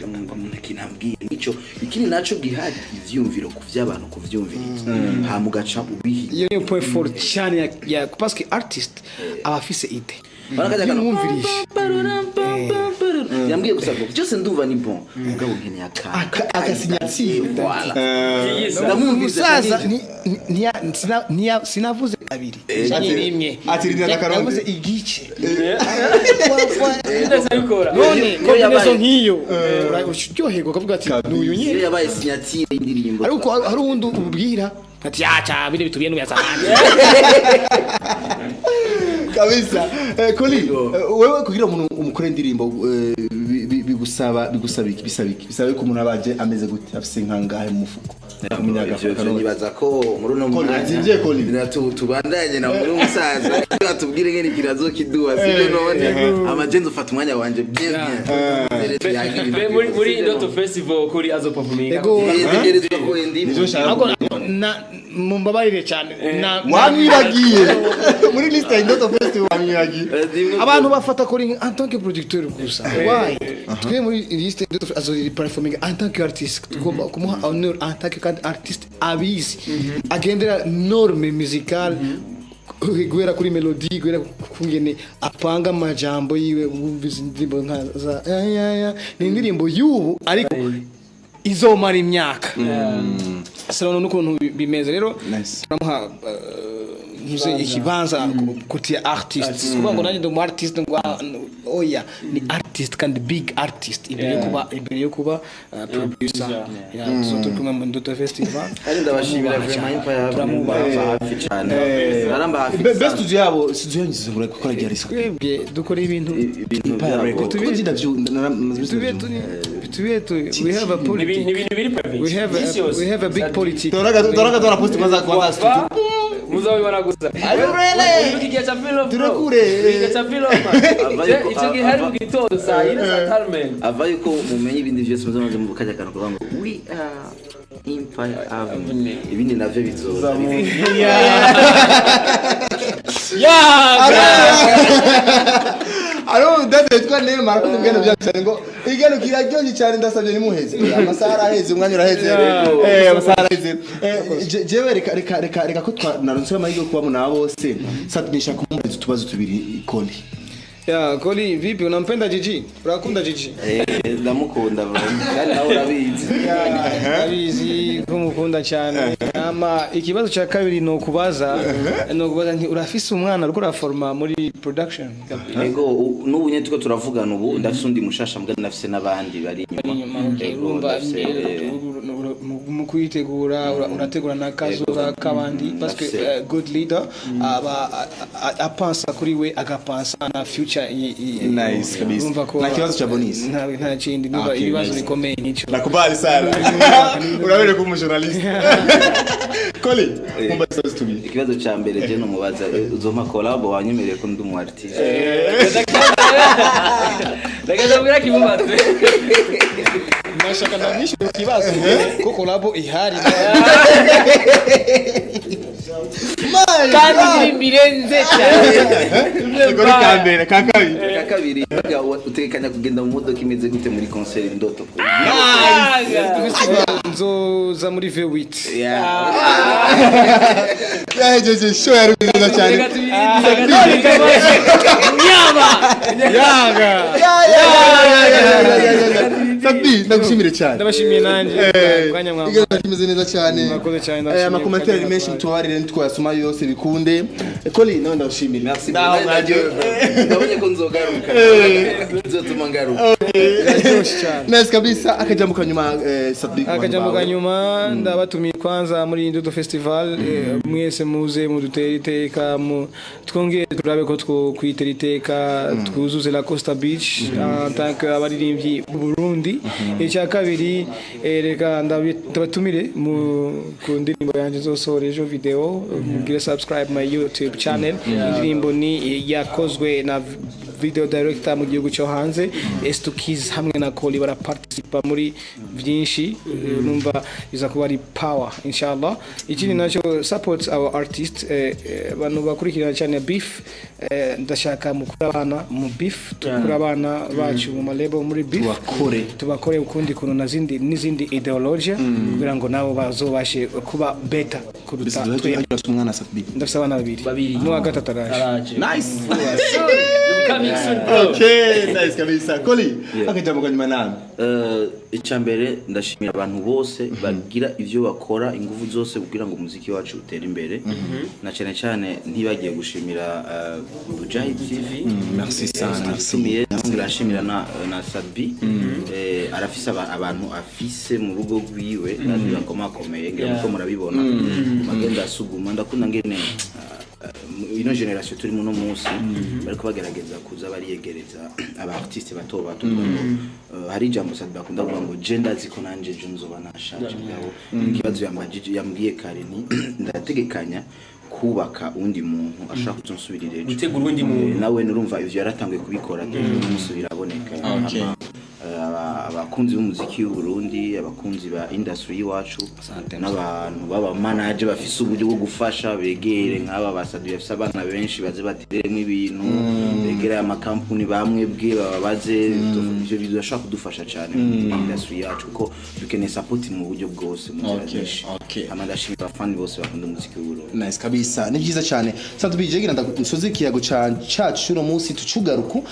Umuntu ikintu ambwiye nico, ikindi naco gihari, ivyumviro ku vy'abantu kuvyumviriza, hama ugaca ubihiga. Iyo niyo point fort cyane ya parce que artist aba afise idée. Barakajya iyo umwumvirije yambwiye gusa ngo byose ndumva ni bon, mugabo nkeneye akantu Agasignature. Voilà. Ndamwumvise. Umusaza sinavuze kabiri canke rimwe. Ati rindira akaronde. Navuze igice. Ndabikora. None Iyo combinaison yabaye- nk'iyo uraryoherwa ukavuga ati n'uyu Iyo nyine. yabaye signature y'indirimbo. Ariko hari uwundi ubwira ati yaca bine bitubiye n'uyazahandi. Kabisa. Koli, wewe kugira umuntu umukore indirimbo, bigusaba iki? Bisaba iki? Bisaba ko umuntu abaje ameze gute, afise nkangahe mu mufuko? Umunyaga. Ivyo nibaza ko muri uno Koli, mwanya azinvye Koli. Tubandanye na muri umusaza atubwire ngene kirazo kiduha, sibyo? None amajenzi ufata umwanya wanje bien bien. Tuyagira Be muri Indoto Festival kuri azo performing. Ego. Tegerezwa ko indirimbo Nivyo nshaka. Ahubwo mumbabarire cyane Wamwibagiye muri liste ya Indoto Festival, wamwibagiye. Abantu bafata kuri en tant que producteur gusa. Why? Twe muri liste azo performing en tant que artiste, tugomba kumuha honneur en tant que kandi artiste abizi, agendera norme musicale, guhera kuri melody, guhera kungene apanga amajambo yiwe. Wumvise indirimbo nka za ya ya ya, ni indirimbo y'ubu ariko izomara imyaka selon n'ukuntu bimeze rero. Nice. Turamuha ntuze ikibanza kuti ya artist, si kuvuga ngo nanjye ndi umu artist ngo oya, ni artist kandi big artist imbere yo kuba producer. Yeah, so turi kumwe mu Ndoto Festival. Kandi ndabashimira Turamubaha vraiment. cyane. Empire Turamubaha. Avenue hafi cyane, baramba hafi. Be studio yabo, studio yanyu zizungura gukora ryari se? Twebwe dukora ibintu Ibintu Empire byabo. Record kuko ndavyo tubiye tu we have a Ni politic. ibintu biri private. We have a big politic. Toraga tora post kwanza kwanza studio. Muzabibona gusa. Are you really? Uribuka igihe cha Feel Love, bro? Turekure. Uribuka igihe cha Feel Love, man? Ava Icyo gihe hari mu gitondo saa 4, saa 5, man. Ava yuko mumenye ibindi byose, muze mu kajya kantu kuvuga ngo we are Empire Avenue, ibindi navyo bizoza. Ya. Aro dade yitwa Neymar arakoze ibigano byacu cyane ngo igano kiraryoshye cyane, ndasabye nimuheze. Amasaha araheze, umwanya uraheze, amasaha araheze. Jewe reka ko naronse amahirwe yo kuba na bose satunisha kumuhereza utubazo tubiri Koli. Ya Koli, vipi, unampenda Gigi? Urakunda Gigi? Ndamukunda bro, kandi nawe urabizi. Ndabizi ko mukunda cyane. Ama ikibazo cya kabiri ni ukubaza nti urafise umwana uriko uraforma muri production? Ego, n'ubu nyine turiko turavugana ubu ndafise undi mushasha, mbwa ndafise n'abandi bari inyuma. Inyuma, okay. Ego, Urumva ndafise, mu kwitegura urategura n'akazoza k'abandi parce que Ndafise. Good leader aba apansa kuri we, agapansa na future. Nice, kabisa. Urumva ko Nta kibazo cha bonus? Nta kindi, numva Okay, ibibazo nice. bikomeye nk'icyo. Nakubali sana, urabere kuba umujournaliste Koli, mumbaza utubazo tubiri. Ikibazo ca mbere je nomubaza, uzompa collab? Wanyemereye ko ndi umu artiste. Reka ndabwira kimubaze. Nashaka ndamwishyura ikibazo ko collabo ihari. Kandi indirimbo irenze cyane. Ego, ni ka mbere, ka kabiri? Ka kabiri, mbega utegekanya kugenda mu modoka imeze gute muri concert Ndoto? Nzoza muri V8. Yahejeje show yari nziza cyane. Reka tubirindire. Nyama. Yaga. Sabi, ndagushimire cyane. Ndabashimiye nanjye mwanya mwambaye. Ikiganiro kimeze neza cyane. Murakoze cyane, ndabashimiye. Amakomentari Kanya menshi, mwatwaye. mutubabarire ntitwayasoma yose bikunde. Koli, nawe ndagushimire. Merci. Naho mwagiye. Ndabonye ko nzogaruka, nzotuma ngaruka. Biraryoshye cyane. Nice kabisa. Akajambo kanyuma, Sabi, ku bantu Akajambo bawe. kanyuma, ndabatumiye kwanza muri Indoto Festival, mwese muze mudutere iteka, twongere turabe ko twokwitera iteka, twuzuze la Costa Beach en tant que abaririmbyi b'u Burundi. TV. Icya kabiri, reka ndabatumire ku ndirimbo yanjye nzosohora ejo, video. Mugire subscribe my YouTube channel. Indirimbo ni yakozwe na video director mu gihugu cyo hanze, Estukiz, hamwe na Koli baraparticipa muri byinshi. Numva biza kuba ari power, inshallah. Ikindi nacyo, support our artist. Abantu bakurikirana cyane beef, ndashaka mukura abana mu beef, tukura abana bacu mu malebo muri beef. Tubakore. Tubakore ukundi kuntu nazindi n'izindi ideology kugira ngo nabo bazobashe kuba better kuruta twebwe. Umwana Sat-B? Ndafise abana babiri. Babiri. N'uwa gatatu araje. Araje. Nice. Coming soon, bro. Okay, nice kabisa. Koli, akajambo kanyuma nami. Icya mbere, ndashimira abantu bose bagira ivyo bakora, ingufu zose kugira ngo umuziki wacu utere imbere, na cyane cyane ntibagiye gushimira Bujahi TV. Merci sana, merci. Tumiye nshimira na Sat-B. Arafise abantu afise mu rugo rwiwe kandi bakomakomeye, ngira muko murabibona magenda asuguma. Ndakunda ngene ino generation turi muno munsi bariko bagerageza kuza bariyegereza aba artiste bato bato, kugira ngo hari ijambo Sat-B akunda kuvuga ngo je ndazi ko nanje ejo nzoba nashaje. Mugabo ikibazo yambajije, yambwiye kare, ni ndategekanya kubaka undi muntu ashobora kuzonsubirira ejo. Gutegura uwundi muntu. Nawe nurumva ivyo yaratanguye kubikora, uno munsi biraboneka. Okay. Hama, abakunzi b'umuziki w'u Burundi, abakunzi ba industry y'iwacu, n'abantu baba manager bafise uburyo bwo gufasha, begere nk'aba basadu bafise abana benshi, baze batereremo ibintu, begere amakampuni bamwe bwe bababaze. Ivyo bidashobora kudufasha cyane muri industry yacu, kuko dukeneye support mu buryo bwose, mu nzira nyinshi. Hama ndashimira abafani bose bakunda umuziki w'u Burundi. Nice kabisa, ni byiza cyane. Sat-B, je gira nsoze ikiyago cacu uno munsi tucugaruku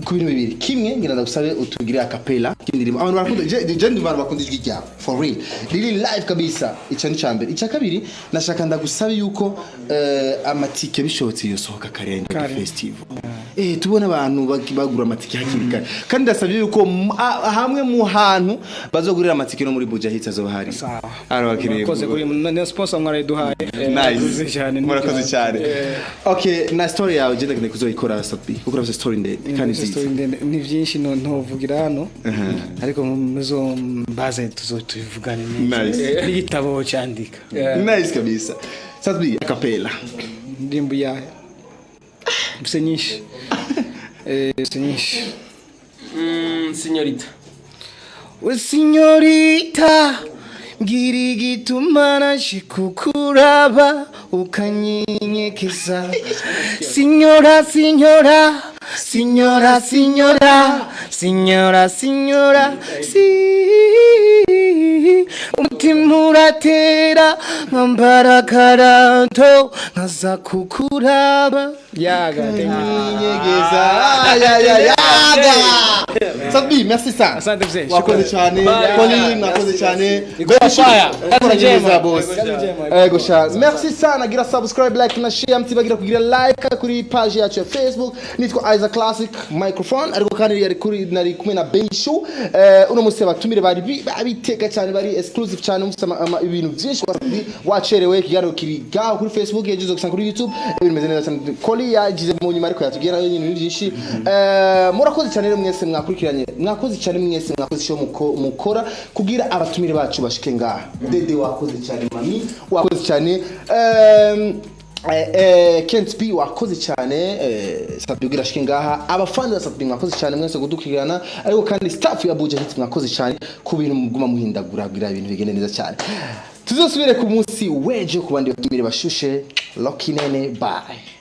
ku bintu bibiri. Kimwe, ngira ndagusabe utugire acapella kindirimbo abantu barakunda. Je ndi abantu bakunda ijwi ryawe, for real, riri live kabisa. Ico ni cambere. Icya kabiri, nashaka ndagusabe yuko amatike bishobotse yosohoka kare Kare. festival, tubona abantu bagura amatike hakiri kare. Kandi ndasabye yuko hamwe mu hantu bazogurira amatike no muri Buja Hits azoba hari. Sawa. Arabakiriye. Murakoze kuri na sponsor mwarayiduhaye. Nice. Murakoze cyane. Murakoze cyane. Okay, na story yawe je ndakeneye kuzoyikora, Sat-B, kuko urafise story ndende kandi nziza. Story ndende, ni byinshi ntovugira hano, ariko muzombaze tuzotubivugane neza. Nice. N'igitabo cyandika. Nice kabisa. Sat-B, acapella. Indirimbo yahe? Mfise nyinshi. Mfise nyinshi. Señorita. We señorita, mbwira igituma naje kukuraba ukanyinyekeza. Señora, señora, señora, señora, señora, señora, si umutima uratera nkambara akaranto nkaza kukuraba yaga. Nyegeza ya ya yaga. Sat-B, merci sana. Asante mzee. Wakoze cyane. Bye. Koli, mwakoze cyane. Fire. Kazi njema boss. Kazi njema. Ego sha. Merci sana, gira subscribe, like na share, mtibagira kugira like kuri page yacu ya Facebook. Nitwa Isaac Classic microphone, ariko kandi yari kuri nari kumwe na Beishu. Uno munsi abatumire bari babiteka cyane, bari exclusive cyane, umusama ibintu byinshi wacerewe. Ikiganiro kiri gaho kuri Facebook, yagize gusanga kuri YouTube, ibintu bimeze neza cyane. Koli yagize mu nyuma, ariko yatubwira nayo ibintu byinshi. Murakoze cyane rero mwese mwakurikiranye, mwakoze cyane mwese, mwakoze icyo mukora kugira abatumire bacu bashike ngaha. Dede, wakoze cyane. Mami, wakoze cyane. Kent P, wakoze cyane. Sat-B ugira ashike ngaha. Abafana ba Sat-B, mwakoze cyane mwese kudukurikirana, ariko kandi staff ya Buja Hits, mwakoze cyane ku bintu muguma muhindagura kugira ibintu bigende neza cyane. Tuzosubire ku munsi wejo ku bandi batumire bashushe. Lucky Nene, bye.